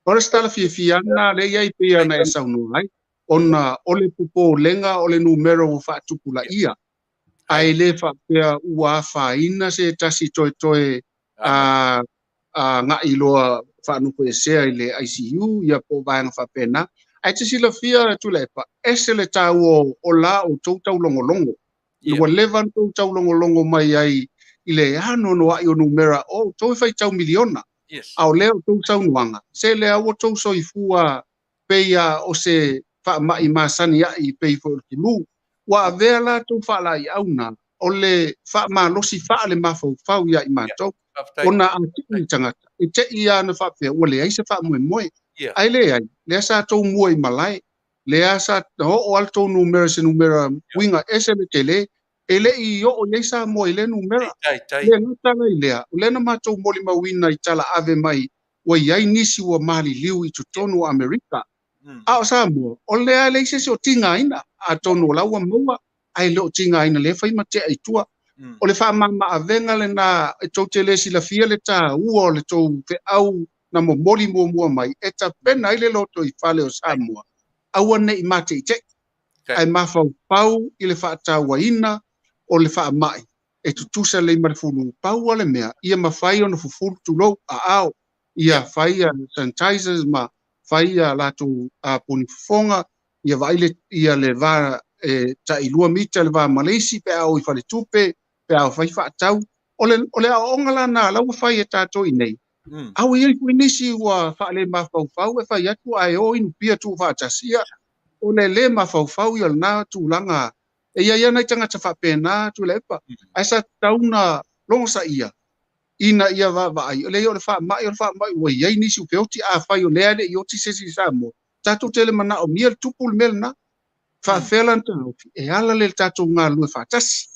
O le se tala fiafia lena lea i ai pei ona e saunoa ai, ona o le popolega o le numera ua faatupulaia, ae le faapea ua afaina se tasi toe agai loa faanofoesea i le ICU ia po o vaega faapena. Ae te silafia Tuilaepa, ese le taua o la outou taulogologo. Ua leva ona outou taulogologo mai ai i le anoanoai o numera o outou e faitau miliona. A o lea outou saunoaga, se lea ua outou soifua pei a o se faamai masani ai pei foi o le flu. Ua avea latou faalaeiau o le faamalosi faale mafaufau ia i matou. Ona a tei tagata, e tei ia na faapea, ua leai se faamoemoe. Ae leai, lea sa tou mua i malae, lea sa oo lava le tou numera se numera uiga ese le tele, e le i oo i ai Samoa i lea numera. Le gata la i lea, o lea na matou molimauina i tala ave mai, ua i ai nisi ua maliliu i totonu o Amerika. A o Samoa, o lea e leai se isi o tigaina, atonu o la ua maua, ae le o tigaina lea fai ma tea i tua. O le faamamaavega lena e tou te le silafia le taua o le tou feau na momoli muamua mai, e tapena ai le loto i fale o Samoa, aua nei mateitei, ae mafaufau i le faatauaina o le faamai, e tutusa lelei ma le fulu. Pau le mea, ia mafai ona fufulu tulou aao, ia fai sanitizers ma fai a latou puni fofoga, ia vaai le, ia le va e tai 2 mita le va ma le isi pe a o i faletupe, pe a o fai faatau. O le aoaoga la na la ua fai e tatou i nei. A ua i ai foi nisi ua faale mafaufau e fai atu ae o inu pia tuu faatasi. Ia, o le le mafaufau ia lena tulaga. E ia ia nai tagata faapena Tuilaepa. Ae sa tatau na logosaia ina ia vaavaai. O le ia o le faamai, o le faamai ua i ai nisi feoti, afai o lea le i oti se isi i Samoa. Tatou te le manaomia le tupu le mea lena. Faafea la na taofi, e ala le tatou galulue faatasi.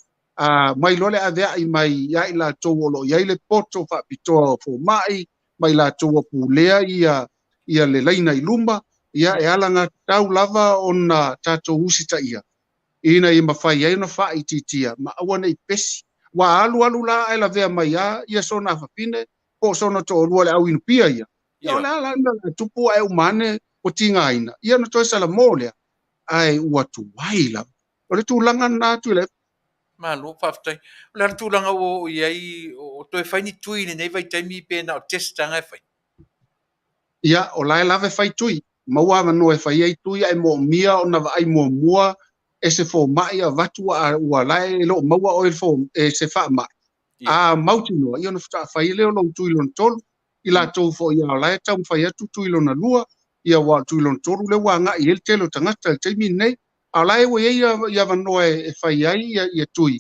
Mai loa le aveai mai ia i latou o lo o i ai le poto faapitoa o fomai, mai latou o pulea ia le laina i luma, ia e ala gatau lava ona tatou usitaia, ina ia mafai ai ona faaitiitia ma aua nei pesi. Ua alu alu la ae lavea mai a ia sona afafine po o sona toalua le au inupia ia. Ia o le ala na tupu ae uma ane ua tigaina, ia na toe salamo lea, ae ua tuai lava. O le tulaga lena atu i le Malo, faafetai. O le a le tulaga ua oo i ai, o toe fai ni tui i lenei vaitaimi pe na o testaga e fai? Ia, o la e lava e fai tui. Maua avanoa e fai ai tui ae moomia ona vaai muamua e se fomai avatu ua la e loo maua oe e se faamai. A mautinoa, ia ona faatoa fai lea o lou tui lona tolu. I latou foi o la e taumafai atu tui lona lua, ia ua o le tui lona tolu lea ua agai i ai le tele o tagata i le taimi lenei. A o la e ua i ai ia avanoa e fai ai ia tui.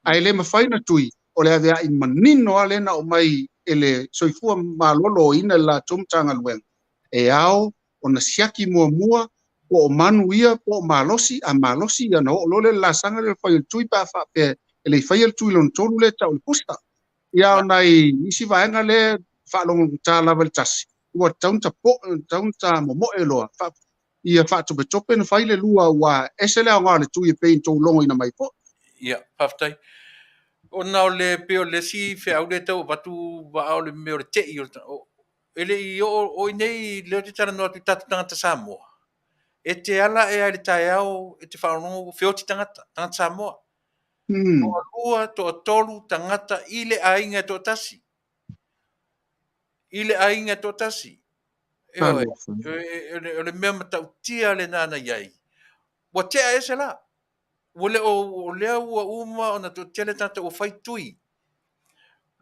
Ae le mafai na tui, o le aveai manino a lea na aumai e le soifua maloloina i le latou Matagaluega. E ao ona siaki muamua po o manu ia po o malosi, a malosi ia ona oo loa lea i le laasaga lea o le fai o le tui pe a faapea e le i faia le tui lona tolu lea e tau o le booster. Ia a o nai isi vaega lea e faalogologota lava i le tasi, ua tatau ona tapoe, tatau ona ta momoe loa ia faatopetope ona fai le lua aua e ese le aoga o le tui e pei ona tou logoina mai foi. Ia, faafetai. Ona o le pei o le isi feau lea e tau avatu vaa o le mea o le tei o le e le i oo o i inei lea ou te talanoa atu i tatou tagata Samoa, e te ala ea i le taeao e te faalogologo feoti tagata, tagata Samoa. Toalua, toatolu tagata i le aiga e toatasi. I le aiga e toatasi. Ioe, o le mea matautia lena na i ai. Ua tea ese la. Ua le o, o lea ua uma ona toatele tagata ua fai tui.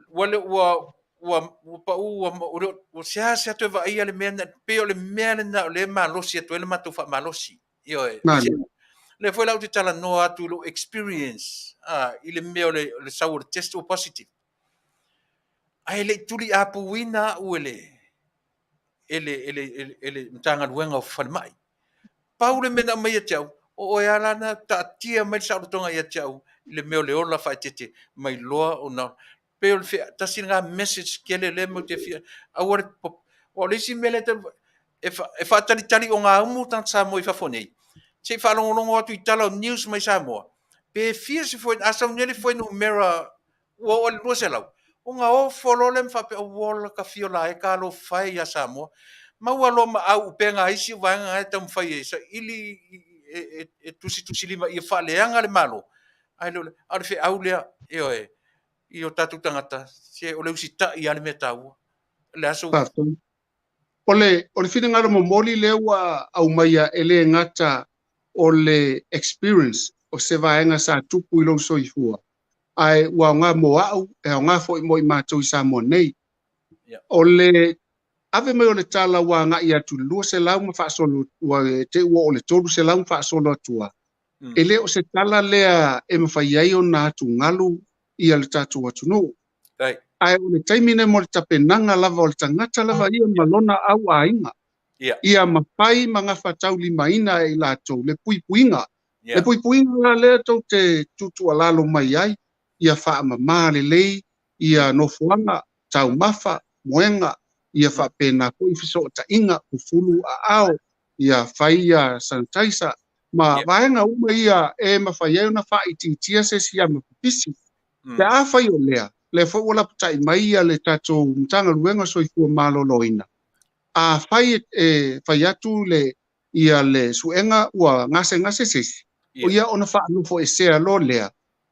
Ua le ua ua ua pau ua ua, ua seasea toe vaaia le mea na, pei o le mea lena o lea e malosi atu ai le matou faamalosi. Ioe. Lea foi la ou te talanoa atu i lou experience i le mea o le sau o le test ua positive. Ae le i tuliapuina au e le e le, e le, e le Matagaluega o Falemai. Pau le mea na aumai ia te au, o oe lava la na taatia mai le saolotoga ia te au i le mea o le ola faaeteete mai loa ona pei o le tasi lena message tele lea matou te fia aua le o le isi mea lea e faatalitali ogaumu tagata Samoa i fafo nei se i faalogologo atu i tala o news mai Samoa pe fia se a sau nei le fuainumera ua oo i le 200, ona ofo loa lea ma faapea, ua ola ka fio lae talofa e ia Samoa. Maua loa ma auupega a isi vaega na e taumafai e saili e tusitusilima ia faaleaga le Malo, ae le o le, a o le feau lea, ioe, i o tatou tagata, se o le usitai lava le mea taua. O le aso ua... O le finagalo momoli lea ua aumaia e le gata o le experience o se vaega sa tupu i lou soifua, ae ua aoga mo au, e aoga foi mo i matou i Samoa nei. O le ave mai o le tala ua agai atu i le 200 ma faasolo, ua te ua oo i le 300 ma faasolo atua, e le o se tala lea e mafai ai ona atugalu ia le tatou atunuu. Ae o le taimi lenei mo le tapenaga lava o le tagata lava ia ma lona auaiga. Ia mafai ma gafataulimaina e i latou le puipuiga. Le puipuiga la lea tou te tuutuualalo mai ai, ia faamama lelei ia nofoaga, taumafa, moega, ia faapena foi fesootaiga, fufulu aao, ia fai ia sanitizer, ma vaega uma ia e mafai ai ona faaitiitia se siama pipisi. Pe afai o lea, lea foi ua lapatai mai ia le tatou Matagaluega o Soifua Maloloina, afai e fai atu le ia le suega ua gasegase se isi, o ia ona faanofoesea loa lea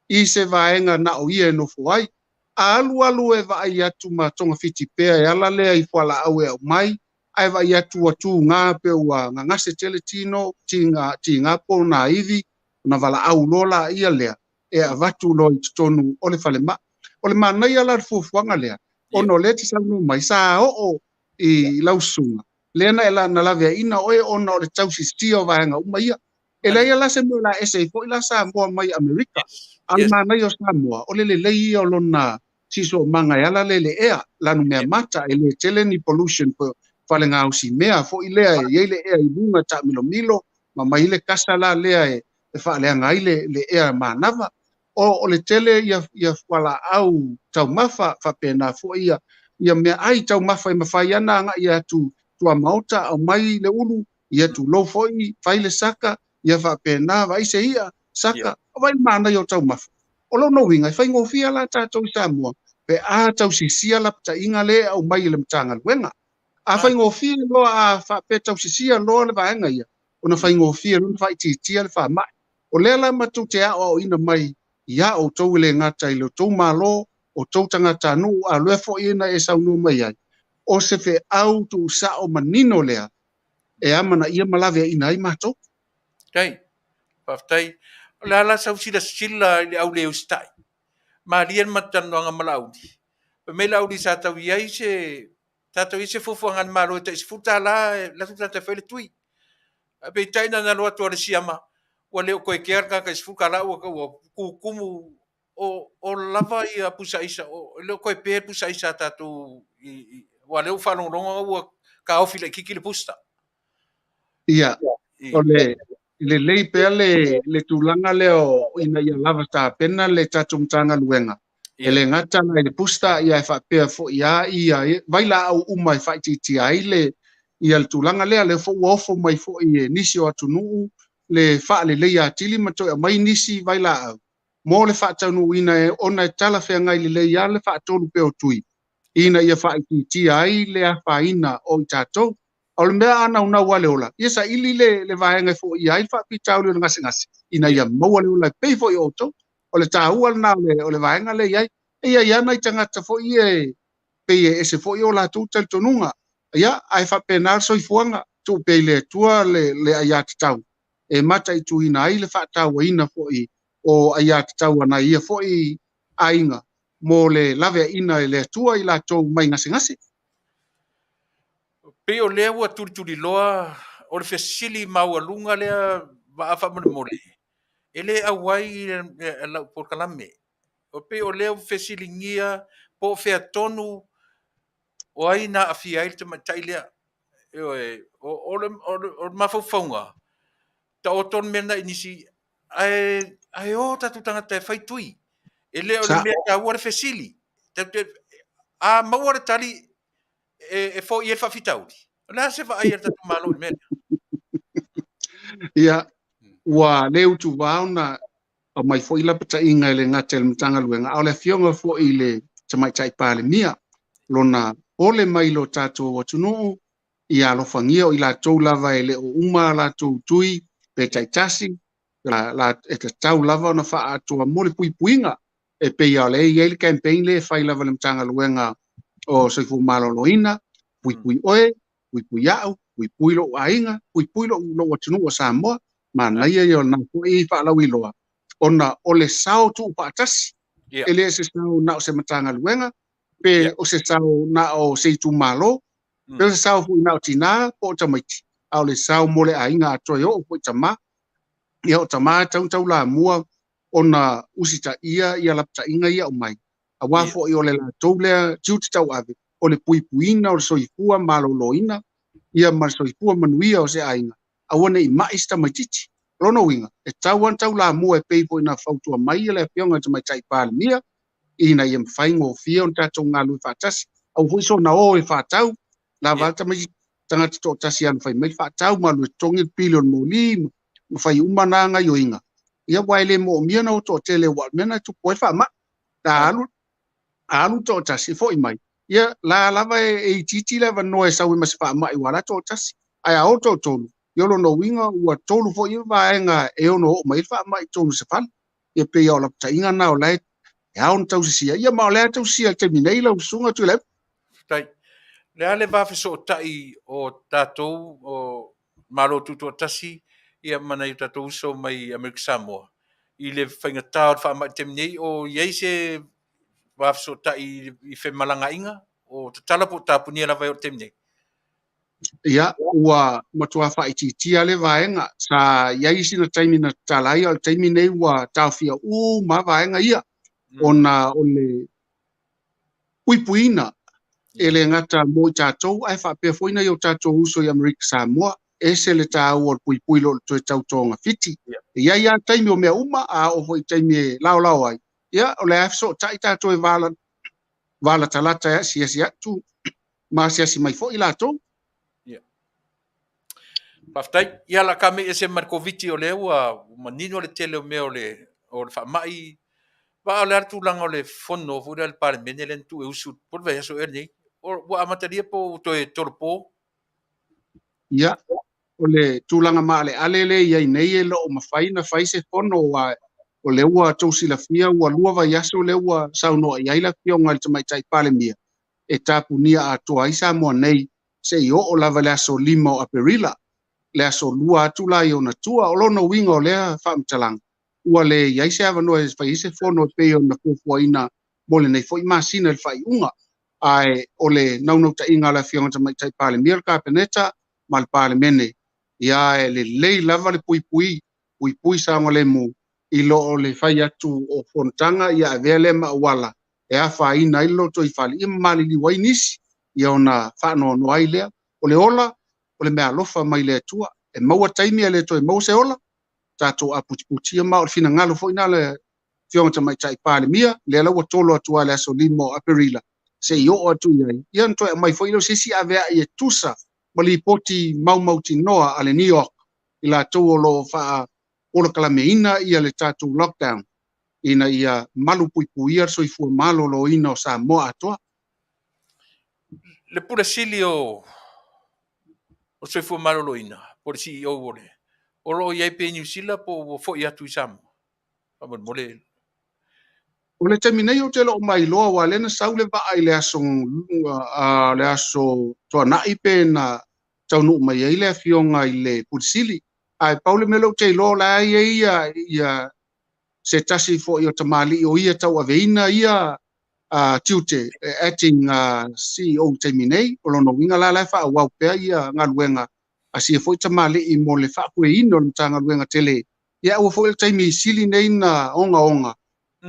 i se vaega na o ia e nofo ai. A alualu e vaai atu ma togafiti pea e ala lea i fualaau e aumai, ae vaai atu ua tuga pe ua gagase tele tino, tiga, tiga po o nā ivi, ona valaau loa laia lea e avatu loa i totonu o le falemai. O le manaia la o le fuafuaga lea, ona o lea e te saunoa mai, sa oo i lau susuga, lea na e na laveaiina oe ona o le tausisia o vaega uma ia. E leai la se mea o le a ese ai foi la Samoa mai Amerika. A o le manaia o Samoa, o le lelei ia o lona siosiomaga e ala lea i le ea, lanumea mata, e le tele ni pollution po falegaosi mea foi lea e i ai le ea i luga e taamilomilo ma mai ai le kasa la lea e faaleaga ai le ea manava. O le tele ia fualaau taumafa faapena foi ia meaai taumafa e mafai ana agai atu tuamaota aumai le ulu, ia tulou foi, fai le saka, ia faapena, vaai se i'a, saka, vaai le manaia o taumafa. O lona uiga, e faigofie la tatou i Samoa pe a tausisia lapataiga lea e aumai e le Matagaluega. A faigofie loa a faapea tausisia loa le vaega ia, ona faigofie loa ona faaitiitia le faamai. O lea la matou te aoaoina mai iā outou e le gata i le tou Malo, o tou tagatanuu, a o lea foi na e saunoa mai ai, o se feau tuusao manino lea e amanaia ma laveaiina ai matou. Faafetai. Faafetai. O le a la sau silasila i le au le usitai. Malie le matou talanoaga ma Laauli. Fai mai Laauli sa tau i ai se sa tau i ai se fuafuaga a le Malo e tai $10 e alu atu le tagata e fai le tui. Ae peitai na ona alu atu lava o le siama ua le o toe kea le tagata i le $10 ua tutumu o lava ia pusa aisa, e le o toe pe le pusa aisa a tatou aua o lea ua faalogologo ua taofi laitiiti le booster. Ia, o le lelei pea le tulaga lea o ina ia lava tapena le tatou Matagaluega. E le gata la i le booster, ia e faapea foi lava ia vailaau uma e faaitiitia ai le ia le tulaga lea. Lea foi ua ofo mai foi e nisi o atunuu le faaleleia atili ma toe aumai nisi vailaau mo le faataunuuina ona e talafeagai lelei lava le faatolu pea o tui ina ia faaitiitia ai le afaina o i tatou. O le mea a naunau lava le ola, ia saili le vaega e foia ai le faafitauli o le gasegase ina ia maua le ola e pei foi o outou. O le taua lena o le vaega lea e i ai. E i ai lava nai tagata foi ia e pei e ese foi o latou talitonuga. Ia, ae faapena le soifuaga, tuu pea i le Atua le aiatatau e mataituina ai le faatauaina foi o aiatatau a nai ia foi aiga mo le laveaiina e le Atua i latou mai gasegase. Pei o lea ua tulituliloa o le fesili maualuga lea Vaa faamolemole, e le auai i lau polokalame. O pei o lea ua fesiligia po o fea tonu o ai na aafia ai le tamaitai lea. Ioe, o le mafaufauga, taoto le mea lena i nisi, ae o tatou tagata e fai tui. E le o le mea taua le fesili. A maua le tali e foia ai le faafitauli. O le a se vaai a le tatou Malo i le mea lea? Ia, ua le utuvā ona aumai foi lapataiga e le gata i le Matagaluega, a o le afioga foi i le Tamaitai Palemia, lona pole mai lo tatou atunuu, ia alofagia o i latou lava e le o uma a latou tui pe taitasi, e tatau lava ona faaatoa mo le puipuiga. E pei o lea e i ai le campaign lea e fai lava le Matagaluega o Soifua Maloloina, puipui oe, puipui au, puipui lou aiga, puipui lou atunuu o Samoa. Manaia ia o lena foi faalauiloa, ona o le sao tuufaatasi, e le o se sao na o se Matagaluega, pe o se sao na o se itumalo, pe o se sao foi na o tinā po o tamaiti, a o le sao mo le aiga atoa e oo foi tama. Ia o tama e tatau ona taulamua ona usitaia ia lapataiga ia aumai, aua foi o le latou lea tiute tauave, o le puipuiina o le soifua maloloina ia ma le soifua manuia o se aiga, aua ne i mai se tamaitiiti. O lona uiga, e tatau lava ona taulamua e pei foi ona fautua mai le afioga i le Tamaitai Palemia, ina ia mafaigofie ona tatou galulue faatasi. Aua foi soona o e faatau, lava tamaiti tagata toatasi e fai mai le faatau ma alu e totogi le pili o le moli ma fai uma na gaioiga. Ia aua e le moomia na o toatele, ua o le mea na tupu ai le faamai. A alu toatasi foi mai, ia la lava e itiiti le avanoa e sau ai ma se faamai ua la toatasi. Ae a o toatolu, ia o lona uiga ua tolu foi vaega e ono oo mai le faamai tonu se fale. Ia pei o lapataiga na o la e ao ona tausisia. Ia ma o lea tausia i le taimi nei lau susuga Tuilaepa. Faafetai. Le a le va fesootai o tatou o Malo Tutoatasi ia ma nai o tatou uso mai Amerika Samoa i le faigata o le faamai i le taimi nei, o i ai se va fesootai i femalagaaiga o tatala po o tapunia lava e oo i le taimi nei? Ia, ua matua faaitiitia le vaega. Sa i ai sina taimi na tatala ai, o le taimi nei ua taofia uma vaega ia, ona o le puipuiina e le gata mo i tatou, ae faapea foi nai o tatou uso i Amerika Samoa, ese le taua o le puipui lo le toe tautoga fiti. E i ai lava taimi o mea uma, a oo foi i taimi e laolao ai, ia o le a fesootai tatou e valatalata e asiasi atu ma asiasi mai foi latou. Faafetai. Ia la ka mei ese ma le Koviti o lea ua manino le tele o mea o le faamai. Va o le a le tulaga o le fono foi lea a le Palemene lea na tuu e usu po o le vaiaso ea lenei. Ua amatalia po o toe tolopo? Ia, o le tulaga maaleale lea e i ai nei e le o mafai ona fai se fono, aua o lea ua tou silafia ua lua vaiaso lea ua saunoa i ai le afioga i le Tamaitai Palemia e tapunia atoa ai Samoa nei seia oo lava i le aso 5 o Aperila, le aso 2 atu la i ona tua. O lona uiga o lea faamatalaga ua le i ai se avanoa e fai ai se fono e pei ona fuafuaina mo lenei foi masina i le faaiuga. Ae o le naunautaiga a le afioga i le Tamaitai Palemia, le Kapeneta ma le Palemene, ia e lelei lava le puipui, puipui saogalemu i lo o le fai atu o fonotaga, ia avea lea ma auala e afaina ai le lotoifale, ia ma maliliu ai nisi, ia ona faanoanoa ai lea. O le ola, o le meaalofa mai le Atua, e maua taimi ae le toe maua se ola, tatou aputiputia ma o le finagalo foi na le Afioga Tamaitai Palemia, lea la ua tolo atu lava i le aso 5 o Aperila se i oo atu i ai, ia ona toe aumai foi lea o se isi aveai e tusa ma lipoti maumautinoa a le NEOC i latou o lo o faapolokalameina ia le tatou lockdown ina ia malupuipuia le soifua maloloina o Samoa atoa. Le Pule Sili o Soifua Maloloina po o le CEO o le o lo o i ai pea i Niu Sila po ua foi atu i Samoa? Faamolemole. O le taimi nei ou te le o mailoa aua lea na sau le vaa i le aso le aso Tuanai pe na taunuu mai ai le afioga i le Pule Sili. Ae pau le mea lea ou te iloa o la e i ai ia se tasi foi o tamalii o ia tauaveina ia tiute acting CEO i taimi nei. O lona uiga la la e faaauau pea ia galuega a sia foi tamalii mo le faafoeina o le Matagaluega tele. Ia aua foi le taimi sili nei na ogaoga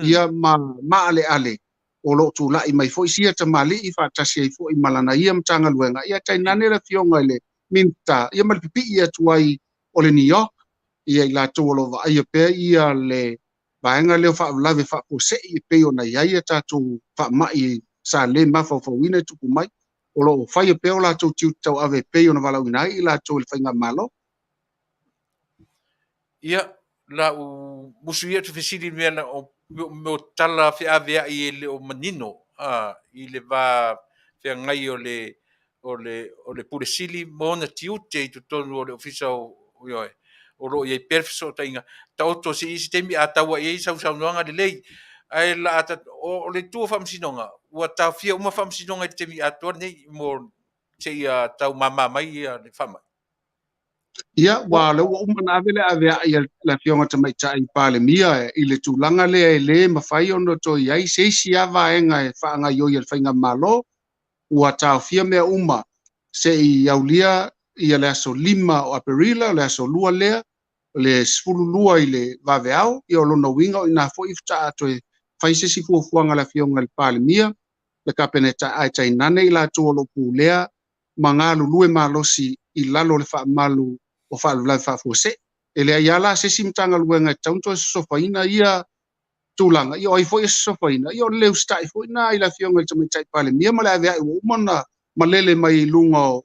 ia ma maaleale o lo o tulai mai foi sia tamalii faatasi ai foi ma lana ia Matagaluega. Ia tainane le afioga i le Minisita ia ma le pipii atu ai o le NEOC ia i latou o lo o vaaia pea ia le vaega lea o faalavelave faafuasei e pei ona i ai a tatou faamai sa le mafaufauina e tupu mai, o lo o faia pea o latou tiute tauave e pei ona valaauina ai i latou i le faigamalo. Ia, la u musu ia te fesili mea na o mo tala feaveai e le o manino i le va feagai o le o le Pule Sili ma ona tiute i totonu o le ofisa o ioe o lo o i ai pea le fesootaiga taoto se isi taimi a taua i ai sausaunoaga lelei ae la o le itu o faamasinoga ua taofia uma faamasinoga i le taimi atoa lenei mo seia taumama mai ia le faamai. Ia, ua lea ua uma ona ave le aveai a le Afioga Tamaitai Palemia i le tulaga lea e le mafai ona toe i ai se isi lava vaega e faagaoioi e le faigamalo, ua taofia mea uma se i aulia ia le aso 5 o Aperila, o le aso 2 lea, le 12 i le vaveao, ia o lona uiga o ina foi faatoa toe fai se isi fuafuaga a le Afioga i le Palemia, le Kapeneta ae tainane i latou o lo o pulea ma galulue malosi i lalo o le faamalu o faalavelave faafuasei. E leai lava la se isi Matagaluega e tatau ona toe sosofaina ia tulaga, ia o ai foi e sosofaina, ia o le le usitai foi na i le Afioga i le Tamaitai Palemia ma le aveai ua uma ona malele mai i luga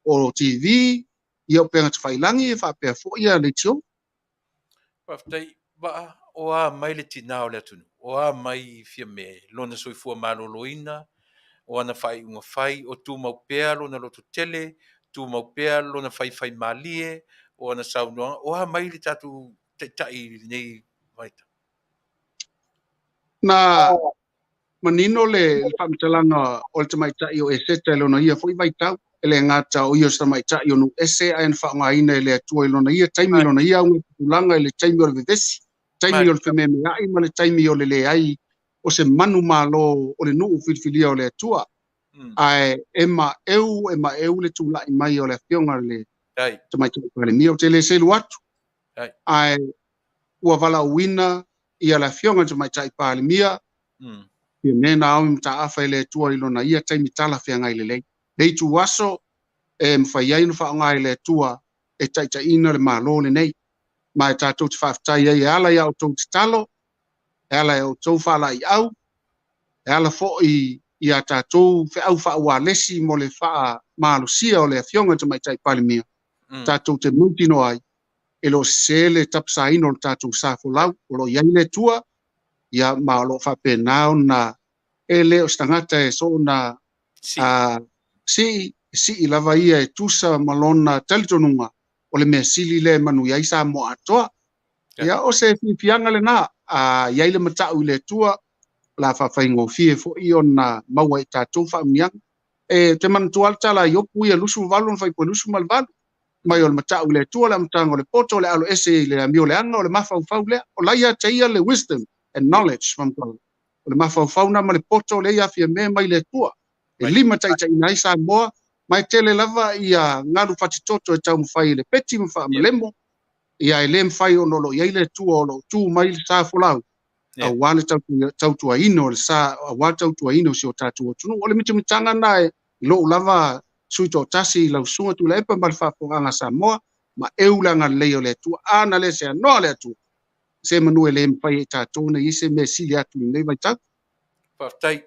o TV, ia o upega tafailagi e faapea foi ia leitio. Faafetai, Vaa, o a mai le tinā o le atunuu, o a mai Fiame, lona soifua maloloina, o ana faaiuga fai, o tumau pea lona lototele, tumau pea lona faifaimalie, o ana saunoaga, o a mai le tatou taitai i lenei vaitau? Na manino le faamatalaga o le tamaitai o Eseta i lona ia foi vaitau, e le gata o ia o se tamaitai o nuu ese ae na faaaogaina e le Atua i lona ia taimi, lona ia augatupulaga i le taimi o le vevesi, taimi o le fememeai ma le taimi o le leai o se manu malo o le nuu filifilia o le Atua. Ae e maeu le tulai mai o le Afioga le Tamaitai Palemia, ou te le selu atu. Ae ua valaauina ia le Afioga le Tamaitai Palemia, ia mea na ao i mataafa e le Atua i lona ia taimi talafeagai lelei. Le itu aso e mafai ai ona faaaoga e le Atua e taitaiina le malo lenei. Ma e tatou te faafetai ai e ala ia outou tatalo, e ala ia outou faalaiau, e ala foi ia tatou feau faaualesi mo le faamalosia o le Afioga i le Tamaitai Palemia, tatou te mautinoa ai e le o sese le tapasaina o le tatou sa folau, o lo o i ai le Atua, ia ma o lo o faapena ona e le o se tagata e soona sii lava ia e tusa ma lona talitonuga o le mea sili lea e manuia ai Samoa atoa. Ia o se fiafiaga lena, i ai le matau i le Atua, la faafaigofie foi ona maua i tatou faamuniaga. E te manatua le tala i Iopu ia 28 na faipule 28, mai o le matau i le Atua, le amataga o le poto, o le alo ese i le amio leaga, o le mafaufau lea. O la ia te ia le wisdom and knowledge from God. O le mafaufau na ma le poto lea ia Fiame mai le Atua. E lima taitaiina ai Samoa, mai tele lava ia galu fatitoto e taumafai i le peti ma faamalemo, ia e le mafai ona o lo o i ai le Atua o lo o tu mai le sa folau, aua le tautuaina o le sa, aua le tautuaina o si o tatou atunuu. O le mitamitaga na e lou lava sui toatasi i lau susuga Tuilaepa ma le faafofogaaga Samoa, maeu le agalelei o le Atua. A na le seanoa le Atua, se manu e le mafai e tatou ona i ai se mea e sili atu i lenei vaitau. Faafetai.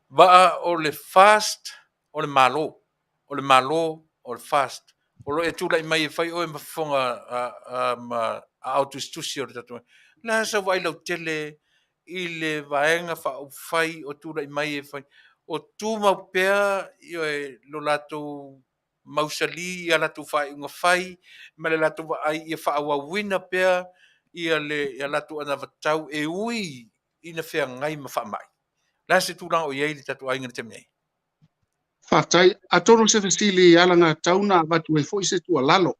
Vaa o le FAST o le Malo. O le Malo o le FAST. O lo o e tulai mai e fai oe ma fofoga ma aao tusitusi o le tatou. O le a sau vaai lautele i le Vaega Faaupufai o tulai mai e fai? O tumau pea lo latou mausali i a latou faaiuga fai ma le latou vaai ia faaauauina pea ia le ia latou anavatau e ui ina feagai ma faamai. O le a se tulaga o i ai le tatou aiga i le taimi nei? Faafetai. Atonu o se fesili alagatatau na avatu ai foi se tuualalo.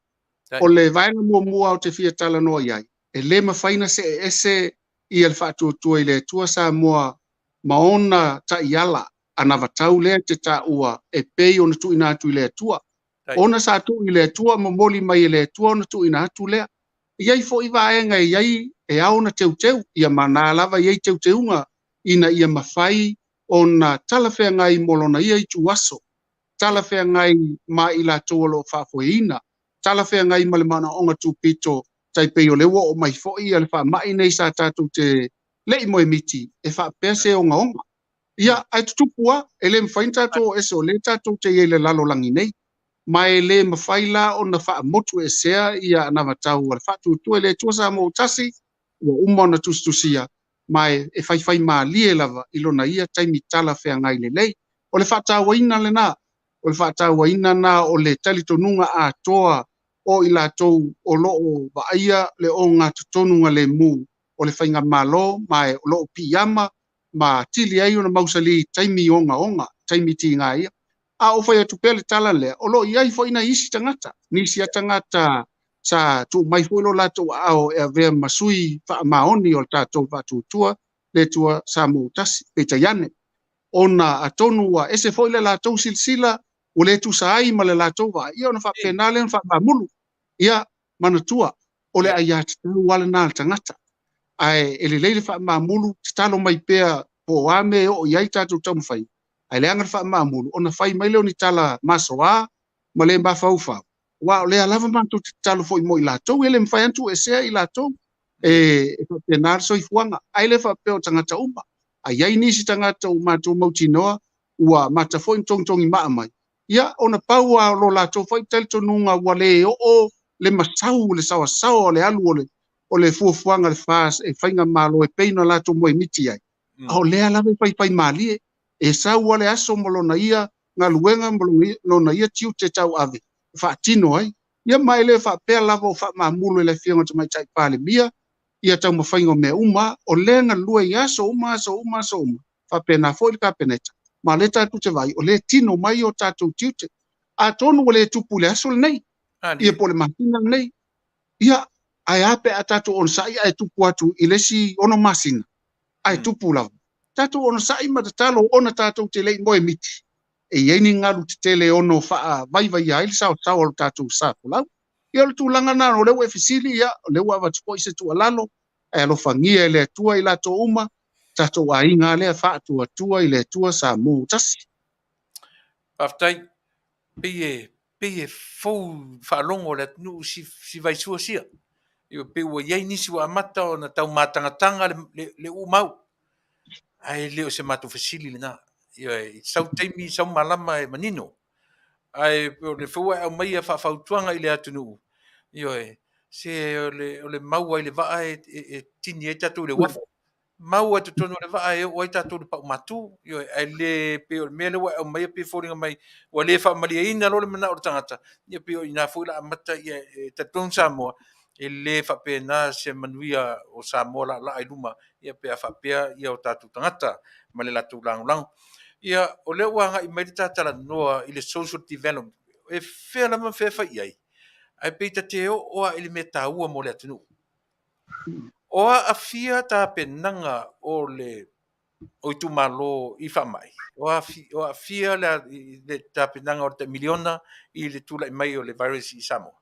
O le vaega muamua ou te fia talanoa i ai, e le mafai ona see ese ia le faatuatua i le Atua Samoa ma ona taiala anavatau lea e te taua e pei ona tuuina atu i le Atua. Ona sa tuu i le Atua, momoli mai e le Atua ona tuuina atu lea. E i ai foi vaega e i ai e ao ona teuteu, ia ma na lava e i ai teuteuga ina ia mafai ona talafeagai mo lona ia ituaso, talafeagai ma i latou o lo o faafoeina, talafeagai ma le manaoga tupito, tai pei o lea ua oo mai foi le faamai nei sa tatou te le i moemiti e faapea se ogaoga. Ia, ae tutupu lava, e le mafai ona tatou o ese o lea tatou te i ai i le lalolagi nei. Ma e le mafai la ona faamotu esea ia anavatau a le faatuatua i le Atua Samoa ua tasi, ua uma ona tusitusia, ma e faifai malie lava i lona ia taimi talafeagai lelei. O le faatauaina lena, o le faatauaina lena o le talitonuga atoa o i latou o lo o vaaia le ogatotonu lemu o le faigamalo, ma o lo o piiama ma atili ai ona mausali i taimi ogaoga, taimi tiga ia. A ou fai atu pea le tala lea, o lo o i ai foi nai isi tagata, nisi a tagata sa tuu mai foi lo latou aao e avea ma sui faamaoni o le tatou faatuatua le Atua Samoa ua tasi. Peitai ane, ona atonu ua ese foi le latou silasila, ua le tusa ai ma le latou vaai, ia ona faapena lea ona faamamulu. Ia, manatua, o le aiatatau lava lena a le tagata. Ae e lelei le faamamulu, tatalo mai pea po o a mea e oo i ai tatou taumafaiga, ae leaga le faamamulu ona fai mai lea o ni tala masoa ma le mafaufau, aua o lea lava matou te tatalo foi mo i latou, e le mafai lava ona tuuesea i latou, e faapena le soifuaga, ae le faapea o tagata uma. A i ai nisi tagata ua matou mautinoa ua amata foi ona togitogimaa mai, ia ona pau lava o lo latou foi talitonuga ua le oo le masau, le saoasaoa o le alu o le fuafuaga a le FAST e faigamalo e pei ona latou moemiti ai. A o lea lava e faifai malie, e sau lava le aso ma lona ia galuega ma lona ia tiute tauave e faatino ai. Ia ma e le faapea lava o faamamulu e le Afioga i le Tamaitai Palemia ia taumafaiga o mea uma, o lea e galue i aso uma, aso uma, aso uma, faapena foi le Kapeneta, ma o lea tatou te vaai, o lea e tino mai o tatou tiute. Atonu ua le tupu i le aso lenei, ia po o le masina lenei, ia, ae a pe a tatou onosai ae tupu atu i le isi 6 masina, ae tupu lava. Tatou onosai ma tatalo ona tatou te le i moemiti, e i ai ni galu tetele e ono faavaivaia ai le saosaoa o le tatou sa folau. Ia o le tulaga lena, o lea ua e fesili, ia, o lea ua avatu foi se tuualalo, ae alofagia e le Atua i latou uma, tatou aiga lea faatuatua i le Atua Samoa ua tasi. Faafetai. Pei e fou faalogo o le atunuu si vaisua sia. Pei ua i ai nisi ua amata ona tau matagataga le uumau. Ae le o se matou fesili lena. Sau taimi, sau malama e manino. Ae o le foi ua e aumaia faafautuaga i le atunuu, se o le mau ai le vaa e tini ai tatou i le uafu. Mau ai totonu o le vaa e oo ai tatou i le paumatu. Ae le pei o le mea lea ua e aumaia pei e foliga mai ua le faamalieina loa le manao o le tagata, ia pei o i ina foi la amata e talitonu Samoa, e le faapena se manuia o Samoa laalaa i luma, ia pe a faapea ia o tatou tagata ma le latou lagolago. Ia, o lea ua agai mai le tatalanoa i le social development, e fea lava ma fea e fai i ai, ae pei ta te oo lava i le mea taua mo le atunuu. O aafia tapenaga o le o itumalo i faamai, o aafia le tapenaga o le tai miliona i le tulai mai o le virus i Samoa?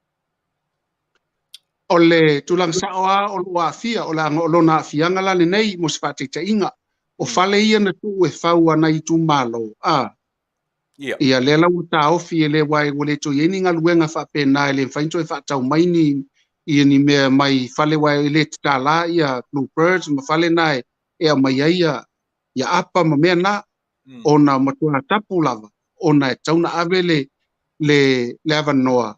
O le tulaga sao lava o lo o aafia, o lona aafiaga la lenei mo se faataitaiga. O fale ia na tuu e fau a nai itumalo, Ia. Ia, lea la ua taofi e le aua ua le toe i ai ni galuega faapena e le mafai ona toe faatau mai ni ia ni mea mai fale aua e le tatala ia Blue Birds ma fale na e aumai ai ia ia apa ma mea na ona matua tapu lava ona e tatau ona ave le le le avanoa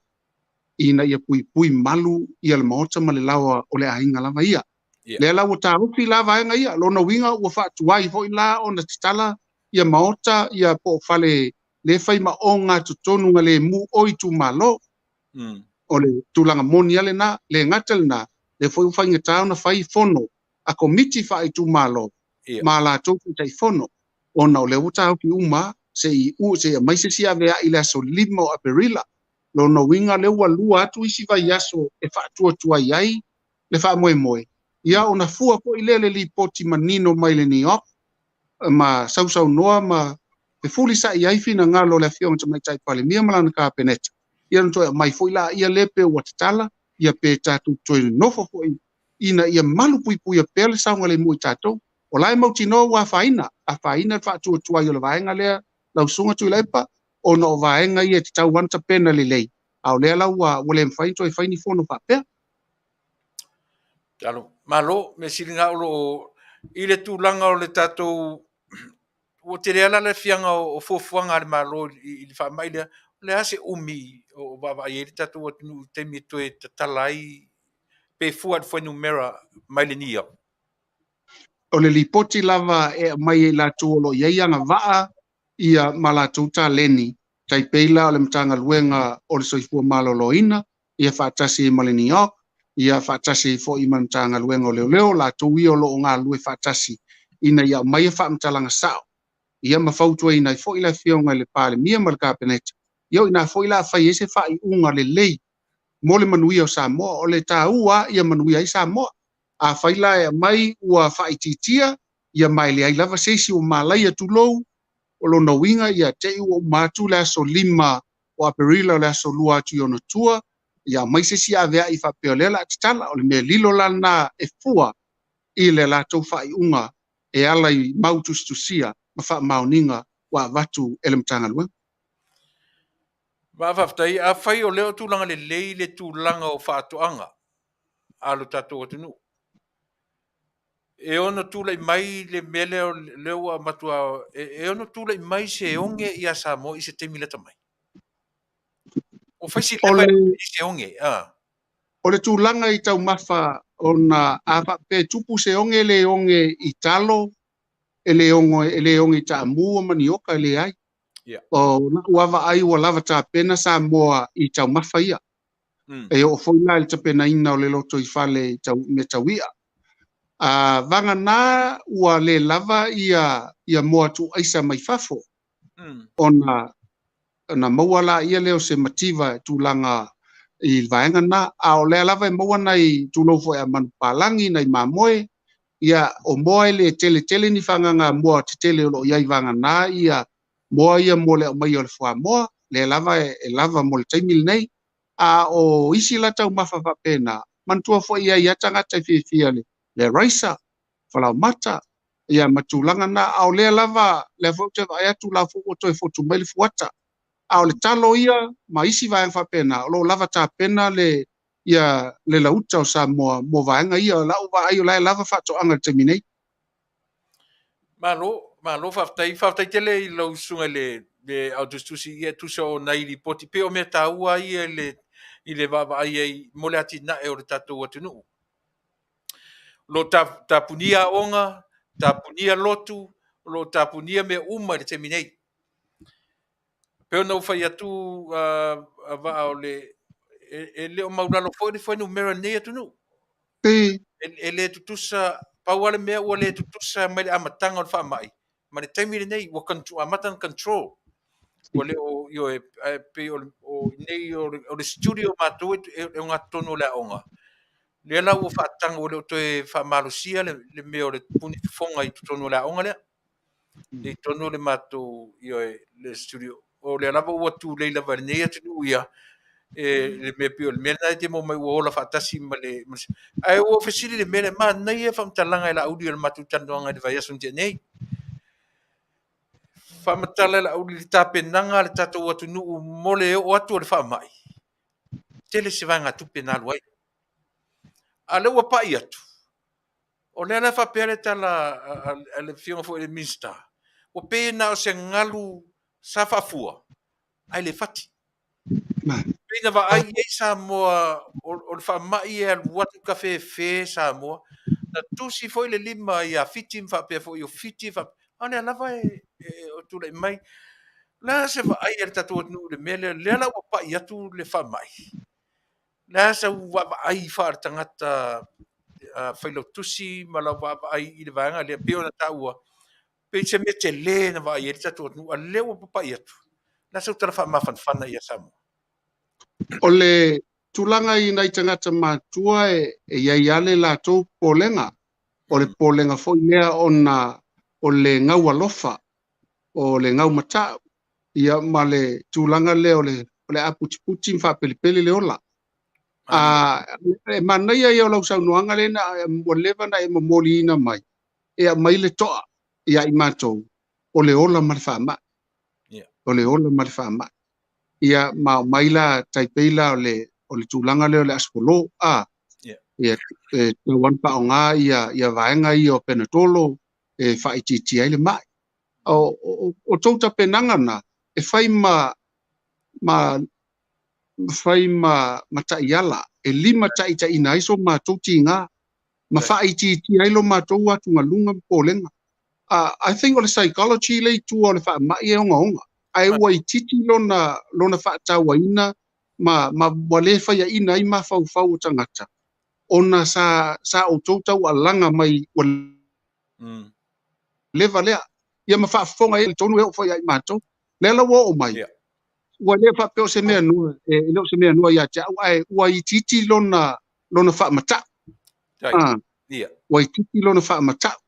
ina ia puipui malu ia le maota ma le laoa o le aiga lava ia. Ia. Lea la ua taofi la vaega ia, lona uiga ua faatuai foi la ona tatala ia maota ia po o fale le fai ma ogatotonu galemu o itumalo. O le tulaga moni lava lena, le gata lena, lea foi ua faigata ona fai fono a komiti faaitumalo ma latou Taitaifono, ona o lea ua taofi uma se i aumai se isi aveai i le aso 5 o Aperila. Lona uiga lea ua lua atu isi vaiaso e faatuatuai ai le faamoemoe, ia ona fua foi lea le lipoti manino mai le NEOC ma sausaunoa ma fefulisa'i ai finagalo o le Afioga i le Tamaitai Palemia ma lana Kapeneta, ia ona toe aumai foi laia lea pe ua tatala, ia pe tatou toe nofo foi ina ia malu puipuia pea le saogalemu o i tatou. O la e mautinoa ua afaina, afaina le faatuatuai o le vaega lea lau Susuga Tuilaepa, ona o vaega ia e tatau lava ona tapena lelei, a o lea la ua le mafai ona toe fai ni fono faapea. Talo, malo, mea sili na o lo o i le tulaga o le tatou ua tele lava la le afiaga o fuafuaga a le Malo i le faamai lea, o le a se umi o vaavaai ai le tatou atunuu i le taimi e toe tatala ai pe fua i le fuainumera mai le NEOC? O le lipoti lava e aumai e i latou o lo o i ai agavaa ia ma latou taleni, tai pei la o le Matagaluega o le Soifua Maloloina, ia faatasi ai ma le NEOC, ia faatasi ai foi ma le Matagaluega o Leoleo, latou ia o lo o galulue faatasi ina ia aumaia faamatalaga sao, ia ma fautuaina ai foi le Afioga i le Palemia ma le Kapeneta, ia o i ina foi la a fai ai se faaiuga lelei mo le manuia o Samoa. O le taua ia manuia ai Samoa. Afai la e aumai ua faaitiitia, ia ma e leai lava se isi ua malaia tulou, o lona uiga ia te i ua uma atu le aso 5 o Aperila o le aso 2 atu i ona tua, ia aumai se isi aveai faapea o lea o le a tatala. O le mea lilo la lena e fua i le latou faaiuga e ala i mau tusitusia ma faamaoniga ua avatu e le Matagaluega. Ma faafetai, afai o lea o tulaga lelei le tulaga o faatoaga a lo tatou atunuu, e ono tulai mai le mea lea lea ua matua e ono tulai mai se oge ia Samoa i se taimi lata mai. Ua fai si leva i se oge. O le tulaga i taumafa ona a faapea e tupu se oge, e le oge i talo, e le oge i taamu ma manioka, e leai. O lau vaavaai ua lava tapena Samoa i taumafa ia. E oo foi la i le tapenaina o le lotoifale i mea tau i'a. Vagana ua le lava ia moa tuuaisa mai fafo, ona maua la ia lea o se mativa i tulaga i le vaega na. A o lea lava e maua nai tulou foi a manupapalagi, nai mamoe, ia o moa e le tele tele ni fagaga moa tetele o lo o i ai vagana ia moa ia mo le aumaia o le fuamoa, lea lava e lava mo le taimi lenei. A o isi la taumafa faapena, manatua foi i ai lava tagata e fiafia le raisa, falaomata, ia ma tulaga na. A o lea lava, lea foi ou te vaai atu la foi ua toe fotu mai le fuata. A o le talo ia ma isi vaega faapena, o lo o lava tapena le le lauta o Samoa mo vaega ia. O lau vaai o la e lava faatoaga i le taimi nei. Malo, malo faafetai. Faafetai tele i lau susuga i le au tusitusi ia tusa o nai lipoti pe o mea taua ia i le vaavaai ai mo le atinae o le tatou atunuu. Lo tapunia aoga, tapunia lotu, lo tapunia mea uma i le taimi nei. Pe ona ou fai atu vaa o le e le o maulalo foi le fuainumera i lenei atunuu. E le tutusa, pau lava le mea ua le tutusa mai le amataga o le faamai ma le taimi lenei ua amata ona control. Ua le o ioe, pei o nei o le studio matou e ogatotonu o le aoga. Lea la ua faataga, ua le o toe faamalosia le mea o le puni fofoga i totonu o le aoga lea. I totonu o le matou ioe, le studio. O lea lava ua tulei lava i lenei atunuu ia, le mea pei o le mea lena e te maua mai ua ola faatasi ma le... Ae ua fesili le mea lea, manaia faamatalaga e Laauli o le matou talanoaga i le vaiaso na tea nei. Faamatala e Laauli le tapenaga a le tatou atunuu mo le oo atu o le faamai, tele se vaegatupe na alu ai. A o lea ua pai atu, o lea la e faapea le tala a le afioga foi i le Minisita, ua pei na o se galu sa faafua ae le fati. Pei na vaai i ai Samoa o le faamai e alu atu tafefe Samoa. Na tusi foi le lima ia Fiti ma faapea foi o Fiti, a o lea lava e tulai mai. O le a se vaai a le tatou atunuu i le mea lea, lea la ua pai atu le faamai? O le a sau vaavaai faale-tagata failautusi ma lau vaavaai i le vaega lea, pei ona taua, pei se mea tele na vaai ai le tatou atunuu, a o lea ua papai atu. O le a sau tala faamafanafana ia Samoa? O le tulaga i nai tagata matua e i ai lava le latou popolega. O le popolega foi lea ona o le gau alofa, o le gau matau, ia ma le tulaga lea o le aputiputi ma faapelepele le ola. E manaia ia o lau saunoaga lea na ua leva na e momoliina mai, e aumai le toa ia i matou, o le ola ma le faamai. O le ola ma le faamai. Ia ma o mai la taipei la o le tulaga lea o le asopolo. Ia e tauan paonga ia vaega ia o penatolo e faaitiitia ai le mai. O tou tapenaga na e fai ma fai ma taiala e lima taitaiina ai so matou tiga ma faaitiitia ai lo matou atugaluga ma popolega. I think o le psychology le itua o le faamai e ogaoga. Ae ua itiiti lona faatauaina ma ua le faiaina ai mafaufau o tagata ona sa outou taualaga mai ua leva lea. Ia ma faafofoga ai tonu e oo foi ia i matou. Lea la ua oo mai. Ua le faapea o se mea noa, e le o se mea noa ia te au, ae ua itiiti lona faamatau. Ua itiiti lona faamatau.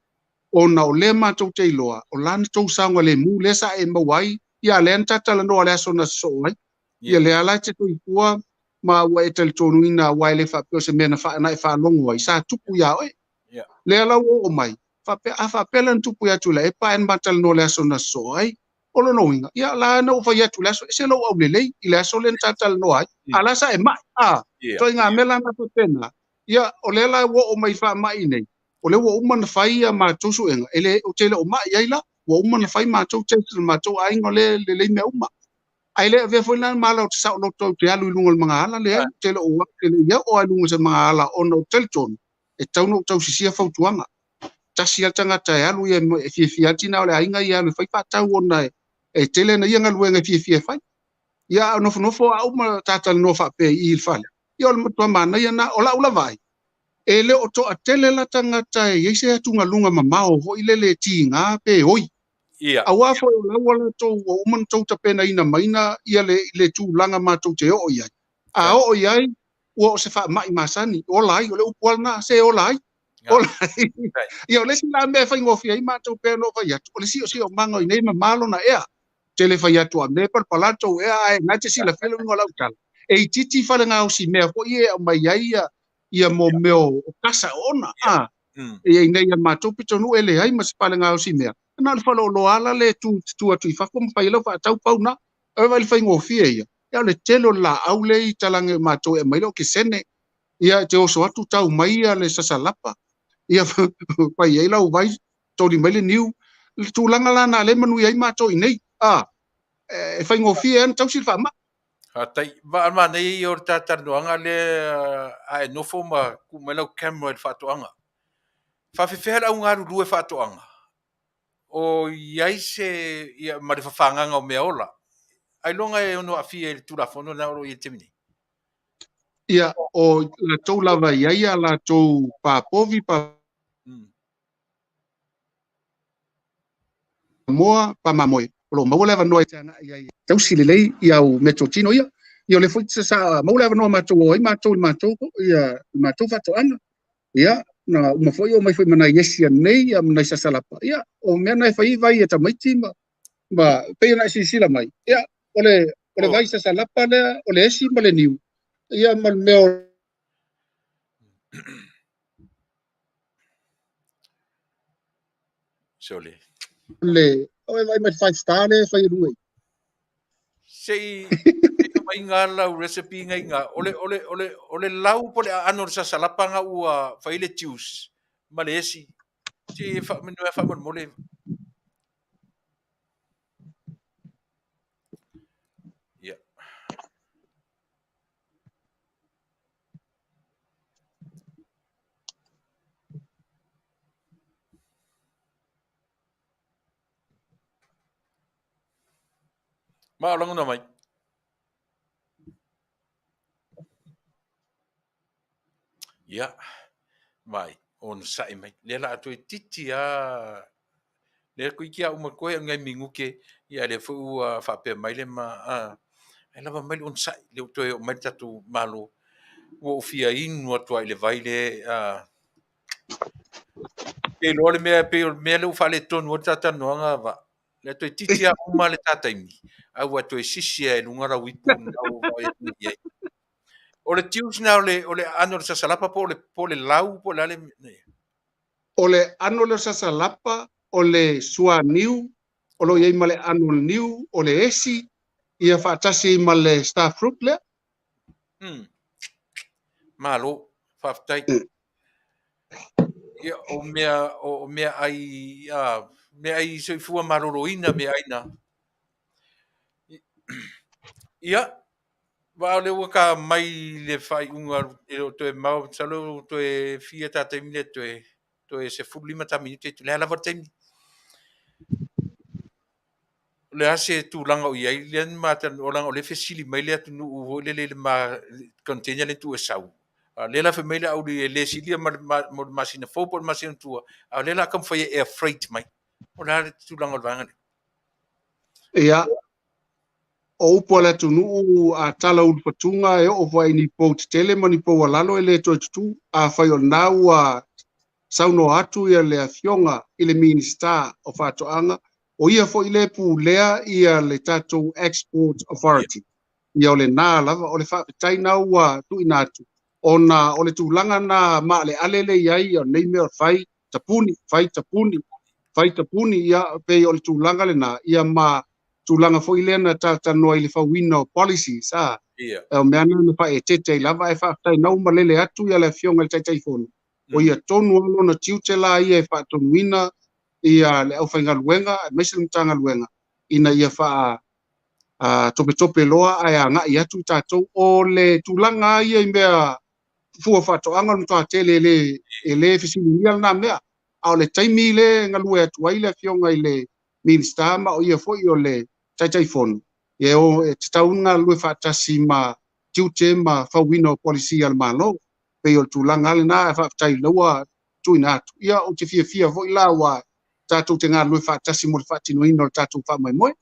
Ona o lea matou te iloa, o lana tou saoga le mu lea sa e maua ai, ia lea na tatalanoa le aso na sosoo ai. Ia lea la te toifua ma ua e talitonuina aua e le faapea o se mea na e faalogo ai, sa tupu ia oe. Lea la ua oo mai, a faapea la na tupu ia Tuilaepa ae na matalanoa le aso na sosoo ai, o lona uiga, ia la na ou fai atu le aso, ese lou aulelei i le aso lea na tatalanoa ai, a la sa e mai, ituaiga mea la na faapena, ia o lea la ua oo mai faamai nei, o lea ua uma na fai ia matou suega, e le, ou te le o mai ai la, ua uma na fai matou test le matou aiga o lea lelei mea uma. Ae le avea foi la mala o te saoloto au te alu i luga o le magaala, leai, ou te le o le o ai luga o se magaala ona ou talitonu, e tau na ou tausisia fautuaga. Tasi lava le tagata e alu ia e fiafia ati na o le aiga ia alu e fai faatau ona e tele na ia galuega e fiafia e fai. Ia a nofonofo au ma tatalanoa faapea i le fale. Ia o le matua manaia na, o lau lava ai. E le o toatele la tagata e i ai se atugaluga mamao foi lele tiga pe oi. Aua foi o lau latou ua uma na tou tapenaina maina ia le tulaga matou te oo i ai. A oo i ai, ua o se faamai masani, ola ai, o le upu ala na, se ola ai. Ola ai. Ia o le isi la mea e faigofie ai matou pea no fai atu, o le siosiomaga o i nei mamalo na ea. Tele fai atu a mea palapala tou ea ae na te silafia le uiga o lau tala. E itiiti falegaosi mea foi e aumai ai ia mo mea o kasa ona. Ia ina ia matou pitonuu e leai ma se falegaosi mea. Na o le faleoloa ala le tu atu i fafo ma fai lau faatau pau na. E vai le faigofie ia. Ia o le tele o le laau le i talage o matou e aumai le o kesene. Ia te oso atu tau mai ia le sasalapa. Ia fai ai lau vai toli mai le niu. Le tulaga la na le manuia ai matou i nei. E faigofie ana tausi le faamai. Tai va manai o le tatalanoaga le a e nofo ma ku mai lau camera i le faatoaga. Faafefea le augalulue faatoaga. O i ai se ia ma le fafagaga o mea ola. Ailoga e ono aafia i le Tulafono na o lo o i ai i le taimi nei. Ia o latou lava i ai a latou papovi pa moa pa mamoe. O lo o maua le avanoa e te agai ai tausi lelei ia au meatotino ia. Ia o le foi sa maua le avanoa matou o ai matou i matou ia matou faatoaga. Ia na uma foi o mai foi manai esi nei ia manai sasalapa. Ia o mea na e fai vai e tamaiti ma pei ona e silasila mai. Ia o le vai sasalapa lea o le esi ma le niu. Ia ma le mea o Sole. Le O e vaai mai le five star lea e fai e luga i. Se i aumai ga lau recipe ngai ga o le o le o le o le lau po le aano o le sasalapa ga ua fai le juice ma le esi. Se i fa manu fa mo le. Ia. Ma o lagona mai. Ia, vai, onosai mai. Lea la atu e titi a lea kui kia uma koe ngai minguke ia le fu ua faapea mai le ma a ai lava mai le onosai le toe o mai le tatou malo ua ou fia inu atu ai le vai le a pe loa le mea pe o le mea le ua faaletonu ai le talatalanoaga va le toe titi a uma le tataimi a ua toe sisi ai luga lau ipu na ua vaai atu i ai. O le tius na o le aano o le sasalapa po o le lau po o le a le O le ano le sasalapa, o le suaniu, o lo o i ai ma le ano o le niu, o le esi, ia faatasi ma le star fruit lea. Malo, faafetai. Ia, o mea ai a mea ai soifua maloloina mea ai na. Ia, va o le ua ka mai le faaiuga e o toe mau salo toe fia tataimi le toe toe 15 ta minute le lava le taimi. O le a se tulaga o i ai lea na o laga o le fesili mai le atunuu foi lele i le ma container le tuu e sau. A lea la fai mai le auli e le silia ma le masina fou po o le masina tua, a o lea la taumafai e air freight mai. O le a le tulaga o le vaega lea? Ia, o upu a le atunuu a tala ulufatuga e oo foi i ni pou tetele ma ni pou alalo e le toe tutū. Afai o lena ua saunoa atu ia le afioga i le Minisita o Faatoaga, o ia foi le pulea ia le tatou Export Authority. Ia o lena lava, o le faafetai na ua tuuina atu, ona o le tulaga na maaleale le i ai, o nei mea o fai tapuni, fai tapuni, fai tapuni, ia pei o le tulaga lena, ia ma tulaga foi lea na talatalanoa i le fauina o policies, a. O mea na na faaeteete ai lava, ae faafetai na ua malele atu ia le afioga i le Taitaifono. O ia tonu lava lona tiute la ia e faatonuina ia le aufaigaluega, aemaise le Matagaluega, ina ia faa topetope loa ae agai atu i tatou. O le tulaga ia i mea fua faatoaga o le matua tele e le fesiligia lena mea. A o le taimi le galue atu ai le afioga i le Minisita ma o ia foi o le Taitaifono, ia o e tatau ona galulue faatasi ma tiute ma fauina o policy a le Malo. Pei o le tulaga lena, ae faafetai la ua tuuina atu. Ia ou te fiafia foi la ua tatou te galulue faatasi mo le faatinoina o le tatou faamoemoe.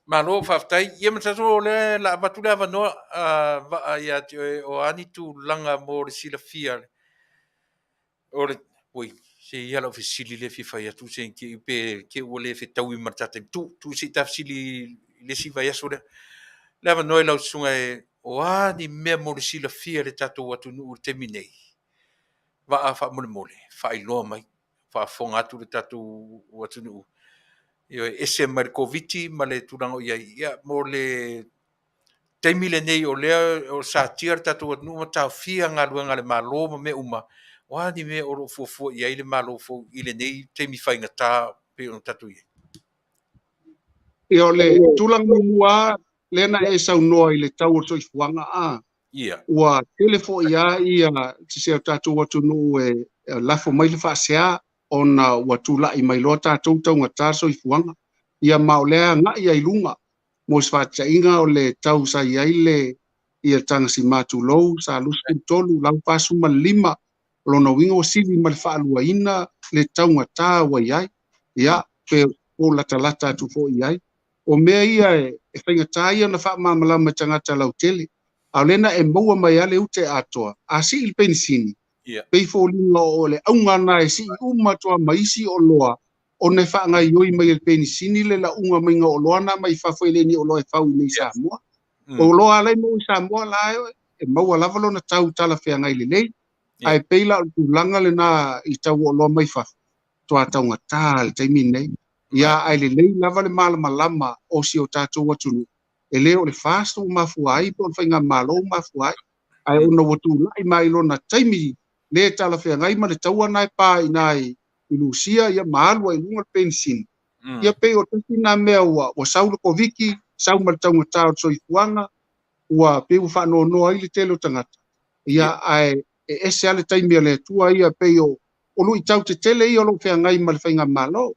Malo, faafetai. Ia ma tatou o le la avatu le avanoa vaa ia te oe o a ni tulaga mo le silafia. O le oi se ia lau fesili le fia fai atu se ke pe ke ua le fetaui ma le tataimi. Tu tu se i ta fesili i le isi vaiaso lea. Le avanoa i lau susuga e o a ni mea mo le silafia le tatou atunuu i le taimi nei. Vaa faamolemole, faailoa mai, faafofoga atu le tatou atunuu. Ia ese mai le Koviti ma le tulaga o i ai. Ia mo le taimi lenei o lea o satia le tatou atunuu ma taofia galuega a le Malo ma mea uma. O a ni mea o lo o fuafua i ai le Malo fou i lenei taimi faigata pei ona tatou i ai. Ia o le tulaga muamua lea na e saunoa i le tau o le soifuaga a. Ia. Ua tele foi a ia se o tatou atunuu e lafo mai le faasea ona ua tulai mai loa tatou taugata soifuaga. Ia ma o lea agai ai luga mo se faataitaiga o le tau sa i ai le ia tagasima tulou sa 23 lau 45 o lona uiga ua sili ma le faaluaina le taugata ua i ai. Ia pe o latalata atu foi i ai. O mea ia e faigata ia ona faamalamalama i tagata lautele. A o lea na e maua mai lava le ute atoa, a sii le penisini, pei foliga o le auga na e sii uma atu ma isi oloa, ona e faagaioi mai e le penisini le lauga maiga o oloa na mai fafo e le ni oloa e fau i nei Samoa. O oloa ala i maua i Samoa la e maua lava lona tau talafeagai lelei. Ae pei la o le tulaga lena i tau o oloa mai fafo, toa taugata le taimi nei. Ia, ae lelei lava le malamalama o si o tatou atunuu, e le o le FAST ua mafua ai po o le faigamalo ua mafua ai, ae ona ua tulai mai lona taimi le talafeagai ma le taua na e pa i ina i Lusia, ia ma alu ai i luga le penisini. Ia pei o tasi lena mea ua sau le Koviti, sau ma le taugata o le soifuaga, ua pei ua faanoanoa ai le tele o tagata. Ia, ae e ese lava le taimi a le Atua ia, pei o luitau tetele ia o lo o feagai ma le faigamalo.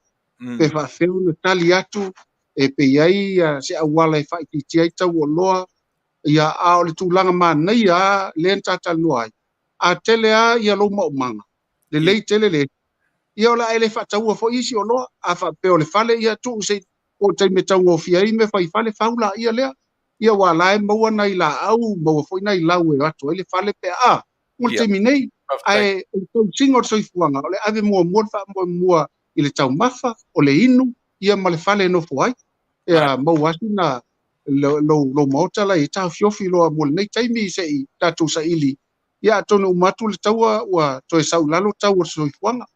Pe faafefea ona tali atu e pe i ai se auala e faaitiitia ai tau o oloa. Ia, a o le tulaga manaia lava lea na tatalanoa ai, a tele lava ia lou maumaga, lelei tele le ia o le a e le faataua foi isi oloa. A faapea o le fale, ia tuu se i oo i le taimi e taugofie ai mea fai fale, fau laia lea. Ia aua la e maua nai laau, maua foi nai lau e o atu ai le fale pe a mo le taimi nei. Ae o le tausiga o le soifuaga, o le ave muamua le faamuamua i le taumafa, o le inu, ia ma le fale e nofo ai. Ia maua atu na lou maota la e taofiofi loa mo lenei taimi se i tatou saili. Ia atonu uma atu le taua ua toe sau i lalo tau o le soifuaga.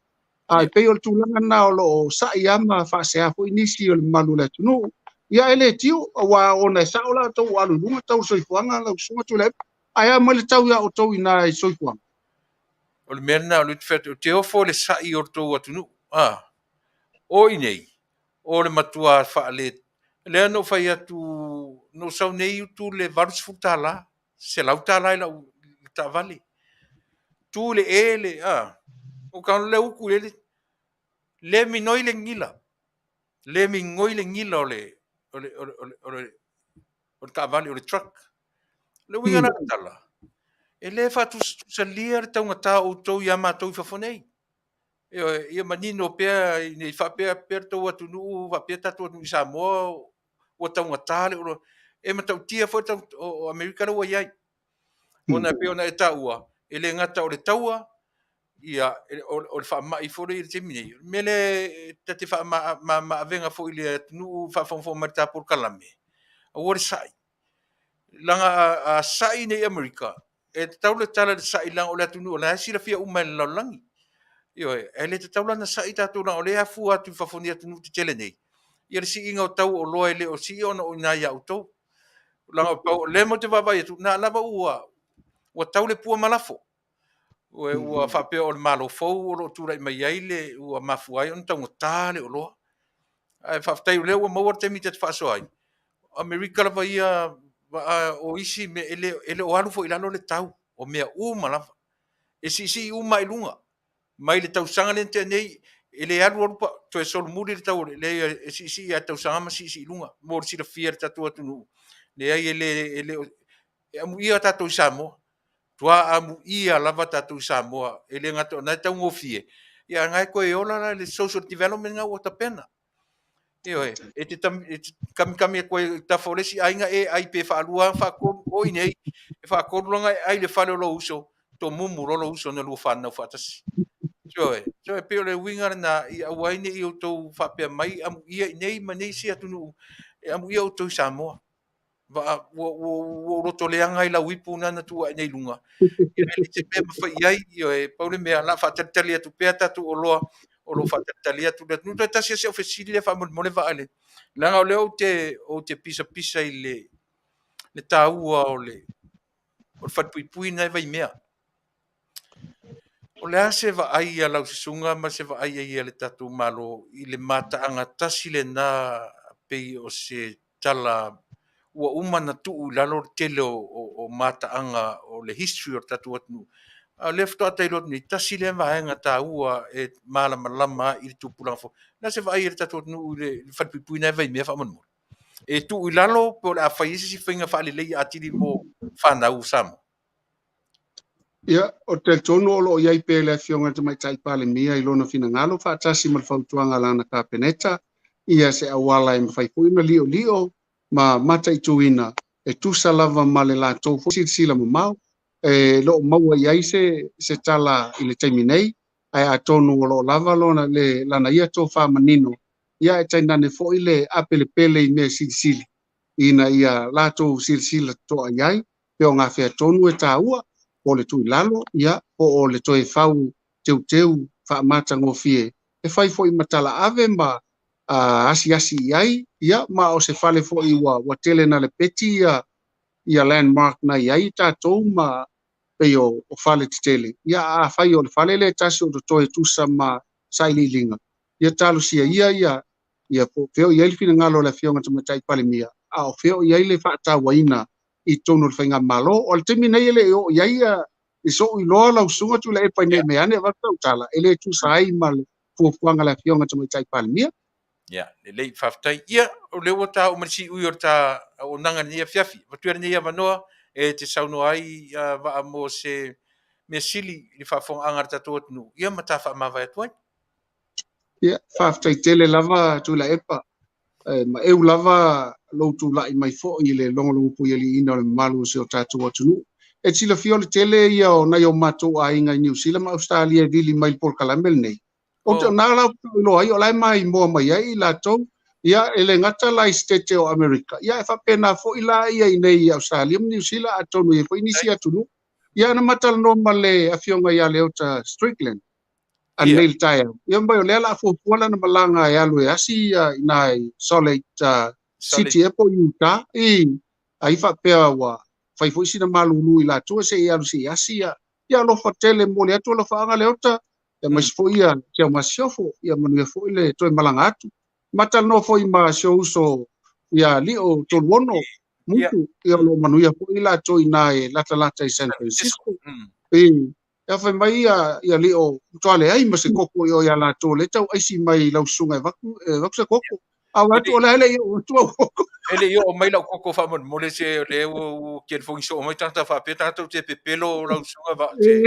Ae pei o le tulaga lena o lo o sa'i lava ma faasea foi nisi o le mamalu o le atunuu. Ia e le tio, aua ona e sao la outou ua alu i luga tau o le soifuaga lau Susuga Tuilaepa. Ae a mai le tau ia outou i ina i soifuaga? O le mea lena o lea ou te fai atu, ou te ofo i le sa'i o le tou atunuu. A, o i nei, o le matua faale... Lea na ou fai atu, na ou sau nei utu le $80, $100 i lau taavale. Tu le e le, a, o ka le utu le, le minoi le gila, le migoi le gila o le, o le, o le, o le, o le, o le taavale, o le truck. O le uiga la o le tala, e le faatusatusalia le taugata o outou ia matou i fafo nei. Ioe, ia manino pea ne i faapea pea le tou atunuu, faapea tatou atunuu i Samoa ua taugata le oloa. E matautia foi le o Amerika la ua i ai. Ona e pei ona e taua, e le gata o le taua, ia, o le faamai foi lea i le taimi nei. O le mea lea e ta te faamamaavega foi i le atunuu faafogafoga mai i le ta polokalame, aua le sa'i. Leaga a sa'i nei Amerika, e tatau le tala i le sa'i leaga o le atunuu o la e silafia uma e le lalolagi. Ioe, ae le tatau la ona sa'i tatou leaga o lea e afua atu i fafo nei atunuu tetele nei, ia le siiga o tau o oloa e le o sii ona o i ina ia outou. Leaga o lea matou te vaavaai atu, na lava ua tau le pua ma lafo. Ua faapea o le Malo fou o lo o tulai mai ai le ua mafua ai ona taugata le oloa. Ae faafetai o lea ua maua le taimi ta te faasoa ai. Amerika lava ia o isi mea e le o alu foi i lalo le tau o mea uma lava. E siisii uma i luga. Mai le tausaga lea na tea nei, e le alu alu toe solomuli le tau, leai e siisii lava tausaga ma siisii i luga. Mo le silafia e le tatou atunuu, leai e le o, e amuia tatou i Samoa. Matua amuia lava tatou i Samoa, e le gata o lena e taugofie, ia a na e toe ola la le social development na ua tapena. Ioe, e te kamikami atu ai i tafa o le isi aiga e ai pe faalua faatolu, o i nei, e faatolu lana e ai i le fale o lou uso, tomumu loa lou uso na lua fanau faatasi. Ioe, ioe, pei o le uiga lena, ia aua ai ne i outou faapea mai amuia i nei ma nei isi atunuu, e amuia outou i Samoa. Ua ou loto leaga ai lau ipu na tuu ae nei i luga. E leai se mea e mafai i ai, ioe, pau le mea, o le a faatalitali atu pea tatou oloa o lo o faatalitali atu le atunuu. Toe tasi lava si au fesili lea faamolemole Vaa, leaga o lea ou te pisapisa i le taua o le falepuipui lena e Vaimea. O le a se vaai a lau susuga ma se vaai ai a le tatou Malo i le mataaga tasi lena pei o se tala ua uma na tuu i lalo le tele o mataaga o le history o le tatou atunuu. A o lea faatoa tailo atu nei, tasi lea vaega taua e malamalama i le tupulaga fou. O le a se vaai a le tatou atunuu i le falepuipui lena e Vaimea faamolemole? E tuu i lalo po o le a fai ai se isi faiga faalelei atili mo fanau o Samoa? Ia, o te talitonu o lo o i ai pea le Afioga i le Tamaitai Palemia i lona finagalo faatasi ma le fautuaga a lana Kapeneta, ia se auala e mafai foi ona liolio ma mataituina e tusa lava ma le latou foi silasila mamao e lo o maua i ai se tala i le taimi nei, ae atonu o lo o lava lona le lana ia tofa manino, ia e tainane foi le apelepele i mea silisili ina ia latou silasila totoa i ai, pe o ngā tonu e tāua, po o le tuu i lalo, ia, po o le toe fau teuteu faamatagofie, e fai foi ma talaave ma asiasi i ai, ia, ma o se fale foi ua tele na lepeti ia landmark na i ai tatou ma pei o fale tetele. Ia, afai o le fale lea e tasi o totoe tusa ma sailiiliga, ia talosia ia po o fea o i ai le finagalo o le Afioga Tamaitai Palemia, a o fea o i ai le faatauaina i totonu o le faigamalo. O le taimi nei e le i oo i ai i so'u iloa lau susuga Tuilaepa ina mea ane avatu sau tala, e le tusa ai ma le fuafuaga a le Afioga Tamaitai Palemia. Ia, lelei, faafetai. Ia, o lea ua ta oo mai le siui o le ta auaunaga i lenei afiafi. Avatu ia lenei avanoa e te saunoa ai Vaa mo se mea sili i le faafofogaaga a le tatou atunuu, ia ma ta faamavae atu ai. Ia, faafetai tele lava Tuilaepa. E maeu lava lou tulai mai foi i le logologopuialiiina o le mamalu o si o tatou atunuu. E te silafia o le tele ia o nai o matou aiga i Niu Sila ma Ausetalia e vili mai i le polokalame lenei. O te na la iloa ai o la e maimoa mai ai i latou, ia e le gata la i Setete o Amerika, ia e faapena foi la ia i nei i Ausetalia ma Niu Sila, atonu e i ai foi nisi atunuu. Ia na matalanoa ma le afioga ia Leota Strickland ananei le taeao. Ia mai o lea la fuafua lana malaga e alu e asi i na i Salt Lake City e po o Utah, i ai faapea ua fai foi sina malulu i latou se i alu se i asi ia. Ia alofa tele, momoli atu alofaaga Leota, ia maise foi ia si au masiofo, ia manuia foi le toe malaga atu. Matalanoa foi ma si ou uso ia Lio Toluono Mutu, ia o lo o manuia foi latou i na e latalata i San Francisco. Ia fai mai ia Lio, matua leai ma se koko i o ia latou, le tau aisi mai lau susuga e avatu se koko. A o atu o le le i oo atu au koko. E le i oo mai lau koko faamolemole se o lea ua telefoni soo mai tagata faapea tagata ou te pepelo lau susuga Vaa se.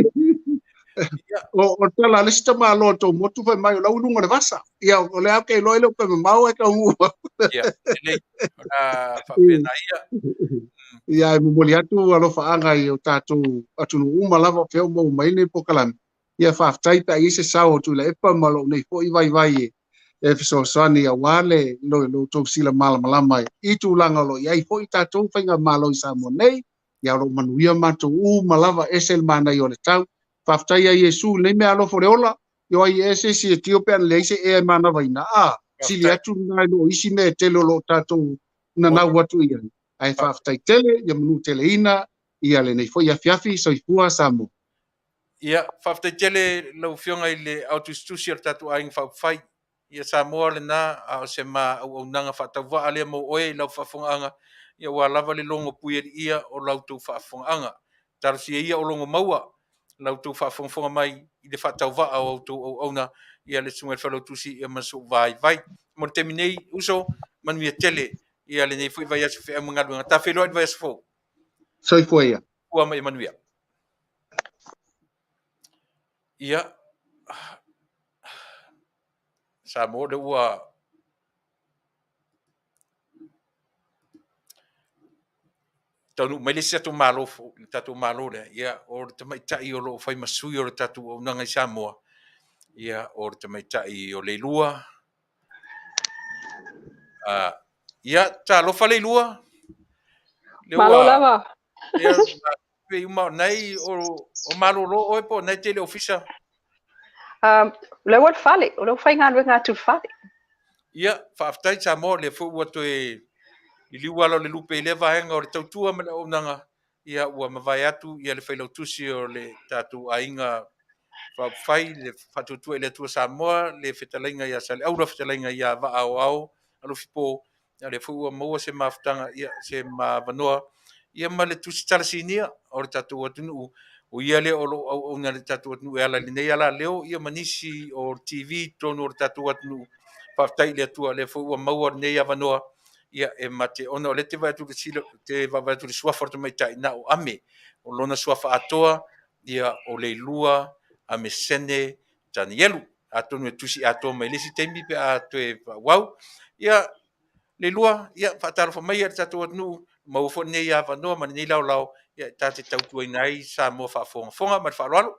O le tala a le isi tamaloa o tou motu fai mai o lau i luga o le vasa. Ia o lea ke iloa e le o pe mamao e taunuu. Ia, lelei. O le a faapena ia. Ia e momoli atu alofaaga i o tatou atunuu uma lava o fea o maua mai nei polokalame. Ia faafetai pe a i ai se sao o Tuilaepa ma lou nei foi vaivai e fesoasoani aua le lo outou sila malamalama i tulaga o lo o i ai foi tatou faigamalo i Samoa nei. Ia o lo o manuia matou uma lava, ese le manaia o le tau. Faafetai ia Iesu i lenei mea alofa o le ola. Ia ai e se isi e tio pe ana leai se ea e manavaina. A, sili atu lena i lo isi mea e tele o lo o tatou nanau atu i ai. Ae faafetai tele, ia manuteleina ia lenei foi afiafi. Soifua Samoa. Ia, faafetai tele lau Afioga i le aotusitusi o le tatou Aiga Faaupufai. Ia Samoa lena, a o se ma auaunaga faatauvaa lea mo oe i lau faafofogaaga, ia ua lava le logo puialiia o la outou faafofogaaga. Talosia ia o logo maua la outou faafogafoga mai i le faatauvaa o a outou auauna, ia le Susuga i le Failautusi ia ma sou vaivai. Mo le taimi nei, uso, manuia tele ia lenei foi vaiaso feau ma galuega. Ta feiloai i le vaiaso fou. Soifua ia. Ua ma ia manuia. Ia, Samoa lea ua taunuu mai le isi tatou Malo fou, le tatou Malo lea, ia, o le tamaitai o lo o fai ma sui o le tatou auaunaga i Samoa, ia, o le tamaitai o Leilua. Ia, talofa Leilua. Malo lava. Ia, pei uma o nai o malolo oe po o nai te i le ofisa? O lea ua i le fale, o lea ua faigaluega atu i le fale. Ia, faafetai Samoa, o lea foi ua toe liliu ala o le lupe i lea vaega o le tautua ma le auaunaga, ia ua mavae atu ia le failautusi o le tatou Aiga Faaupufai, le Faatuatua i le Atua Samoa, le fetalaiga ia Saleaula, fetalaiga ia Vaa Aoao Alofipo, ia lea foi ua maua se mafutaga, ia se avanoa, ia ma le tusitala sinia o le tatou atunuu, o ia lea o lo o auauna i le tatou atunuu e ala i lenei alaleo, ia ma nisi o TV i totonu o le tatou atunuu. Faafetai i le Atua, lea foi ua maua lenei avanoa, ia e mate, ona o lea te vaai atu te vaavaai atu i le suafa o le tamaitai, na o Ame, o lona suafa atoa, ia o Leilua Amesene Tanielu. Atonu e tusi atoa mai le isi taimi pe a toe faaauau. Ia, Leilua, ia, faatalofa mai i le tatou atunuu, maua foi lenei avanoa ma lenei laolao, ia, e ta te tautuaina ai Samoa faafogafoga ma le faaaloalo.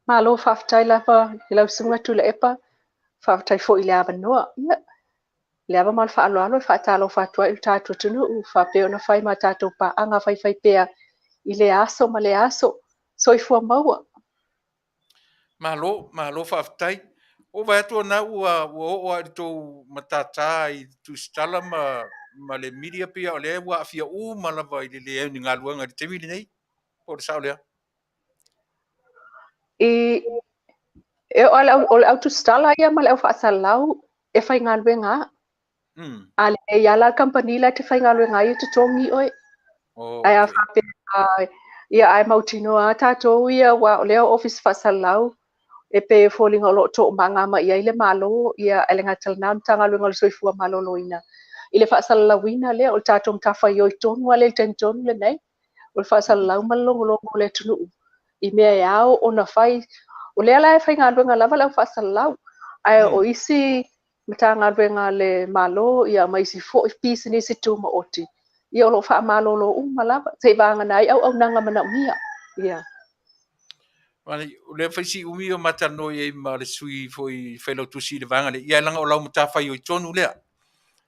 Malo faafetai lava i lau susuga Tuilaepa, faafetai foi i le avanoa. Ia, le ava ma le faaaloalo e faatalofa atu ai i le tatou atunuu, faapea ona fai ma tatou paaga faifaipea i lea aso ma lea aso. Soifua maua. Malo, malo faafetai. O vaai atu ona ua oo lava i le tou matatā i tusitala ma le media pei o lea ua aafia uma lava i le leai o ni galuega i le taimi lenei. Po o le sao lea? I e o le au tusitala ia ma le au faasalalau e faigaluega a. A lelei lava la le kamupani la e te faigaluega ai e totogi oe. Ae a faapea ia ae mautinoa lava tatou ia aua o lea o ofisa faasalalau e pei e foliga o lo o toomaga mai i ai le Malo, ia ae le gata i lena o le Matagaluega o le Soifua Maloloina i le faasalalauina lea o le tatou matafaioi tonu lava lea i le taimi tonu lenei, o le faasalalau ma le logologo o le atunuu i mea e ao ona fai. O lea la e faigaluega lava le au faasalalau, ae o isi Matagaluega a le Malo ia ma isi foi pisinisi tumaoti, ia o lo o faamalolo uma lava, seivagana ai auaunaga manaomia. Ia. O lea fai si umi o matalanoa i ai ma le sui foi failautusi i le vaega lea, ia leaga o lau matafaioi tonu lea.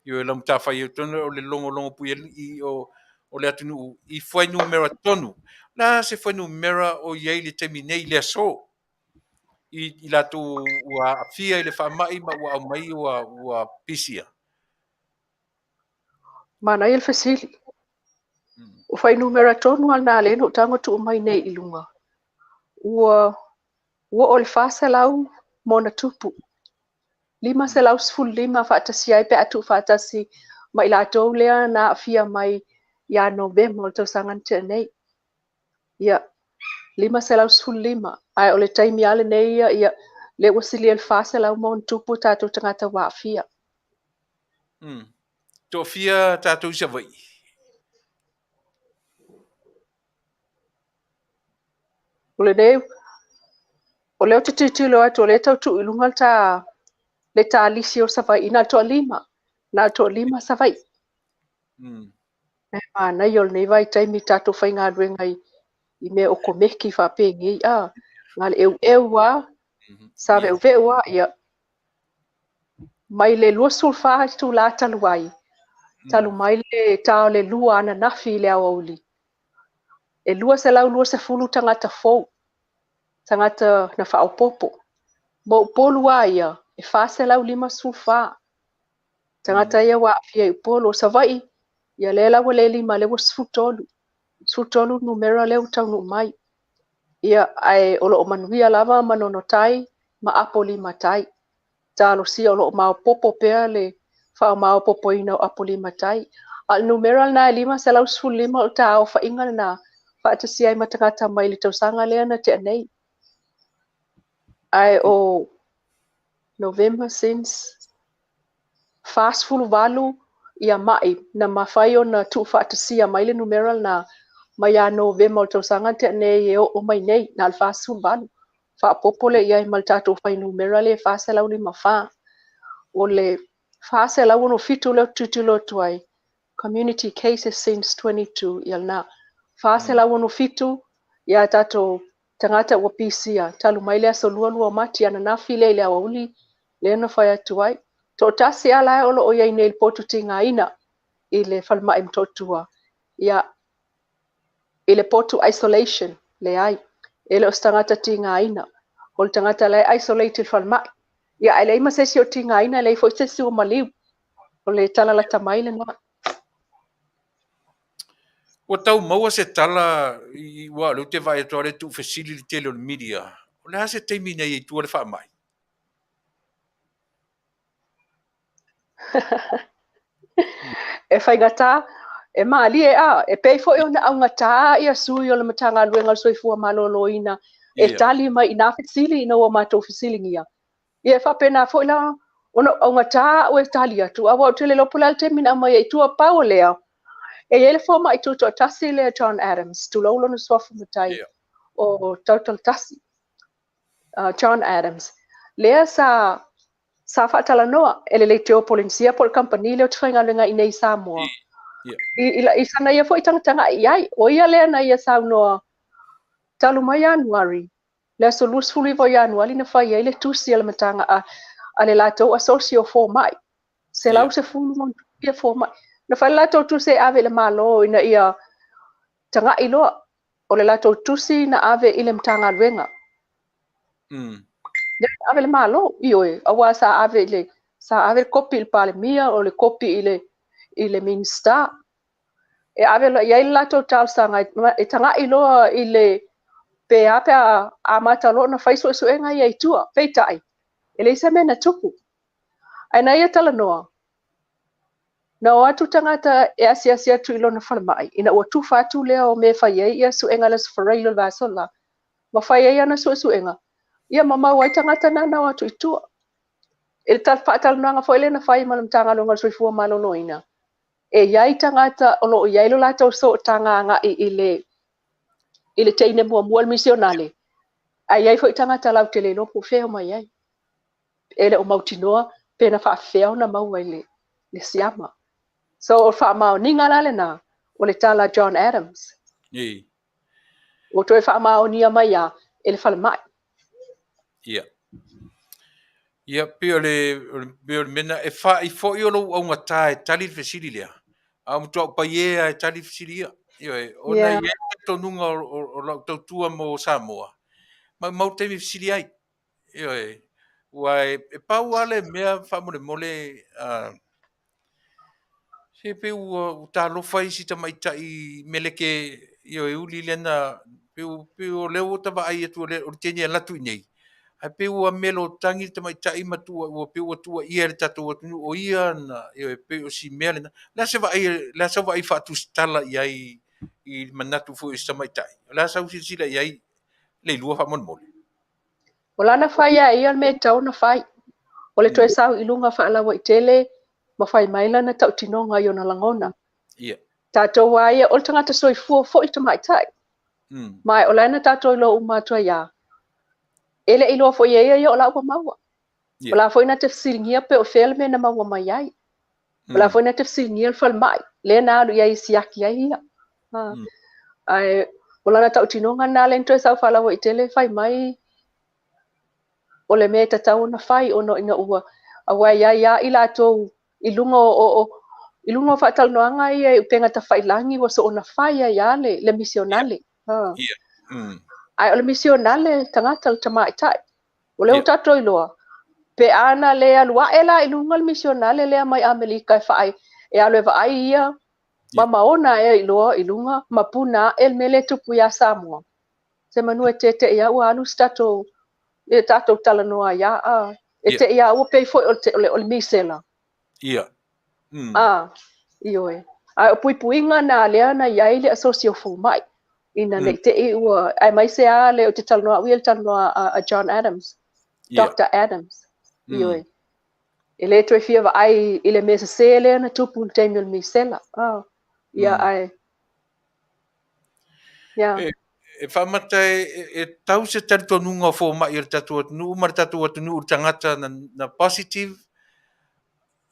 Ioe, lau matafaioi tonu lea o le logologo puialii o le atunuu i fuainumera tonu. O le a se fuainumera o i ai i le taimi nei i le aso i latou ua aafia i le faamai ma ua aumai ua pisia? Manaia le fesili. O fuainumera tonu lava lena lea na ou tago tuu mai nei i luga. Ua oo i le 400 ma ona tupu. 515 faatasia ai pe a tuufaatasi ma i latou lea na aafia mai ia Novema o le tausaga na tea nei. Ia, 515. Ae o le taimi lava lenei ia, ia lea ua silia i le 400 ma ona tupu tatou tagata ua aafia. Toafia tatou i Savaii? O lenei, o lea ou te tilotilo atu o lea e tau tuu i luga le ta lisi o Savaii, na o le toalima, na o le toalima Savaii. E manaia o lenei vaitaimi tatou faigaluega i mea o komeki faapenei, a, na o le eueu lava, saveuveu lava, ia. Mai le 24 itulā talu ai, talu mai le ta o le 2 ananafi i le aoauli, e 220 tagata fou, tagata na faaopoopo. Mo Upolu lava ia, e 454 tagata ia ua aafia i Upolu. O Savaii, ia lea la ua le 5, lea ua 13. 13 numera lea ua taunuu mai. Ia, ae o lo o manuia lava Manono-tai ma Apolima-tai. Talosia o lo o maopoopo pea le faamaopoopoina o Apolima-tai. A o le numera lena e 515 o le taofaiga lena faatasia ai ma tagata mai le tausaga lea na tea nei. Ae o November since 48 ia mai na mafai ona tuufaatasia mai le numera lena mai ia Novema o le tausaga na tea nei e oo mai nei na o le 48. Faaopoopo lea i ai ma le tatou fuainumera lea e 454. O le 467 lea ou te tilotilo atu ai, community cases since 22, ia lena. 467 ia tatou tagata ua pisia talu mai le aso 22 o Mati ananafi lea i le aoauli lea na fai atu ai. Toatasi lava la o lo o i ai nei i le potu tigaina i le falemai Motootua, ia i le potu isolation, leai, e le o se tagata tigaina, o le tagata la e isolate i le falemai. Ia ae leai ma se isi o tigaina, leai foi se isi o maliu. O le tala lata mai lena. Ua tau maua se tala i aua o lea ou te vaai atu lava o lea e tuufesili le tele o le media. O le a se taimi na i ai i tua le faamai? E faigata, e malie a, e pei foi ona augata ia sui o le Matagaluega o le Soifua Maloloina e tali mai i nā fesili ina ua matou fesiligia. Ia e faapena foi la ona augata au e tali atu, aua ou te le iloa po o le a le taimi na aumai ai i tua. Pau o lea, e i ai le fomai tutoatasi lea John Adams, tulou lona suafa matai o Tautalatasi, John Adams, lea sa faatalanoa e le Leitio Polenisia po o le kamupani lea ou te faigaluega i inei i Samoa. I sana ia foi tagatagai i ai. O ia lea na ia saunoa talu mai Ianuari, le aso 29 o Ianuari na fai ai le tusi a le matanga a le latou asosi o fomai. 110 ma ona tupu ia fomai. Na fai le latou tusi e ave i le Malo ina ia tagai loa. O le latou tusi na ave i le Matagaluega. Lea na ave le Malo, ioe, aua sa ave i le sa ave le kopi i le Palemia o le kopi i le i le Minisita. E ave loa i ai le latou talosaga e taga'i loa i le pe a pe a amata loa ona fai suesuega ia i tua. Peitai, e leai se mea na tupu. Ae na ia talanoa, na o atu tagata e asiasi atu i lona falemai ina ua tufa atu lea o mea e fai ai ia suega i le Aso Faraile o le vaiaso la, ma fai ai ana suesuega, ia ma maua ai tagata na na o atu i tua. I le faatalanoaga foi lea na fai ma le Matagaluega o le Soifua Maloloina, e i ai tagata o lo o i ai lo latou sootaga agai i le i le teine muamua le misionale, ae i ai foi tagata latou te le iloa po o fea e omai ai. E le o mautinoa pe na faafefea ona maua i le, le siama. So, o le faamaoniga la lena, o le tala a John Adams. Ei. Ua toe faamaonia mai lava e le falemai. Ia. Ia, pei o le, pei o le mea lena, e fa'i foi o lou augata e tali le fesili lea, a o matua ou paiē lava e tali le fesili ia. Ioe, ona e i ai le talitonuga o lau tautua mo Samoa, maumau le taimi e fesili ai. Ioe, aua e pau lava le mea faamolemole, se pei ua talofa isi tamaitai meleke, ioe, uli lea na, pei o lea ua ta vaai atu o le teine e alu atu i inei, ae pei ua melotagi le tamaitai ma ua pei ua tuuaia e le tatou atunuu o ia na, ioe, pei o si mea lena. O le a se vaai, o le a sau vaai faatusitala i ai i manatu foi o si tamaitai? O le a sau silasila i ai Leilua faamolemole? O lana fai a ia le mea e tatau ona fai. O le toe sau i luga faalauaitele ma fai mai lana tautinoga i ona lagona. Yeah. Tatou a ia, o le tagata soifua foi tamaitai. Ma o la e na tatou iloa uma atu ai lava. E le i iloa foi e ia ia o la ua maua. Yeah. O la foi na te fesiligia pe o fea le mea na maua mai ai. O la foi na te fesiligia le falemai, lea na alu i ai e siaki ai ia. Ae o lana tautinoga lena lea na toe sau faalauaitele fai mai o le mea e tatau ona fai ona ina ua aua e i ai lava i latou i luga o i luga o faatalanoaga ia i upega tafailagi ua soona fai ai lava le misionale. Yeah. Ae o le misionale tagata le tamaitai. O lea ua tatou iloa, pe a na le alu ae la i luga le misionale lea mai Amerika e vaai, e alu e vaai ia ma maona ea iloa i luga ma puna ae le mea lea e tupu ia Samoa. Semanu e teteʻi lava ua alu se tatou, ia tatou talanoa ai lava, e teʻi lava ua pei foi o le misela. Ia. Ioe. Ae o puipuiga na lea na i ai le asosi o fomai, ina ne i te i ua, aemaise lava le, ou te talanoa au ia i le talanoa a John Adams, Doctor Adams, ioe. E le toe fia vaai i le mea sese lea na tupu i le taimi o le misela. Ia, ae, ia. E faamata e tau se talitonuga o fomai o le tatou atunuu ma le tatou atunuu i le tagata na positive,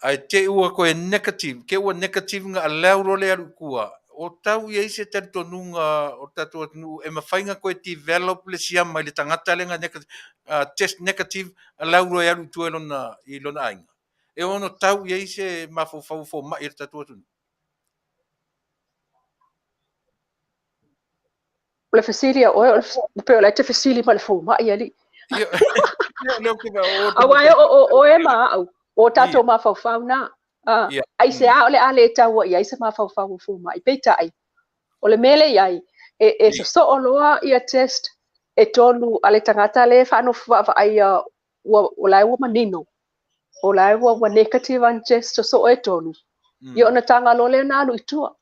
ae te i ua toe negative, ke ua negative na allow loa le alu i tua. O tau i ai se talitonuga o le tatou atunuu e mafai ona toe develop le siama i le tagata lea na test negative, allow loa e alu i tua i lona aiga. E ono tau i ai se mafaufau o fomai o le tatou atunuu. O le fesili a oe, o pei o la e te fesili ma le fomai, alii. Aua e o oe ma au, o tatou mafaufau na. Aisea o le a le taua i ai se mafaufau o fomai. Peitai, o le mea lea e i ai, e sosoo loa ia test e tolu a le tagata lea e faanofo vaavaaia ua, o la e ua manino, o la e ua negative ana test sosoo e tolu, ia ona taga loa lea ona alu i tua.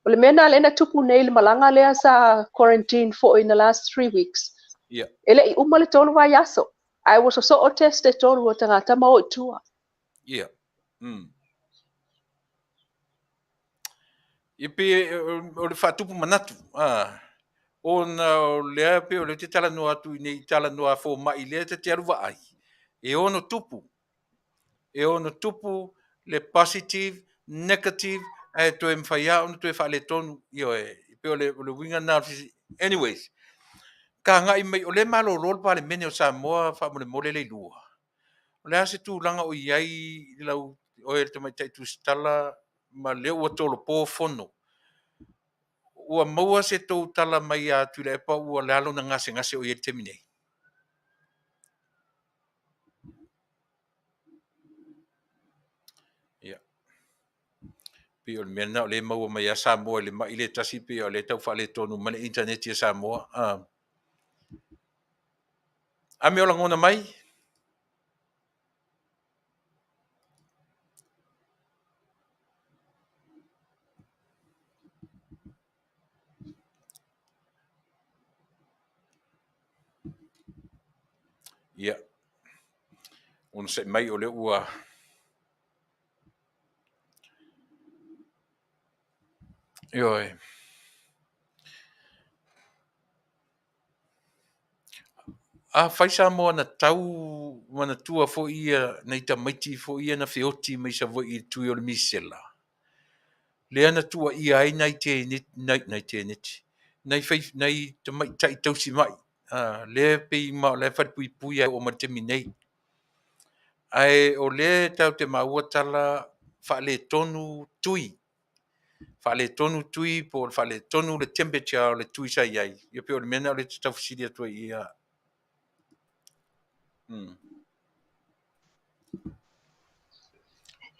O le mea lena lea na tupu nei i le malaga lea sa quarantine foi in the last 3 weeks. Yeah. E le i uma le 3 vaiaso, ae ua sosoo test e tolu o tagata ma o i tua. Yeah. Ia pei o le faatupu manatu, ona o lea pei o lea ou te talanoa atu i nei talanoa a fomai lea ta te alu vaai, e ono tupu. E ono tupu le positive, negative, ae toe mafai lava ona toe faaletonu. Ioe, pei o le uiga lena. Anyways, ka agai mai, o lea e malolo le Palemene o Samoa faamolemole Leilua. O le a se tulaga o i ai lau oe le tamaitai tusitala ma lea ua tolopo fono? Ua maua se tou tala mai ia Tuilaepa ua le a lona gasegase o i ai i le taimi nei? Pei o le mea lena o lea e maua mai lava Samoa i le mai lea e tasi pei o lea e tau faaletonu mai le initaneti a Samoa. A mea o lagona mai? Ia, onosai mai o lea ua Ioe. Afai Samoa na tau manatua foi ia nai tamaiti foi ia na feoti mai Savaii i le tui o le misela, lea na tuuaia ai nai teine, nai, nai teineti, nai, fai, nai tamaitai tausi mai, lea pei ma o la e falepuipui e oo mai le taimi nei. Ae o lea tatou te maua tala faaletonu tui, faaletonu tui po o le faaletonu le temperature o le tui sa i ai. Ia pei o le mea lena o lea ou te tau fesili atu ai ia.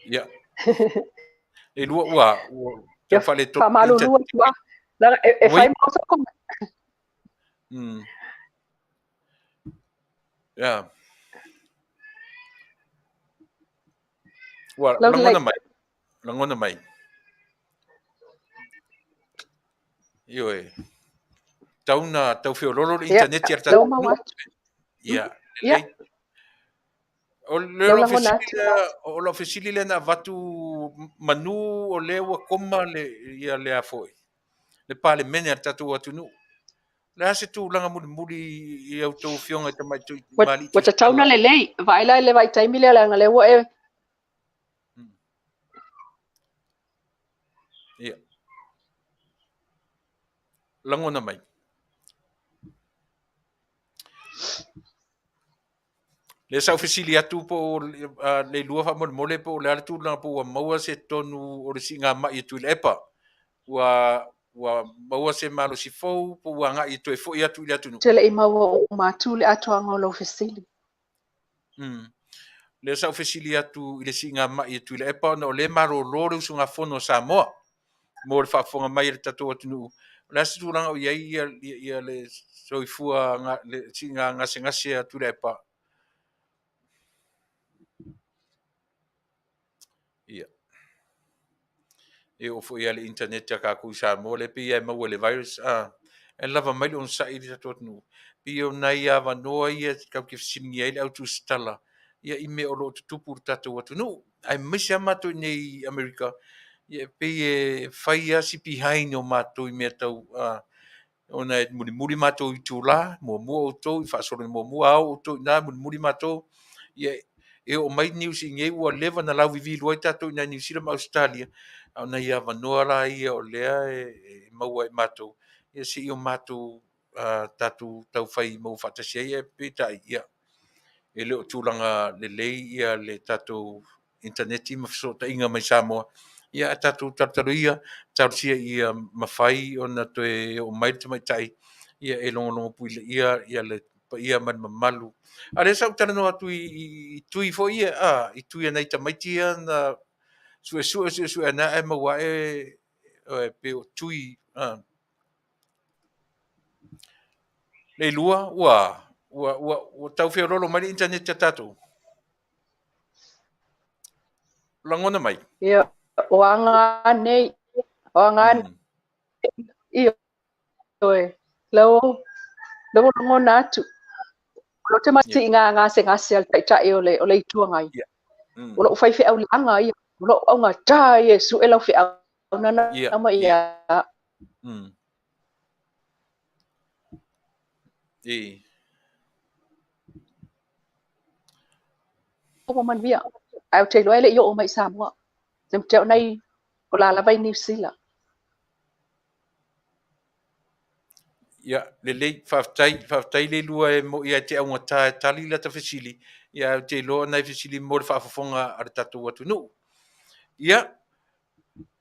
Ia. E lua ua ua tau faaletonu. Faamalulu atu lava. Leaga e fai ma so comment. Ia. Ua lagona mai. Lagona mai. Ioe. Tau na tau feololo le internet ia tatou. Ia. Ia. O le lau fesili lea, o lau fesili lea na avatu manu o lea ua koma le ia le a foi. Le Palemene a le tatou atunuu. O le a se tulaga mulimuli i a outou afioga i tamaitai ma alii Ua tatau ona lelei. Vaai la i le vaitaimi lea leaga lea ua e Ia. Lagona mai. Lea sa ou fesili atu po o Leilua faamolemole po o le a le tulaga po ua maua se tonu o le siigamai e Tuilaepa. Ua, ua maua se malosi fou po ua agai e toe foi atu i le atunuu. Ou te le i maua uma atu le atoaga o lau fesili. Lea sa ou fesili atu i le siigamai e Tuilaepa ona o lea e malolo le usugafono a Samoa mo le faafofoga mai a le tatou atunuu. O le a se tulaga o i ai ia, ia, ia le soifua, le siiga gasegase a Tuilaepa? Ia. E oo foi lava i le internet a tatou i Samoa, lea pei lava e maua i le virus, a, ae lava mai le onosai i le tatou atunuu. Pei o nai avanoa ia tatou te fesiligia ai le au tusitala ia i mea o lo o tutupu i le tatou atunuu. Aemaise lava matou i inei i Amerika, ia e pei e fai lava si behind o matou i mea tau ona e mulimuli matou i itula, muamua outou i faasolo muamua, ao outou i ina, mulimuli matou. Ia e oo mai news i inei ua leva ona lauvivilu ai tatou i ina i Niu Sila ma Ausetalia, a o nai avanoa la ia o lea e maua e matou, ia se i o matou tatou taufai maua faatasi ai, ae peitai, ia, e le o tulaga lelei ia le tatou initaneti ma fesootaiga mai Samoa. Ia ae tatou talotalo ia, talosia ia mafai ona toe oo mai le tamaitai ia e logologo puileia ia le paia ma le mamalu. A o lea sa ou talanoa atu i tui foi ia, a, i tui a nai tamaiti ia na suesue suesue ana ae maua ae pei o tui, a. Leilua, ua, ua, ua, ua tau feololo mai le internet ia tatou. Lagona mai. Ia, o aga nei, o aga nei, ioe, lau, lau lagona atu. O lo te mati i ngā gasegase a le Taitai o le, o le Itu Agai. O lou faifeau leaga ia, o lou augata ia e sue lau feau na ma ia. E. Ua manuia. Ae ou te iloa e le i oo mai i Samoa. Te mea o nai o la lava i Niu Sila. Ia, lelei, faafetai, faafetai Leilua e mo'i ai te augata e tali lata fesili, ia ae ou te iloa o nai fesili mo le faafofoga a le tatou atunuu. Ia,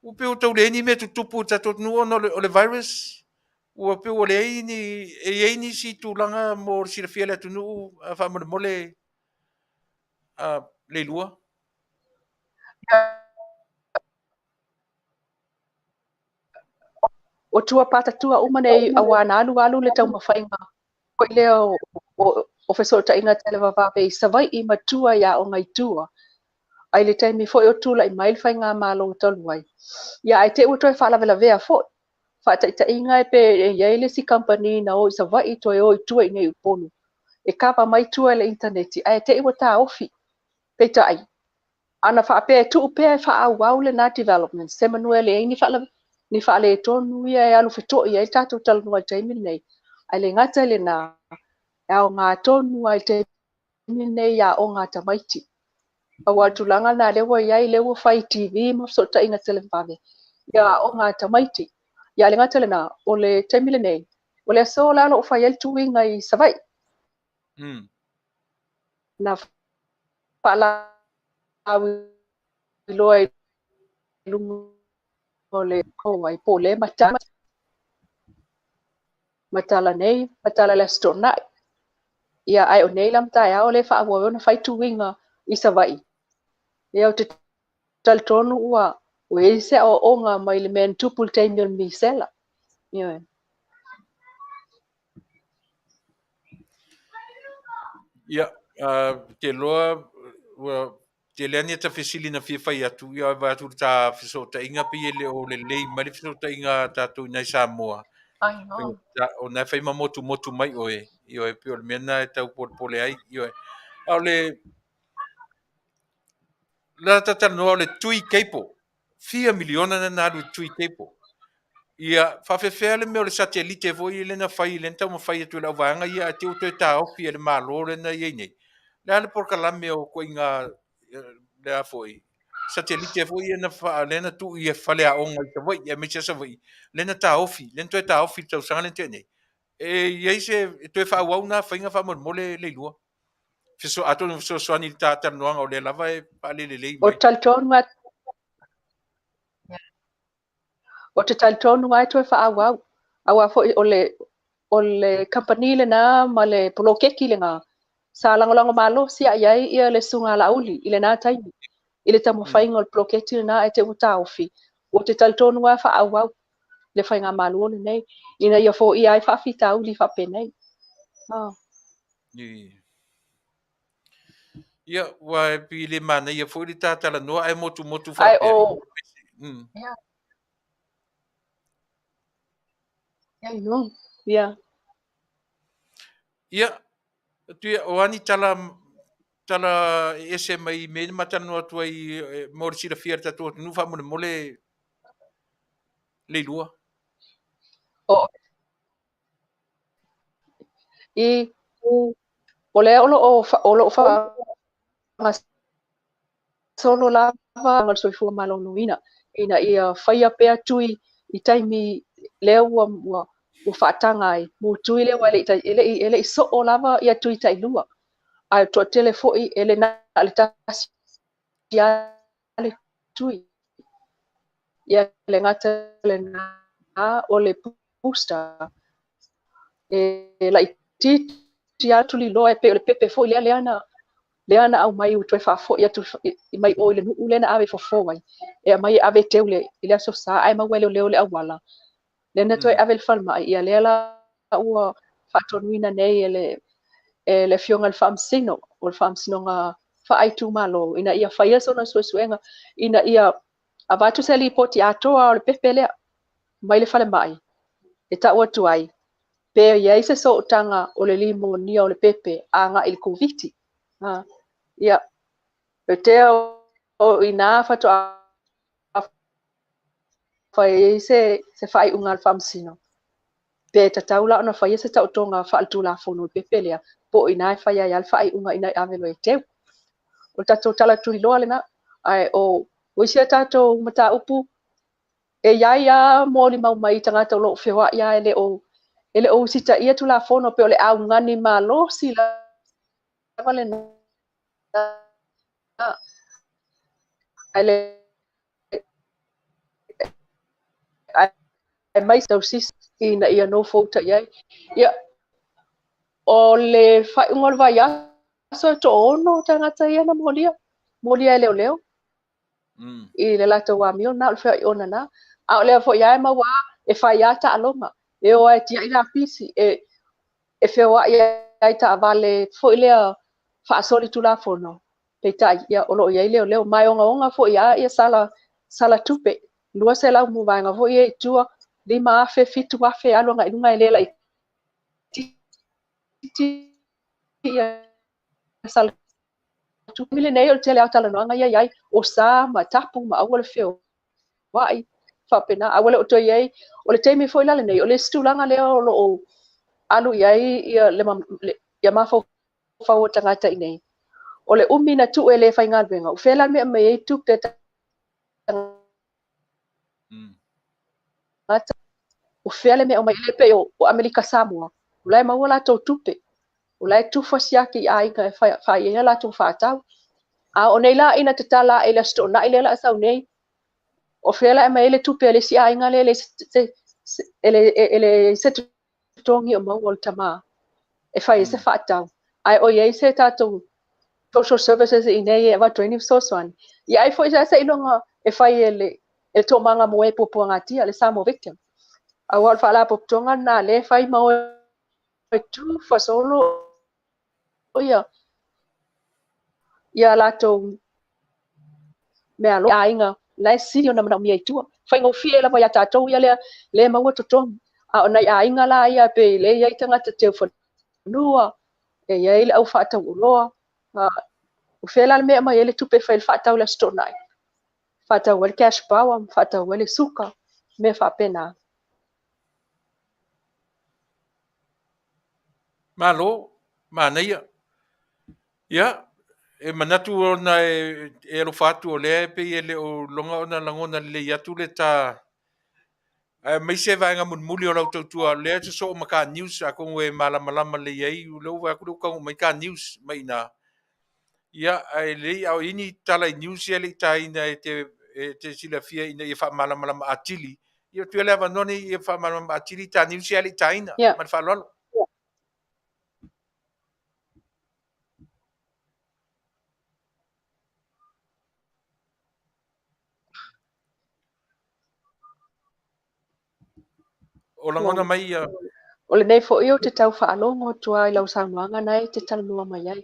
ua pei ua tau leai ni mea tutupu i le tatou atunuu ona o le virus, ua pei ua leai ni, e i ai nisi tulaga mo le silafia e le atunuu, faamolemole, Leilua? O tua patatua uma nei auā na alualu le taumafaiga foi lea o fesootaiga televavave i Savai'i ma tua i aoga i tua. Ae i le taimi foi o tulai mai le faigamalo talu ai, ia ae te i ua toe faalavelavea foi. Faataitaiga e pe i ai le isi kamupani na o i Savaii toe o i tua i inei i Upolu e kava mai tua i le initaneti ae te i ua taofi. Peitai, ana faapea e tuu pea e faaauau lena development, semanu e leai ni ni faaletonu ia e alu feto'i ai le tatou talanoa i le taimi lenei. Ae le gata i lena, e aoga tonu lava i le taimi lenei i aoga a tamaiti. Aua o le tulaga lena lea ua i ai, lea ua fai i TV ma fesootaiga televavave ia aoga a tamaiti. Ia ae le gata i lena, o le taimi lenei, o le aso la o lo o fai ai le tuiga i Savaii. Na faalauiloa i luga o le ai po o le matala nei, matala i le Aso Toonai. Ia, ae o nei la ma taeao lea e faaauau ai ona fai tuiga i Savaii. Ia, ou te talitonu ua i ai se aoaoga mai le mea na tupu i le taimi o le misela. Ioe. Ia, te loa ua tele lava ni ata fesili na fia fai atu, ia vaai atu i le ta fesootaiga pei e le o lelei mai le fesootaiga a tatou i inā i Samoa. Ai no. O lena e fai ma motumotu mai oe, ioe, pei o le mea lena e tau polepole ai, ioe. A o le la talatalanoa o le tui cable, fia miliona lena na alu i le tui cable. Ia, faapefea le mea o le satelite foi lea na fai, lea na taumafai atu e le auvaega ia ae te i ua toe taofi e le Malo lea na i ai nei. O le a le polokalame o ituaiga le a foi, satelite foi ia na lea na tuu i faleaoga i Savaii aemaise lava Savaii, lea na taofi, lea na toe taofi i le tausaga lea na tea nei. E i ai se, e toe faaauau na faiga faamolemole Leilua? Atonu e fesoasoani i le ta talanoaga o lea lava e faalelelei mai. Ou te talitonu lava e toe faaauau, aua foi o le o le kamupani lena ma le poloketi lena sa lagolago malosi lava i ai ia le Susuga a Laauli i lena taimi i le taumafaiga o le poloketi lena ae te i ua taofi. Ou te talitonu lava e faaauau le faigamalo lenei ina ia foia ai faafitauli faapenei. Ia, ua e pei e le manaia foi le ta talanoa ae motumotu faapea. Ae o... Ia. Ia, no. Ia. Ia, Tuia, o a ni tala, tala e ese mai i mea na ma talanoa atu ai mo le silafia e le tatou atunuu faamolemole Leilua? O, i, o lea o lo o, o lo o faagasolo lava le Soifua Maloloina ina ia faia pea tui i taimi lea ua, ua, ua faataga ai mo tui lea aua e le i soo lava ia tui tailua. Ae toatele foi e le na o le tasi lava le tui. Ia le gata lena o le booster e laitiiti lava tuliloa e pei o le pepe foi lea lea na lea na aumai ua toe faafoi atu mai o i le nuu lea na ave e fofo ai e aumai e ave e teu i le aso Sa ae maua e leoleo le auala lea na toe ave i le falemai ia lea la ua faatonuina nei e le e le Afioga i le Faamasino o le Faamasinoga Faaitumalo ina ia faia sona suesuega ina ia avatu se lipoti atoa o le pepe lea mai le falemai e tau atu ai pe i ai se sootaga o le limonia o le pepe agai i le Koviti. Ia, e tea o i ina faatoa fai ai se, se faaiuga a le Faamasino. Pe tatau la ona faia se taotoga faaletulafono i le pepe lea, po o i ina e fai ai lava le faaiuga ina ia ave loa e teu. O le tatou tala tuliloa lena, ae o isi a tatou mataupu, e i ai lava molimau mai tagata o lo o feoai lava e le o usitaia Tulafono, pei o le augani malosi lava lena. Ae le aemaise tausisi ina ia nofouta i ai. Ia, o le faaiuga o le vaiaso e toaono tagata ia na molia, molia e leoleo i le latou amio lena, o le feoaiona na. A o lea foi lava e maua e fai lava taaloga, e o ai e tiai lapisi, e feoai ai taavale foi lea faasolitulafono. Peitai, ia, o lo o i ai leoleo, ma e ogaoga foi lava ia sala, sala tupe, 200 mo vaega foi ia i tua, 5,000, 7,000 alu agai i luga e le laitiiti ia sala tupe. Lenei o le tele lava o talanoaga ia i ai, o sa ma tapu ma aua le feoai, faapena. A ua le o toe i ai, o le taimi foi la lenei, o le isi tulaga lea o lo o alu i ai ia, le, ia mafaufau o tagata i nei, o le umi na tuu e le faigaluega, o fea la le mea e aumai ai tupe a tagata, o fea le mea e aumai ai, e pei o Amerika Samoa, o la e maua latou tupe, o la e tufa siaki i aiga e fai ai a latou faatau. A o nei la ina tatala ae i le Aso Toonai lea o le a sau nei, o fea la e aumai ai le tupe a le isi aiga lea e leai se totogi o maua o le tama e fai ai se faatau. Ae o i ai se tatou social services i inei e avatu ai ni fesoasoani. Ia ai foi seiloga e fai e le e le toomaga mo e puapuagatia, le Samoa Victim. Aua o le faalapotopotoga lena lea e fai ma o e tufa solo ia ia latou meaalofa aiga la e sili ona manaomia i tua. Faigofie lava ia tatou ia lea le maua totogi. A o nai aiga la ia pei le i ai tagata teu fanua, e i ai le au faatauoloa. O fea la le mea e aumai ai le tupe e fai ai le faatau i le Aso Toonai? Faatau ai le cash power, faatau ai le suka, mea faapena. Malo, manaia. Ia, e manatu ona e alofa atu o lea e pei e le o iloga ona lagona lelei atu le ta aemaise vaega mulimuli o lau tautua o lea e sosoo ma ka news atonu e malamalama lelei ai o lea ua vaai atu o lea ua taunuu mai ka news mai i ina. Ia, ae lelei a o i ai ni tala i news ia e le i taina e te silafia ina ia faamalamalama atili. Ia tuu ia le avanoa nei ia faamalamalama atili ta news ia e le i taina. Ma le faaaloalo. O lagona mai ia. O lenei foi ou te tau faalogo atu lava i lau saunoaga na e te talanoa mai ai.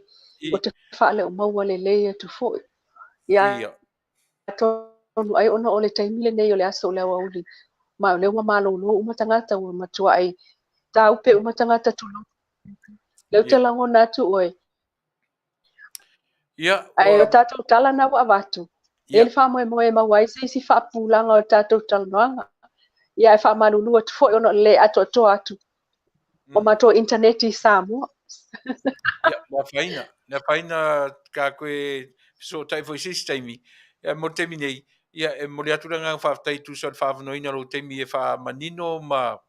Ou te faaleomaua lelei atu foi. Ia atonu ai ona o le taimi lenei o le aso o le aoauli, ma o lea ua malolo uma tagata, ua matuai tāupe uma tagata tulou. Lea ou te lagona atu oe. Ia, Ae o tatou tala na ua avatu, e i ai le faamoemoe e maua ai se isi faapupulaga o le tatou talanoaga. Ia, ae faamalulu atu foi ona o le le atoatoa atu o matou internet i Samoa. Ia, le afaina, le afaina ka koe fesootai foi i se isi taimi. Ia, mo le taimi nei, ia, e momoli atu le agaga faafetai e tusa o le faaavanoaina o lou taimi e faamanino ma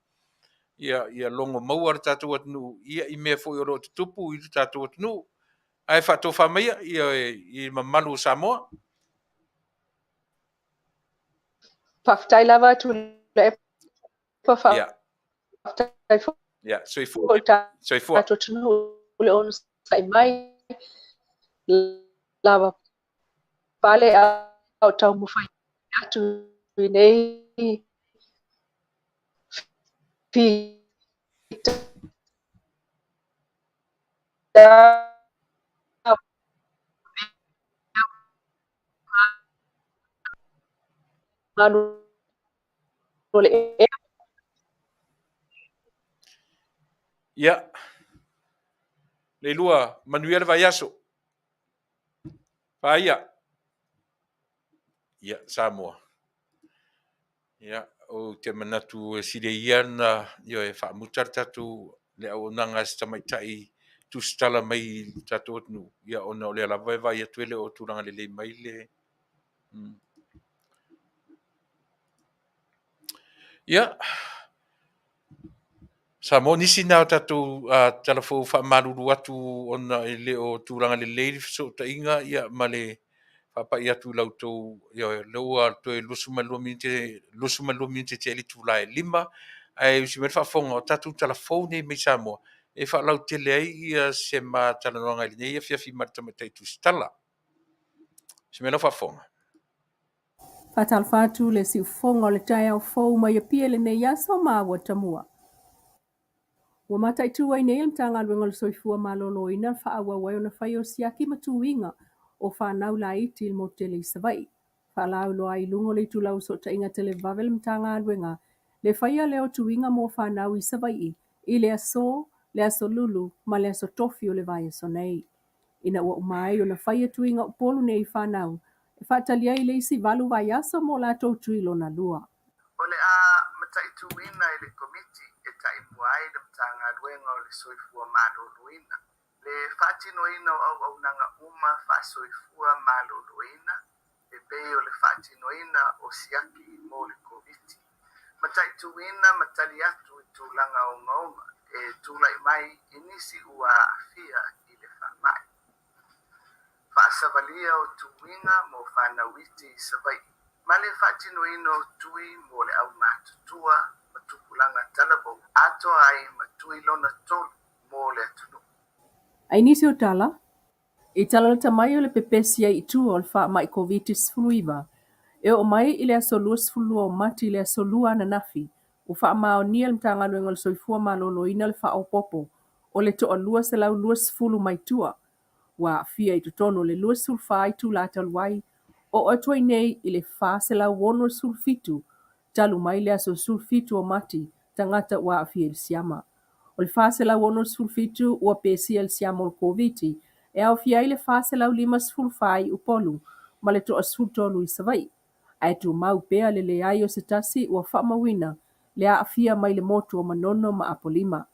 ia, ia logo maua le tatou atunuu ia, i mea foi o lo o tutupu i le tatou atunuu. Ae faatofa maia ia, i le mamalu o Samoa. Faafetai lava Tuilaepa, faafetai foi Ia, soifua. i le Soifua. tatou atunuu i le onosai mai. Lava pale a o taumafai atu i nei fita o le ea. Ia. Leilua, manuia le vaiaso. Faia. Ia, Samoa. Ia, ou te manatu e sili ia na ioe e faamuta le tatou le auaunaga a se tamaitai tusitala mai i le tatou atunuu, ia ona o lea lava e vaai atu e le o tulaga lelei mai le. Ia, Samoa, nisi na o tatou tala fou faamalulu atu ona e le o tulaga lelei le fesootaiga ia ma le faapai atu i la outou, ia lea ua toe 22 minute, 22 minute tea i le itula e 5, ae usi mai le faafofoga o tatou tala fou nei mai Samoa e faalautele ai ia se ma talanoaga i lenei afiafi ma le tamaitai tusitala. Usi mai lau faafofoga. Faatalofa atu le siufofoga o le taeao fou mai Apia i lenei aso ma ua tamua. Ua mataitu ai nei e le Matagaluega o le Soifua Maloloina le faaauau ai ona faia o siaki ma tuiga o fanau laiti i le motu tele i Savaii. Faalauiloa ai i luga o le itulau o Fesootaiga Televaveve a le Matagaluega le faia lea o tuiga mo fanau i Savaii i le aso, le aso Lulu ma le aso Tofi o le vaiaso nei. Ina ua uma ai ona faia tuiga Upolu nei i fanau e faatali ai le isi 8 vaiaso mo latou tui lona lua. O le a mataituina e le Komiti e taimua ai le Matagaluega o le Soifua Maloloina le faatinoina o auaunaga uma faasoifua maloloina e pei o le faatinoina o siaki mo le Koviti, mataituina ma tali atu i tulaga ogaoga e tulai mai i nisi ua aafia i le faamai. Faasavalia o tuiga mo fanau iti i Savaii ma le faatinoina o tui mo le aumatutua ma tupulaga talavou atoa ai ma tui lona tolu mo le atunuu. Ai nisi o tala, i tala lata mai o le pepesi ai i tua o le faamai Koviti-19, e oo mai i le aso 22 o Mati i le aso 2 ananafi, ua faamaonia e le Matagaluega o le Soifua Maloloina le faaopoopo o le toa 220 mai tua ua aafia i totonu o le 24 itula talu ai, oo atu ai nei i le 467 talu mai le aso 17 o Mati tagata ua aafia i le siama. O le 467 ua pesia i le siama o le Koviti e aofia ai le 454 i Upolu ma le toa 13 i Savaii. Ae tumau pea le leai o se tasi ua faamauina le aafia mai le motu o Manono ma Apolima.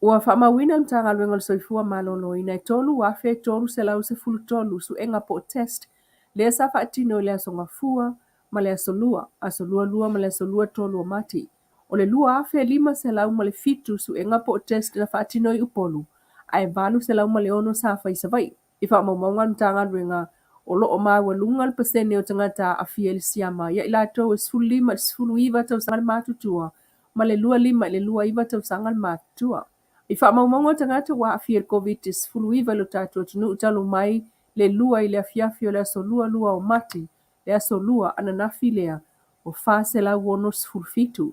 Ua faamauina e le Matagaluega o le Soifua Maloloina e 3,313 suega po o test lea sa faatino i le aso Gafua ma le aso Lua, aso Lualua ma le aso Luatolu o Mati. O le 2,507 suega po o test na faatino i Upolu ae 806 sa fai i Savaii. I faamaumauga a le Matagaluega, o lo o maualuga le pasene o tagata aafia i le siama ia i latou e 15 i le 19 tausaga le matutua ma le 25 i le 29 tausaga le matutua. I faamaumauga o tagata ua aafia i le Koviti-19 i lo tatou atunuu talu mai le 2 i le afiafi o le aso 22 o Mati, le aso Lua ananafi lea, ua 467.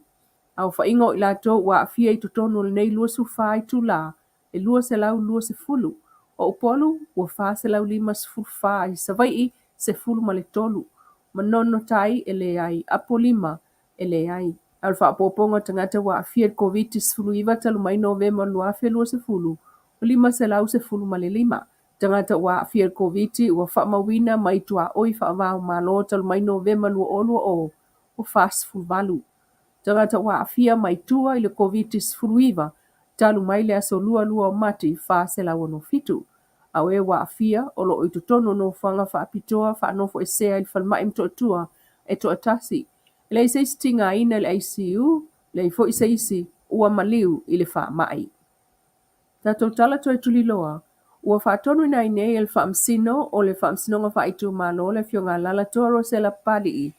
Aofaiga o i latou ua aafia i totonu o lenei 24 itula, e 220. O Upolu ua 454, i Savaii 13, Manono Tai e leai, Apolima e leai. A o le faaopoopoga o tagata ua aafia i le Koviti-19 talu mai Novema 2020, ua 515. Tagata ua aafia i le Koviti ua faamauina mai tuaoi faava-o-Malo talu mai Novema 2020, ua 48. Tagata ua aafia mai tua i le Koviti-19 talu mai le aso 22 o Mati, 467. A o e ua aafia o lo o i totonu o nofoaga faapitoa faanofoesea i le falemai Motootua e toatasi. E leai se isi tigaina i le ICU, leai foi se isi ua maliu i le faamai. Tatou tala toe tuliloa, ua faatonuina ai nei e le Faamasino o le Faamasinoga Faaitumalo le Afioga a Lalatoa Rosella Papali'i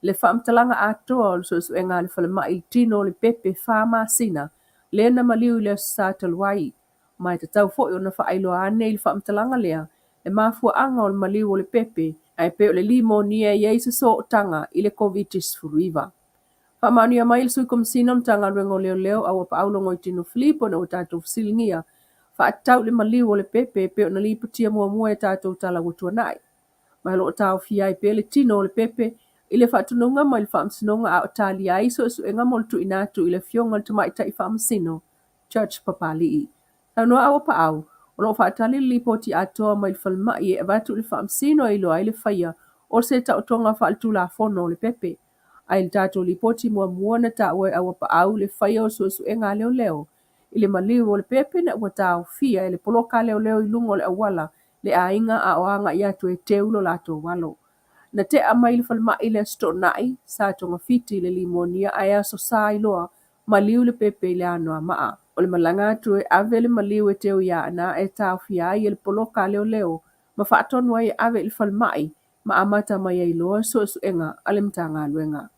le faamatalaga atoa o le suesuega a le falemai i le tino o le pepe fa masina lea na maliu i le Aso Sa talu ai. Ma e tatau foi ona faailoa ane i le faamatalaga lea le mafuaaga o le maliu o le pepe ae pei o le limonia e i ai se sootaga i le Koviti-19. Faamaonia mai e le Sui Komesina o le Matagaluega o Leoleo Auapaau Logoitino Filipo ina ua tatou fesiligia faatatau i le maliu o le pepe e pei ona lipotia muamua e tatou tala ua tuanai. Ma o lo o taofia ai pea le tino o le pepe i le faatonuga mai le Faamasinoga a o talia ai suesuega mo le tuuina atu i le Afioga i le Tamaitai Faamasino, Judge Papali'i. Saunoa Auapaau, o lo o faatali le lipoti atoa mai le falemai e avatu i le Faamasino e iloa ai le faia o se taotoga faaletulafono o le pepe. Ae i le tatou lipoti muamua na taua e Auapaau le faia o suesuega a leoleo i le maliu o le pepe na ua taofia e le poloka a leoleo i luga o le auala le aiga a o agai atu e teu lo latou alo. Na tea mai le falemai i le Aso Toonai, sa togafiti i le limonia ae Aso Sa iloa maliu le pepe i le Anoamaa. O le malaga atu e ave le maliu e teu i Aana e taofia ai e le poloka a leoleo ma faatonu ai e ave i le falemai ma amata mai ai loa suesuega a le Matagaluega.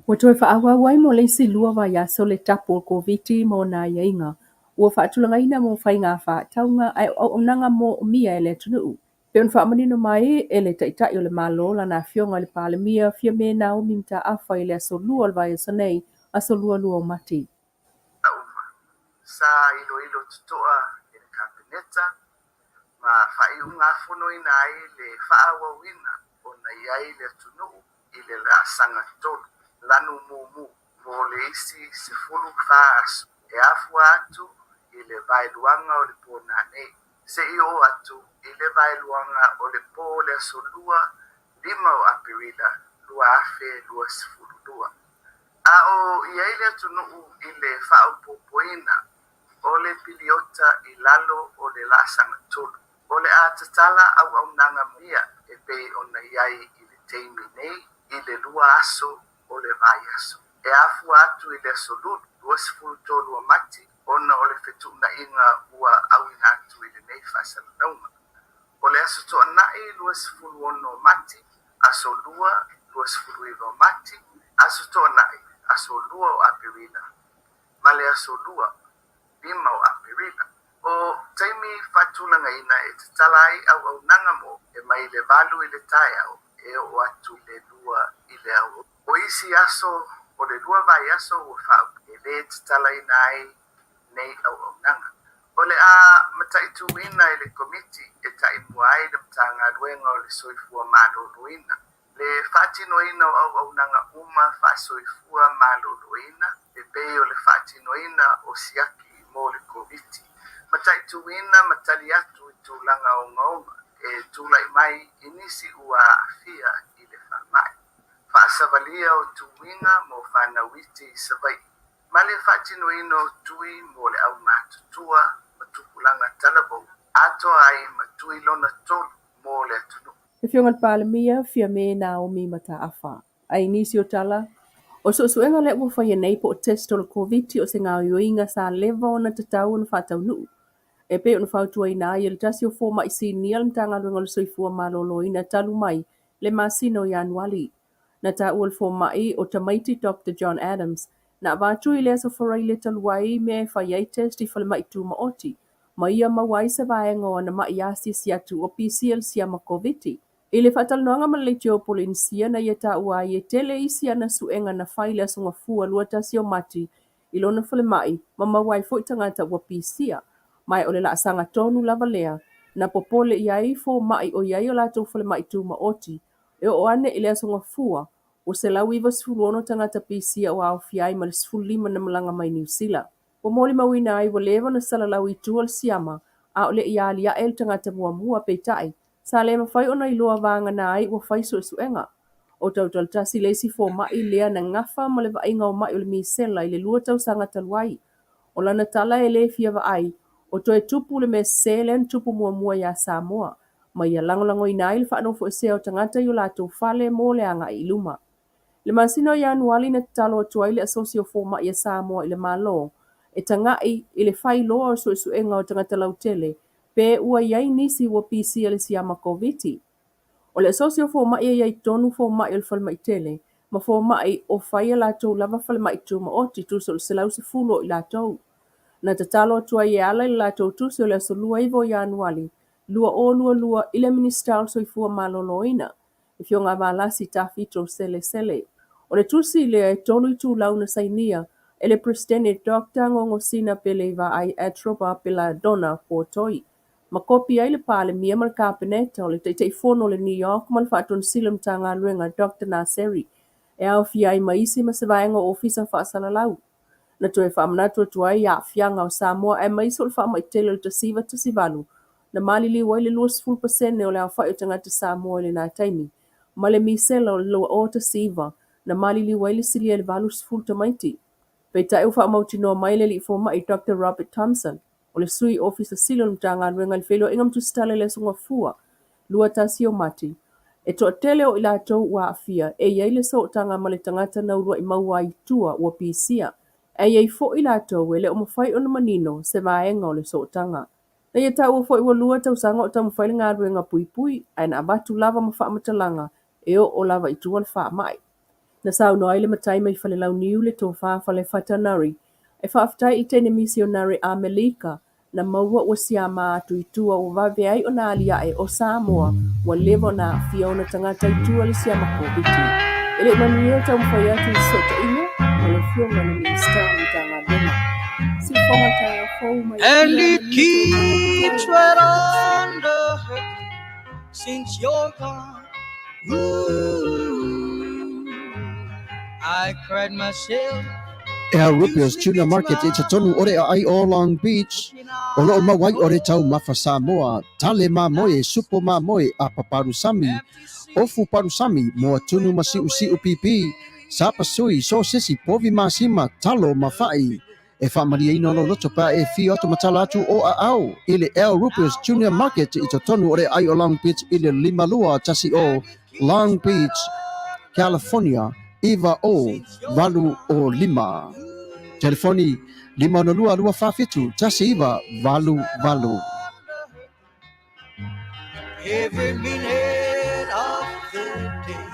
Ua toe faaauau ai mo le isi lua vaiaso le tapu o le Koviti ma ona aiaiga ua faatulagaina mo faiga faatauga ae o auaunaga moomia e le atunuu. Pei ona faamanino mai e le Taitai o le Malo lana Afioga i le Palemia Fiame Naomi Mataafa i le Aso Lua o le vaiaso nei, Aso Lua 2 o Mati. Uma, sa iloilo totoa e le Kapeneta ma faaiugafonoina ai le faaauauina ona i ai le atunuu i le laasaga tolu lanu mumu mo le isi 14 aso e afua atu i le vaeluaga o le po nanei seia oo atu i le vaeluaga o le po o le aso Lua 5 o Aperila 2022. A o i ai le atunuu i le faaopoopoina o le piliota i lalo o le laasaga tolu, o le a tatala auaunaga ia e pei ona i ai i le taimi nei i le 2 aso o le vaiaso e afua atu i le aso Lulu 23 o Mati ona o le fetuunaiga ua auina atu i lenei faasalalauga. O le aso Toonai 26 o Mati, aso Lua 29 o Mati, aso Toonai, aso 2 o Aperila, ma le aso Lua 5 o Aperila. O taimi faatulagaina e tatala ai auaunaga mo e mai le 8 i le taeao e oo atu i le 2 i le aoauli. O isi aso o le 2 vaiaso ua faaopoopo e le tatalaina ai nei auaunaga. O le a mataituina e le Komiti e taimua ai le Matagaluega o le Soifua Maloloina le faatinoina o auaunaga uma faasoifua maloloina e pei o le faatinoina o siaki mo le Koviti. Mataituina ma tali atu i tulaga ogaoga e tulai mai i nisi ua aafia i le faamai. Faasavalia o tuiga mo fanau iti i Savaii ma le faatinoina o tui mo le aumatutua ma tupulaga talavou atoa ai ma tui lona tolu mo le atunuu. Le Afioga i le Palemia, Fiame Naomi Mataafa. Ae i nisi o tala, o suesuega lea ua faia nei po o test o le Koviti o se gaoioiga sa leva ona tatau ona faataunuu. E pei ona fautuaina ai e le tasi o fomai sinia o le Matagaluega o le Soifua Maloloina talu mai le masina o Ianuali. Na taua e le fomai o tamaiti Doctor John Adams, na avatu i le Aso Faraile talu ai mea e fai ai test i falemai tumaoti, ma ia maua ai se vaega o ana ma'i asiasi atu ua pisia le siama Koviti. I le faatalanoaga ma le Leitio Polenisia na ia taua ai e tele isi ana suega na fai i le Aso Gafua 21 o Mati i lona falemai ma maua ai foi tagata ua pisia. Ma o le laasaga tonu lava lea na popole i ai fomai o i ai o latou falemai tumaoti e oo ane i le Aso Gafua ua 196 tagata pisia ua aofia ai ma le 15 na malaga mai Niu Sila. Ua molimauina ai ua leva ona salalau i tua le siama a o le i aliae le tagata muamua, peitai, sa le mafai ona iloa vagana ai ua fai suesuega. O Tautalatasi le isi fomai lea na gafa ma le vaaiga o mai o le misela i le 2 tausaga talu ai. O lana tala e le fia vaai, o toe tupu le mea sese lea na tupu muamua ia Samoa, ma ia lagolagoina ai le faanofoesea o tagata i o latou fale mo le agai i luma. I le masina o Ianuali na tatalo atu ai le Asosi o Fomai a Samoa i le Malo e taga'i i le fai loa o suesuega o tagata lautele pe ua i ai nisi ua pisia le siama Koviti. O le Asosi o Fomai e i ai tonu fomai o le falemai tele ma fomai o fai a latou lava falemai tumaoti tusa o le 110 o i latou. Na tatalo atu ai e ala i le latou tusi o le aso 29 o Ianuali 2022 i le Minisita o le Soifua Maloloina, le Afioga a Valasi Tafito Selesele. O le tusi lea e 3 itulau na sainia e le Peresetene Doctor Gogosina Pele Vaai Atropa Peladona Potoi, ma kopi ai le Palemia ma le Kapeneta, o le Taitaifono o le NEOC ma le Faatonisili o le Matagaluega Doctor Naseri, e aofia ai ma isi ma se vaega o ofisa faasalalau. Na toe faamanatu atu ai aafiaga o Samoa aemaise o le faamai tele o le 1918 na maliliu ai le 20% o le aofai o tagata Samoa i lena taimi, ma le misela o le 2019 na maliliu ai le silia i le 80 tamaiti. Peitai ua faamautinoa mai le alii fomai Doctor Robert Thompson, o le sui ofisa sili o le Matagaluega i le Feiloaiga ma Tusitala i le Aso Gafua 21 o Mati, e toatele o i latou ua aafia e i ai le sootaga ma le tagata na uluai maua ai i tua ua pisia, ae i ai foi latou e le o mafai ona manino se vaega o le sootaga. Na ia taua foi ua 2 tausaga o taumafai le galuega puipui, ae na avatu lava ma faamatalaga e oo lava i tua le faamai. Na saunoa ai le matai mai Falelauniu le Tofa Falefata Nari e faafetai i teine misionare Amelika na maua ua siama atu i tua ua vave ai ona aliae o Samoa ua leva ona aafia ona tagata i tua i le siama Koviti. E le i manuia le taumafai atu i fesootaiga ma le Afioga i le Minisita o le Matagaluega. Siufofoga o le taeao fou mai And Apia, it manuia taumafa keeps fou. right on the hurt since you're gone. Ooh, I cried myself El to Rupios sleep Tuna each Market i te tonu ore a ai o Long Beach. morning. O loo mau ai o le taumafa Samoa, tale mamoe, supo mamoe, apa parusami, ofu parusami, moa tunu ma siu siu pipi, sapa sui, sosesi, povi masima, talo mafai. E whaamaria lo loto pa e whio atu matala atu o a au i le El Rupios Junior Market i te tonu o le ai o Long Beach i le 52 tasi o Long Beach, California, iva o valu o lima. Telefoni 502 247 19 88. Every minute of the day,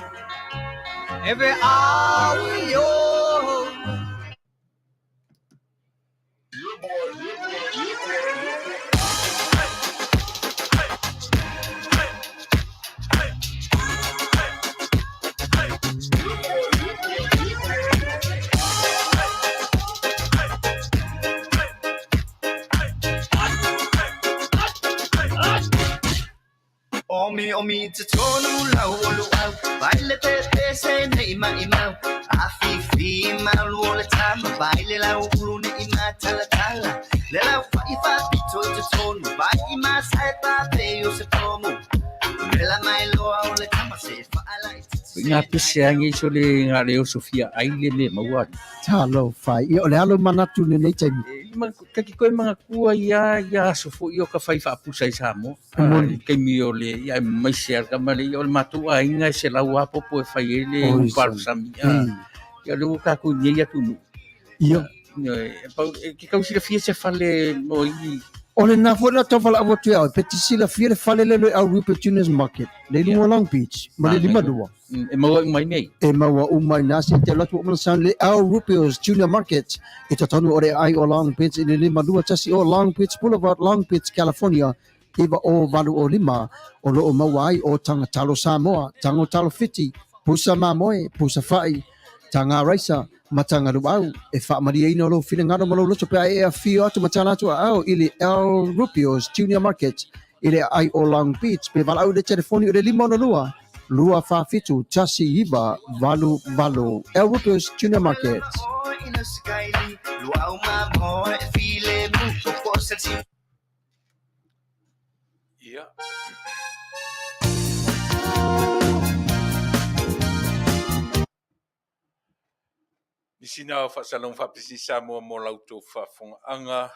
every hour you're away. Omi omi te tonu lau o luau Baile te te se nei mai mau A fi fi mau lu o le tama Baile lau ulu nei ma tala tala Le lau fa i fa pito i te tonu Vai i ma sae pa pe o se pomu Le la mai loa o le tama se fa ala i te se Ngā pese angi so le ngā leo Sofia ai le me maua. Talo whai. Ia o le alo manatu le nei taimi. E, Kaki koe mga kua ia ia aso fo i o ka whai whaapusa i Samoa. E moni. Kei mi o le ia mai se ar ka male i o le mātou a inga e se lau apopo e whai e le Oi, uparu sami. sami. Ia le ua kākou nei atu nu. Ia. E, pau, e, ke kau sila fia se fale mo i O le nā fo na tau whala awa tu au, pe te sila fia le fale le le au Rupert Junior's Market, le lunga Long Beach, ma le lima lua. E maua i mai nei. E maua umai nā se te lotu umana sound le au Rupios Junior Market, i te tonu o le ai o Long Beach, i le lima lua tasi o Long Beach Boulevard, Long Beach, California, iwa o valu o lima, o loo maua ai o tanga talo Samoa, tango talo Fiti, pusa mamoe, pusa whai, tanga raisa, matanga luau, e whaamaria ina o lou whilingano ma lou loto pea e a whio atu matala atu a au i le El Rupios Junior Market i le ai o Long Beach pe walau le telefoni o le lima ona lua, lua whawhitu, tasi iwa, valu valu. El Rupios Junior Market. Ia. Nisi na o whaasalong whaapisi Samoa mo lau tō whaafonga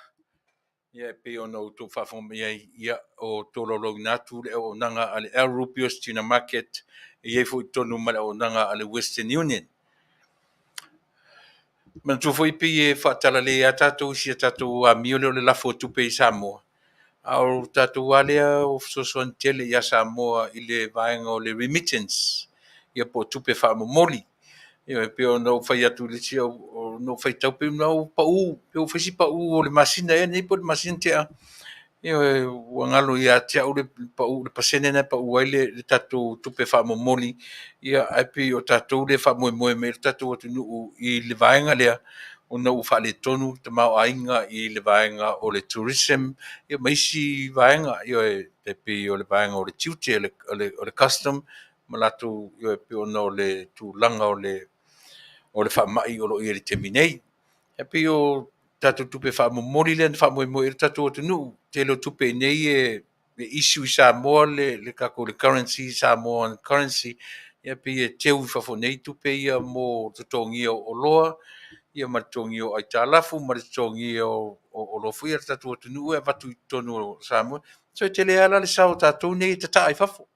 ia e pe ona o tō whaafonga mai ai ia o tō laulau nātu le o nanga a le El Rupios Tuna Market e iei fo i tonu ma le o nanga a le Western Union. Mana tū foi pe e whaatala le a tātou si a tātou a mio le o le lafo o tupe i Samoa. A o tātou alea o fesoasoani tele ia Samoa i le vaenga o le remittance ia po o tupe whaamomoli. Ia e pe ona o whai atu le tia o no whai tau pe una o pau, pe o whaisi pau o le masina e nei po le masina tea. Ia e ua ngalo ia tia o le pau, le pasene na pau ai le tātou tupe whaamomoli. Ia ai pe o tātou le whaamoemoe me le tātou atunuu i le vaenga lea. Ona ua faaletonu te mao aiga i le vaega o le tourism ia ma isi vaega ia e pei o le vaega o le tiute o le custom ma latou ia e pei ona o le tulaga o le faamai o loo i le taimi nei. E pei o tatou tupe faamomoli lea na faamoemoe ai le tatou atunuu. Tele o tupe i nei e issue i Samoa le tatou le currency, Samoan currency, ia pei e teu i fafo nei tupe ia mo totogia o oloa, ia ma le totogia o aitalafu, ma le totogia o oloa foi a le tatou atunuu e avatu i totonu o Samoa. So e tele lava la le sao o tatou nei e tataa i fafo.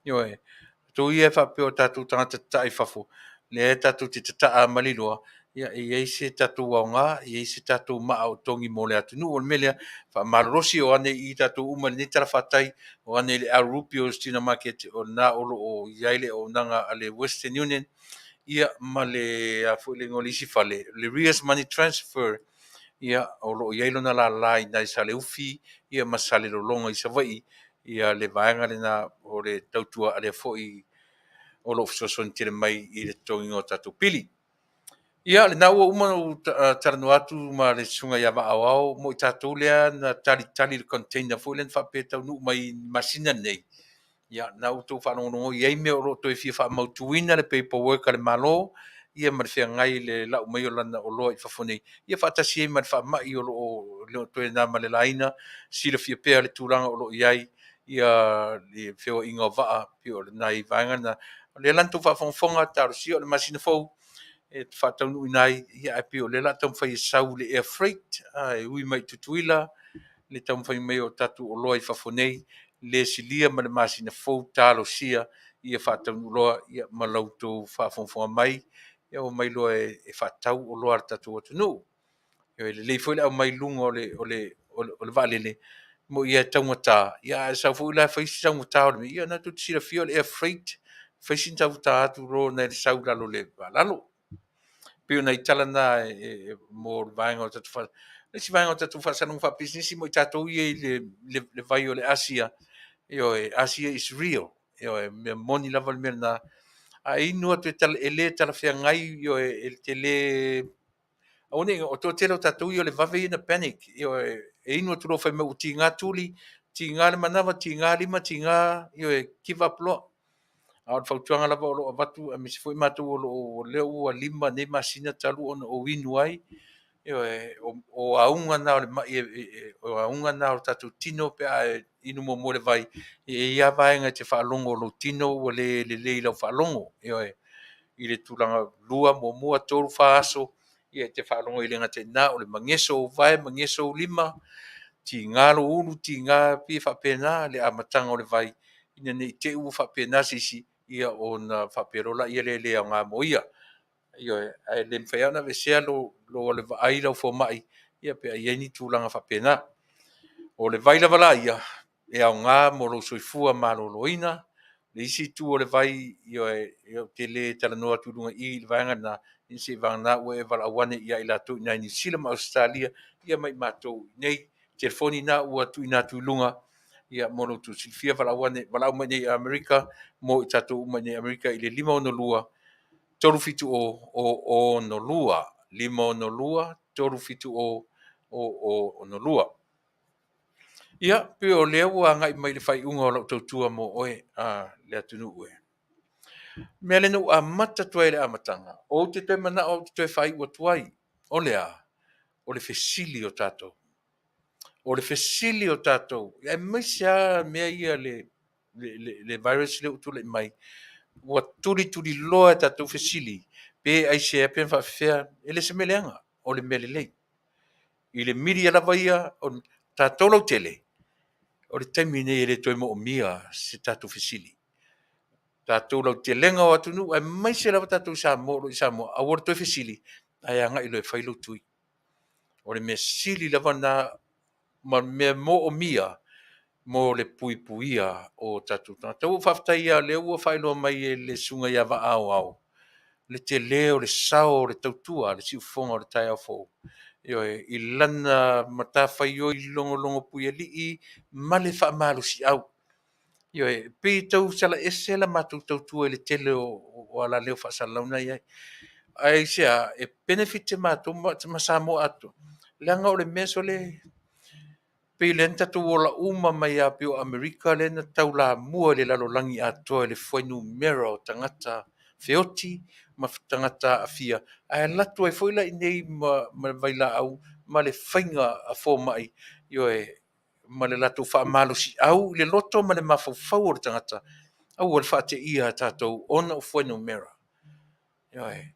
Ioe, tatou ia e faapea o tatou tagata tataa i fafo, lea e tatou te tataa maliloa, ia e iai se tatou aoga, e iai se tatou maa o togi mo le atunuu. O le mea lea, faamalolosi o ane i tatou uma i lenei tala faatai, o ane i le El Rupios Tuna Market, o lena o loo iai le auaunaga a le Western Union, ia ma le a foi le igoa o le isi fale, le Rias Money Transfer, Ia, o lo o i ai lona lala i ina i Saleufi ia ma Salelologa i Savaii, ia le vaega lena o le tautua a lea foi o lo o fesoasoani tele mai i le totogiina o tatou pili. Ia, lena ua uma ona ou talanoa atu ma le susuga ia Vaaoao mo i tatou lea na talitali i le container foi lea na faapea e taunuu mai i le masina lenei. Ia, lena ua outou faalogologo i ai mea o lo o toe fia faamautuina le paperwork a le Malo ia ma le feagai i le lau mai o lana oloa i fafo nei, ia faatasi ai ma le faamai o lo o le o toe na ma le laina, silafia pea le tulaga o lo o i ai ia le feoaiga o vaa, pei o nai vaega na. O lea la na outou faafogafoga, talosia o le masina fou e faataunuuina ai, ia ae pei o lea o le a taumafai e sau i le air freight, e ui mai i Tutuila le taumafai mai o tatou oloa i fafo nei, le silia ma le masina fou, talosia ia faataunuu loa ia ma la outou faafogafoga mai, ia omai loa e faatau oloa a le tatou atunuu. E lelei foi le aumai i luga o le vaalele, mo ia e taugata, ia ae sau foi la fai si taugata o le mea, ia o lena tou te silafia o le air freight, fai si taugata atu loa nai le sau i lalo o le vaalalo. Pei o nai tala na mo le vaega o tatou le isi vaega o tatou faasalalauga faapisinisi mo i tatou ia i le vai o le Asia, ioe, Asia is real, ioe, mea moni lava le mea lena. A e inu atu e le talafeagai, ioe, e te le aua ne i, o le toatele o tatou ia o le vave ia ona panic, ioe, e inu atu loa fai mai ua tiga tuli, tiga le manava, tiga lima, tiga, ioe, give up loa. A o le fautuaga lava o lo o avatu, aemaise foi matou o lo o lea ua 5 nei masina talu ona ou inu ai, ioe, o auga na o le mai, o auga na o le tatou tino pe a e inu muamua i le vai, e i ai lava vaega e te faalogo o lou tino ua le lelei i lau faalogo, ioe, i le tulaga 2, 1, 3, 4 aso, ia e te faalogo e le gata i lena, o le mageso o ou vae, mageso ou lima, tiga lou ulu, tiga, pei e faapena le amataga o le vai, ina ne i te i ua faapena se isi, ia ona faapea loa lea e le aoga mo ia. Ioe, ae le mafai lava ona aveesea lou alu e vaai lau fomai, ia pe a i ai ni tulaga faapena. O le vai lava la ia, e aoga mo lou soifua maloloina. Le isi itu o le vai, ioe, ou te le talanoa atu i luga i i i le vaega lena, ia seivagana ua e valaau ane ia i latou i ina i Niu Sila ma Ausetalia, ia ma i matou i inei. Telefoni na ua tuuina atu i luga, ia mo lo outou silafia, valaau ane, valaau mai i inei i Amerika, mo i tatou uma i inei i Amerika i le 562 370 0062, 562 370 0062. Ia, pei o lea ua agai mai i le faaiuga o lau tautua mo oe, a le atunuu e. Mea lea na ou amata atu ai i le amataga, ou te toe manao ou te toe faaiu atu ai, o le a? O le fesili o tatou. O le fesili o tatou, aemaise lava mea ia le virus lea ua tulai mai, ua tulituliloa e tatou fesili, pe aisea, pe na faapefea, e le o se mea leaga, o le mea lelei. I le media lava ia, o tatou lautele, o le taimi lenei e le toe moomia se tatou fesili. Tatou lautelega o atunuu, aemaise lava tatou i Samoa o lo o i Samoa, aua le toe fesili, ae agai loa e fai lou tui. O le mea sili lava lena ma mea moomia mo le puipuia o tatou tagata. Ua ou faafetai lava o lea ua faailoa mai e le susuga ia Vaa Aoao le tele o le sao o le tautua a le siufofoga o le taeao fou, ioe, i lana matafaioi logologo puialii ma le faamalosiau. Ioe, pei e tau salaese la matou tautua i le tele o alaleo faasalalau na e i ai. Ae aisea? E benefit e matou ma Samoa atoa, leaga o le mea sole, pei o lea na tatou ola uma mai lava pei o Amerika lea na taulamua i le lalolagi atoa i le fuainumera o tagata feoti ma tagata aafia, ae alu atu ai foi la i inei ma vailaau ma le faiga a fomai, ioe, ma le latou faamalosiau i le loto ma le mafaufau o le tagata, aua le faateia tatou ona o fuainumera. Ioe.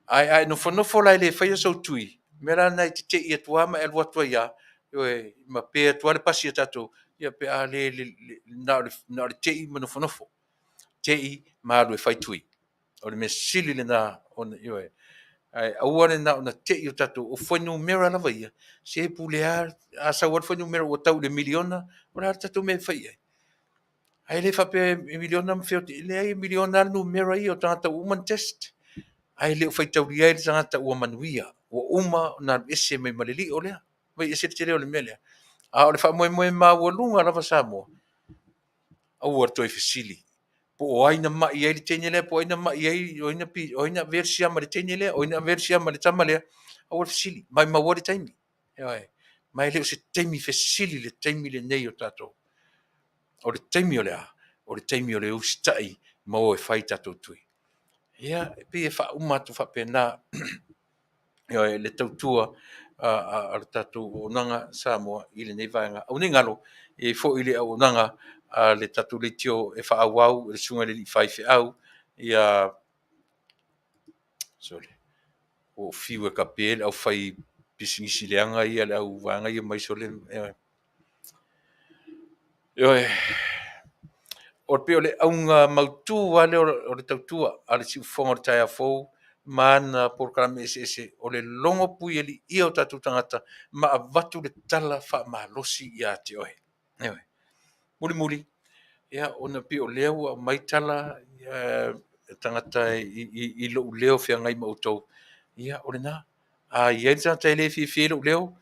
Ae a e nofonofo la e le faia sou tui, o le mea la lena e te tei atu lava ma e alu atu ai lava, ioe, ma pe atu lava le pasi a tatou, ia pe a le na o le tei ma nofonofo, tei ma alu e fai tui. O le mea sili lena, ioe. Ae aua le na ona tei o tatou, o fuainumera lava ia, se pule lava, a sau lava le fuainumera ua tau i le miliona, o le a le tatou mea e fai i ai? Ae le faapea e miliona ma feoti, e leai e miliona lava le numera ia o tagata ua uma ona test, ae le o faitaulia ai le tagata ua manuia. Ua uma ona alu ese mai ma le lio lea. Mai ese le tele o le mea lea. A o le faamoemoe maualuga lava Samoa, aua le toe fesili po o ai na mai ai le teine lea, po o ai na mai ai, o ai na, o ai na avea le siama i le teine lea, o ai na avea le siama i le tama lea. Aua le fesili, maumau ai le taimi. Ioe. Ma e le o se taimi fesili le taimi lenei o tatou. O le taimi o le a? O le taimi o le usitai ma o e fai tatou tui. Ia, e pei e faauma atu faapena ioe, le tautua a le tatou auaunaga Samoa i lenei vaega. Aua ne i galo, e i ai foi le auaunaga a le tatou leitio e faaauau e le susuga i le alii faifeau ia sorry, ua ou fiu e kape le aufai pisinisi leaga ia, le au vaega ia mai sole, ioe. Ioe, o pei o le auga mautu lava lea o le tautua a le siufofoga o le taeao fou ma ana polokalame eseese, o le logo puialiia o tatou tagata ma avatu le tala faamalosi ia te oe. Ioe. Mulimuli, ia, ona pei o lea ua aumai tala tagata i lou leo feagai ma outou, ia, o lena. A i ai le tagata e le fiafia i lou leo,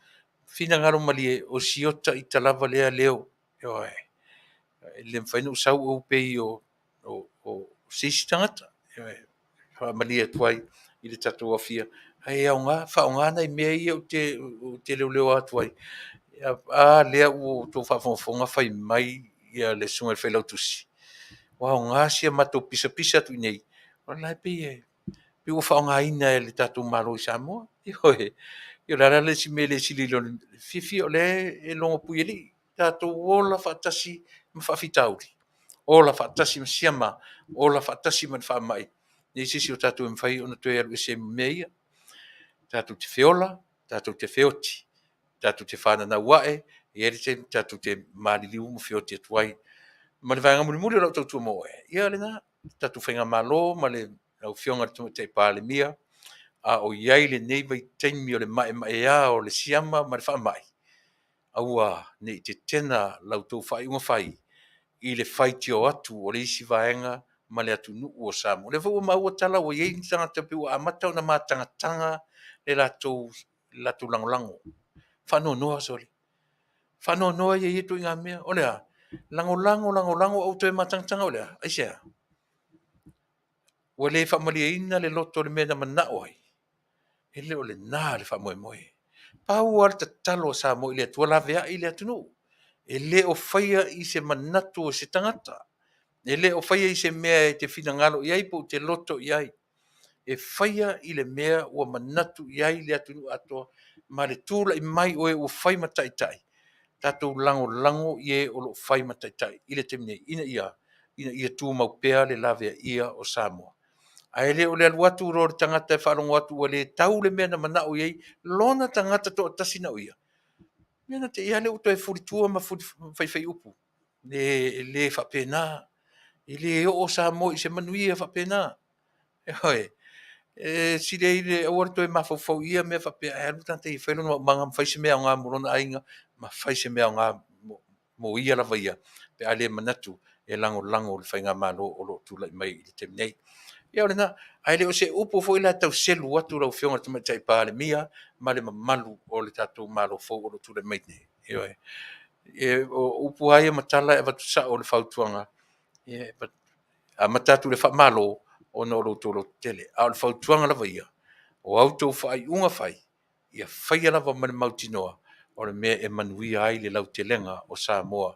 finagalo malie, o siota ita lava lea leo. Ioe. E le mafai ona ou sau ou pei o se isi tagata. Ioe. Faamalie atu ai i le tatou aofia, ae aoga, faaaoga nai mea ia ou te leoleoa atu ai. A lea ua outou faafogafoga fai mai ia le susuga i le Failautusi, ua aoga si a matou pisapisa atu i inei, o la e pei e pei ua faaaogaina e le tatou Malo i Samoa. Ioe, o le a la le isi mea e le sili i lo le fiafia o lea e logo puialii, tatou ola faatasi ma faafitauli, ola faatasi ma siama, ola faatasi ma le faamai. Leai se isi o tatou e mafai ona toe alu ese ai ma mea ia. Tatou te feola, tatou te feoti, tatou te fananau ae, e i ai le taimi tatou te maliliu ma feoti atu ai. Ma le vaega mulimuli o lau tautua mo oe, ia lena, le tatou Faigamalo ma le lau Afioga i le Tamaitai Palemia, a o i ai lenei vaitaimi o le maemaea o le siama ma le faamai, aua ne i tetena la outou faaiuga fai i le faitio atu o le isi vaega ma le atunuu o Samoa. O lea foi ua maua tala ua i ai ni tagata pei ua amata ona matagataga le latou lagolago. Faanoanoa sole. Faanoanoa ia ia ituaiga mea. O le a? Lagolago, lagolago ae ua toe matagataga o le a? Aisea? Ua le faamalieina le loto i le mea na manao ai? E le o lena le faamoemoe. Pau lava le tatalo a Samoa i le Atua laveai le atunuu. E le o faia i se manatu o se tagata. E le o faia i se mea e te finagalo i ai po o te loto i ai. E faia i le mea ua manatu i ai le atunuu atoa ma le tulai mai o e ua fai ma taitai, tatou lagolago i e o lo o fai ma taitai i le taimi nei, ina ia, ina ia tumau pea le laveaia o Samoa. Ae le o le alu atu loa o le tagata e faalogo atu ua le tau le mea na manao i ai lona tagata toatasi na o ia, ia ona te i lava lea ua toe fulitua ma faifai upu. E le faapena. E le oo Samoa i se manuia faapena. Ioe. E sili ai le aua le toe mafaufau i ia mea faapea, ae alu le tagata ia fai lona maumaga ma fai se mea aoga mo lona aiga, ma fai se mea aoga mo ia lava ia, pe a le manatu e lagolago le faigamalo o lo o tulai mai i le taimi nei. Ia o lena, ae le o se upu foi la e tau selu atu lau Afioga i le Tamaitai Palemia ma le mamalu o le tatou Malo fou o lo o tulai mai nei. Ioe. E, o upu lava ia ma tala e avatu sao o le fautuaga, e amata atu i le faamalo ona o lo outou lototele. A o le fautuaga lava ia, o a outou faaiuga fai, ia faia lava ma le mautinoa o le mea e manuia ai le lautelega o Samoa.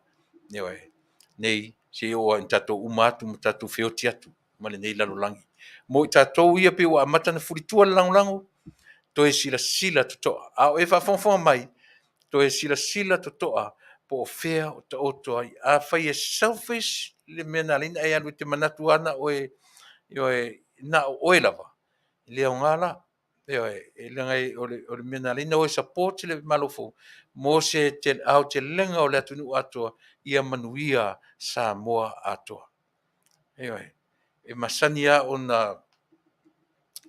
Ioe, nei seia oo lava ina tatou uma atu ma tatou feoti atu ma lenei lalolagi. Mo i tatou ia pei ua amata ona fulitua le lagolago, toe silasila totoa. A o e faafogafoga mai, toe silasila totoa po o fea o taoto ai. Afai e selfish le mea na ala ai ona e alu e te manatu lava na o oe, ioe, na o oe lava, e le aoga la. Ioe, leaga o le mea na ala ai ona o e support le Malo fou, mo se aotelega o le atunuu atoa, ia manuia Samoa atoa. Ioe, e masani lava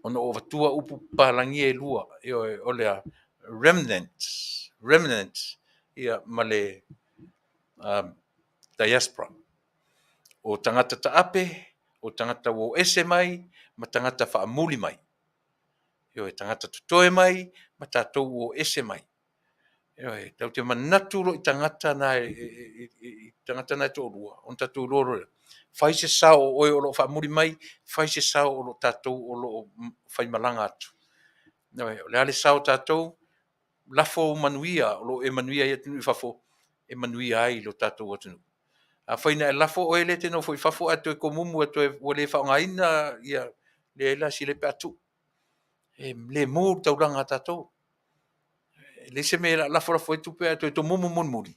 ona ou avatua upu papalagi ia e lua, ioe, o le a? Remnants, remnants, ia ma le diaspora. O tagata taape, o tagata ua o ese mai, ma tagata faamuli mai. Ioe, tagata totoe mai ma tatou ua o ese mai. Ioe, tatou te manatu loa i tagata na i tagata na e toalua, ona tatou iloa loa lea, fai se sao o oe o lo o faamuli mai, fai se sao o lo o tatou o lo o faimalaga atu. Ioe, o le a le sao o tatou, lafo ou manuia o lo o e manuia ai i atunuu i fafo, e manuia ai lo tatou atunuu. Afai na e lafo oe lea e te nofo i fafo ae toe tomumu e toe ua le faaaogaina ia, leai la sile pe a tuu. E le mu le taulaga a tatou. E leai se mea o le a lafolafo ai tupe ae toe tomumu mulimuli.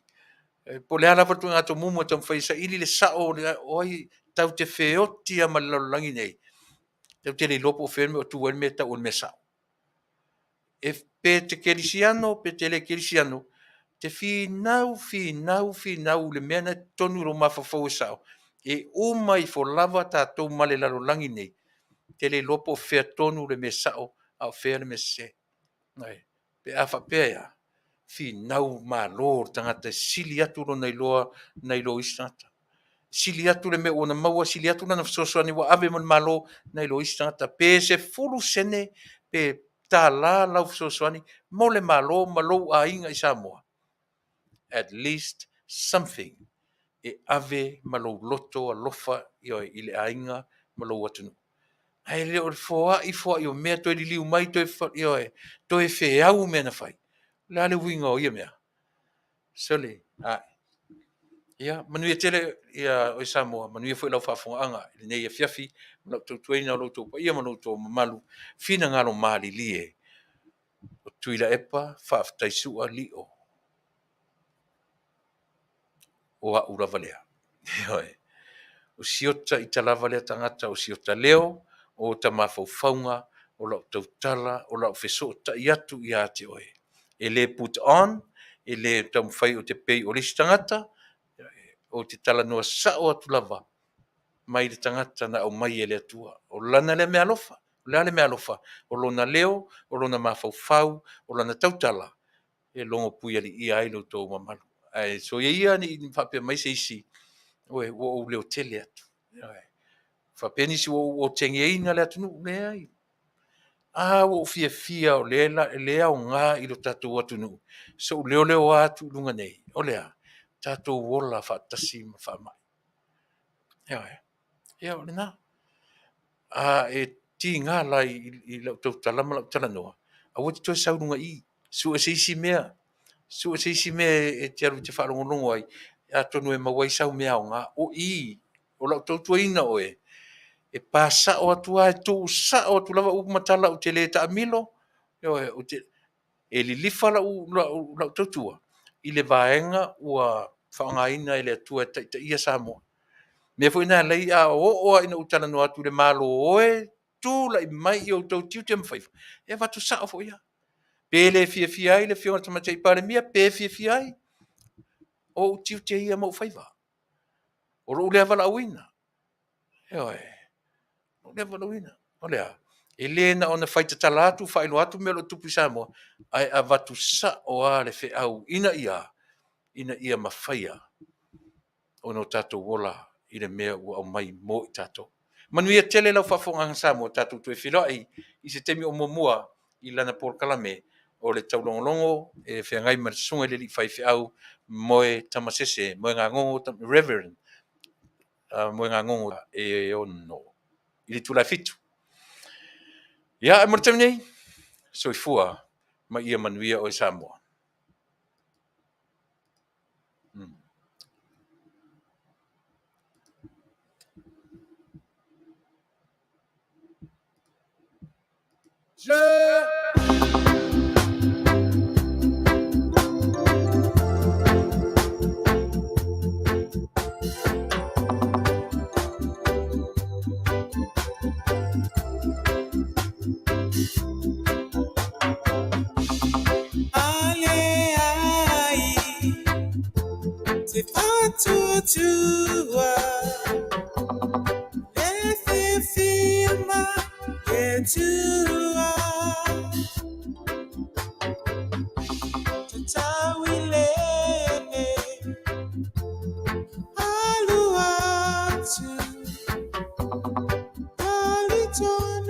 Po o le a lava le ituaiga tomumu e taumafai e saili le sao o ai tatou te feoti lava ma le lalolagi nei, tatou te le iloa po o fea le mea o tu ai le mea e tau o le mea sao. E pe te kerisiano pe te le kerisiano, te finau, finau, finau i le mea na e totonu i lou mafaufau e sao, e uma ifo lava tatou ma le lalolagi nei, te le iloa po o fea tonu le mea sao a o fea le mea sese. Pe a faapea e a? Finau malo le tagata e sili atu lona iloa nai lo isi tagata. Sili atu le mea ua na maua, sili atu lana fesoasoani ua ave mo le Malo nai lo isi tagata. Pe 10 sene pe $1 lau fesoasoani mo le Malo ma lou aiga i Samoa, at least something e ave ma lou loto alofa i le aiga ma lou atunuu. Ae le o le foai foai o mea, toe liliu mai, toe, ioe, toe feau mea na fai. O le a le uiga o ia mea? Sole, ae. Ia, manuia tele ia oe Samoa, manuia foi lau faafofogaaga i lenei afiafi, ma lau tautuaina o lo outou paia ma lo outou mamalu, finagalo malilie o Tuilaepa faafetai Sua Lio. O au lava lea. Ioe. O si ota ita lava lea tagata, o si ota leo, o ota mafaufauga, o lau tautala, o lau fesootai atu ia te oe. E le put on, e le taumafai ou te pei o le isi tagata, ou te talanoa sao atu lava mai le tagata na aumai e le Atua. O lana lea meaalofa. O le a le meaalofa? O lona leo, o lona mafaufau, o lana tautala, e logo puialiia ai lo outou mamalu. Ae soia ia ne i faapea mai se isi, ue, ua ou leotele atu. Ioe. Faapea nisi ua ou otegeina le atunuu. Leai. A ua ou fiafia o lea e aoga i lo tatou atunuu sou leoleoa atu i luga nei, o le a? Tatou ola faatasi ma faamai. Ioe. Ia o lena. A e tiga la i lau tautala ma lau talanoa, aua te toe sau i luga i i. Sue se isi mea, sue se isi mea e te alu e te faalogologo ai, atonu e maua ai sau mea aoga. O i, o lau tautuaina oe, e pa sao atu lava, e tuu sao atu lava upu ma tala ou te le taamilo, ioe, ou te, e lilifa lau, lau, lau tautua i le vaega ua faaaogaina e le Atua e taitaia Samoa. Mea foi na e ala ai a oo lava ina ou talanoa atu i le Malo e, tulai mai i outou tiute ma faiva, e avatu sao foi lava. Pe le fiafia ai le Afioga i le Tamaitai Palemia, pe fiafia ai, o ou tiute ia ma ou faiva. O lou lea valaauina. Ioe. O lou lea valaauina. O le a? E le na ona fai tatala atu, faailoa atu mea o lo o tupu i Samoa, ae avatu sao lava le feau ina ia, ina ia mafaia ona o tatou ola i le mea ua aumai mo i tatou. Manuia tele lau faafofogaaga Samoa, tatou toe feiloai i se taimi o muamua i lana polokalame o le taulogologo e feagai ma le susuga i le alii faifeau Moe Tamasese, Moegagogo, Reverend Moegagogo e 6 i le itula e 7. Ia, ae mo le taimi nei, soifua ma ia manuia oe Samoa.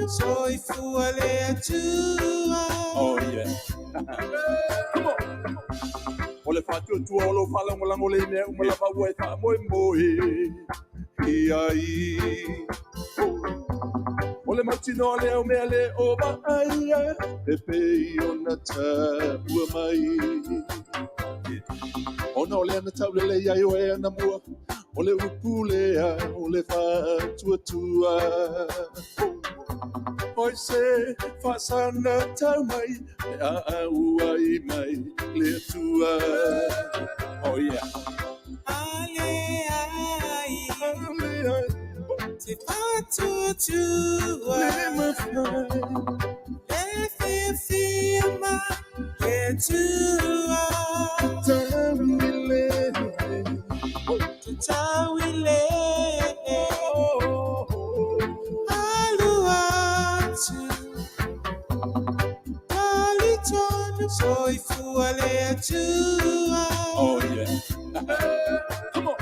Soifua le Atua. Oh yeah. Come on. O le faatuatua o lou faalagolago le mea uma lava ua e faamoemoe i ai. O le mautinoa lea o mea le o vaaia e pei ona taua mai. Ona o lea na taulelei ai oe anamua, o le upu lea o le faatuatua. Oi se faasana tau mai, e aau ai mai le Atua. Oh yeah. Ale ai, Ale ai, te faatuatua. Le mafai. Le fiafia ma le Atua. Tauile. Tatauile. Alu atu. Talitonu. Soifua le Atua. Oh yeah. Come on.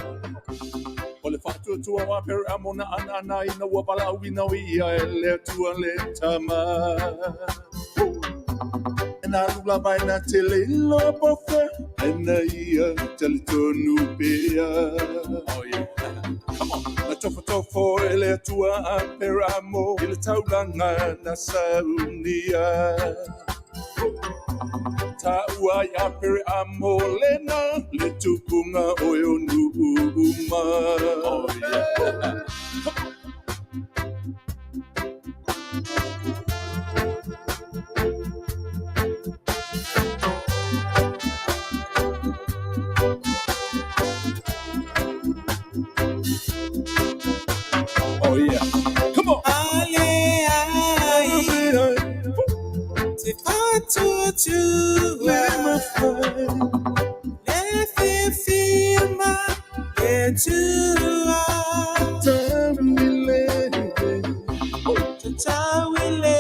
O le faatuatua o Aperamo na ana ina ua valaauina o ia e le Atua le Tama. E na alu lava e na te le iloa po o fea, ae na ia talitonu pea. Oh yeah. Come on. Na tofotofo e le Atua Aperamo i le taulaga na saunia. Taua ai Aperamo lena le tupuga o e o nuu uma. Oh yeah. Oh yeah. Come on. Ale ai, Ale ai. te faatuatua. Le mafai. Le fiafia ma le Atua. Tauile. Tatauile.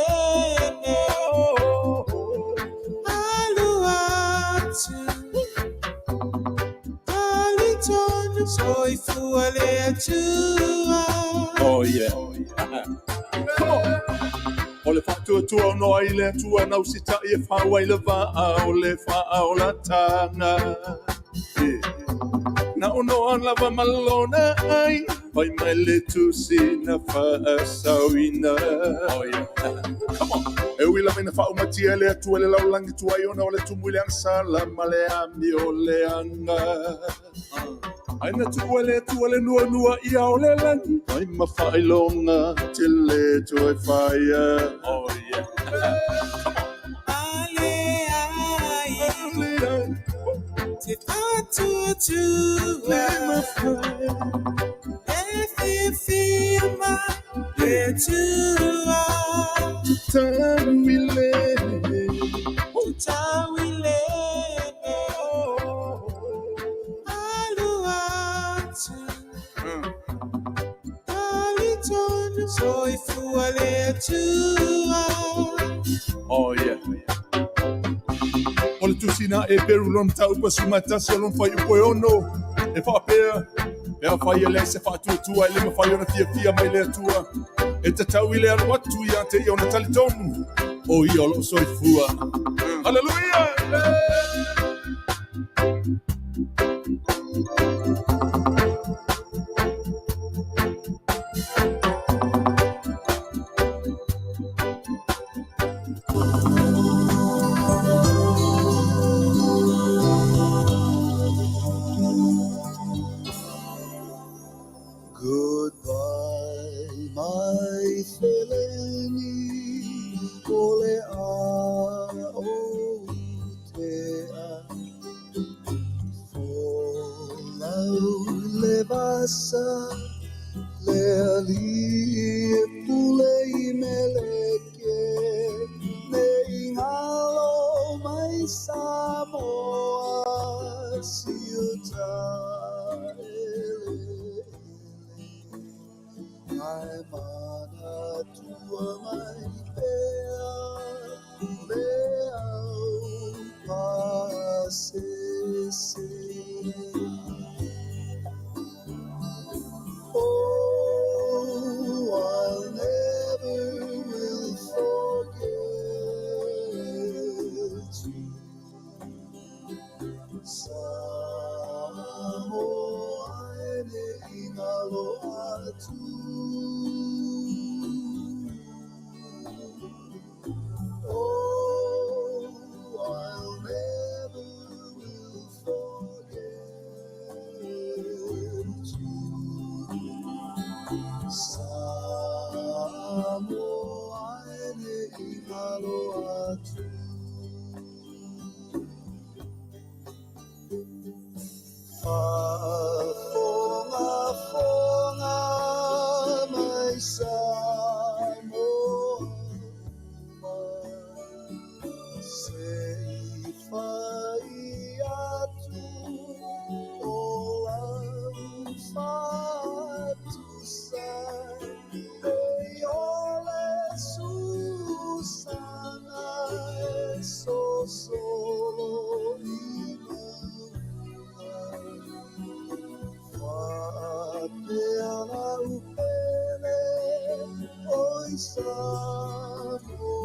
Alu atu. Talitonu. Soifua le Atua. Oh yeah. Come on. O le faatuatua o noa i le Atua na usitai e fau ai le vaa o le faaolataga. Yeah. Na o noa lava ma lona ai, fai mai le tusi na faasauina. Oh yeah. Come on. E ui lava ina faaumatia e le Atua le lalolagi tuai ona o le tumu i le agasala ma le amio leaga. Ae na tuua e le Atua le nuanua ia o le lagi, fai ma faailoga tele toe faia. Oh yeah. Come on. Ale ai, Ale ai. te faatuatua. Le mafai. Le fiafia ma le Atua. Tauile. Tatauile. Alu atu. Talitonu. Soifua le Atua. Oh yeah. O le tusi na Eperu lona mataupu aso 11 o lona fuaiupu e 6. E faapea, pe afai e leai se faatuatua e le mafai ona fiafia mai le Atua. E tatau i le alu atu ia te ia ona talitonu. O ia o loo soifua. Hallelujah! Goodbye, my feleni, o le a o te a. atu. Faafogafoga mai Samoa uma, se i fai atu o lau faatusa, e o le susana e sosolo i mauga. Faapea lau pele oi Samoa.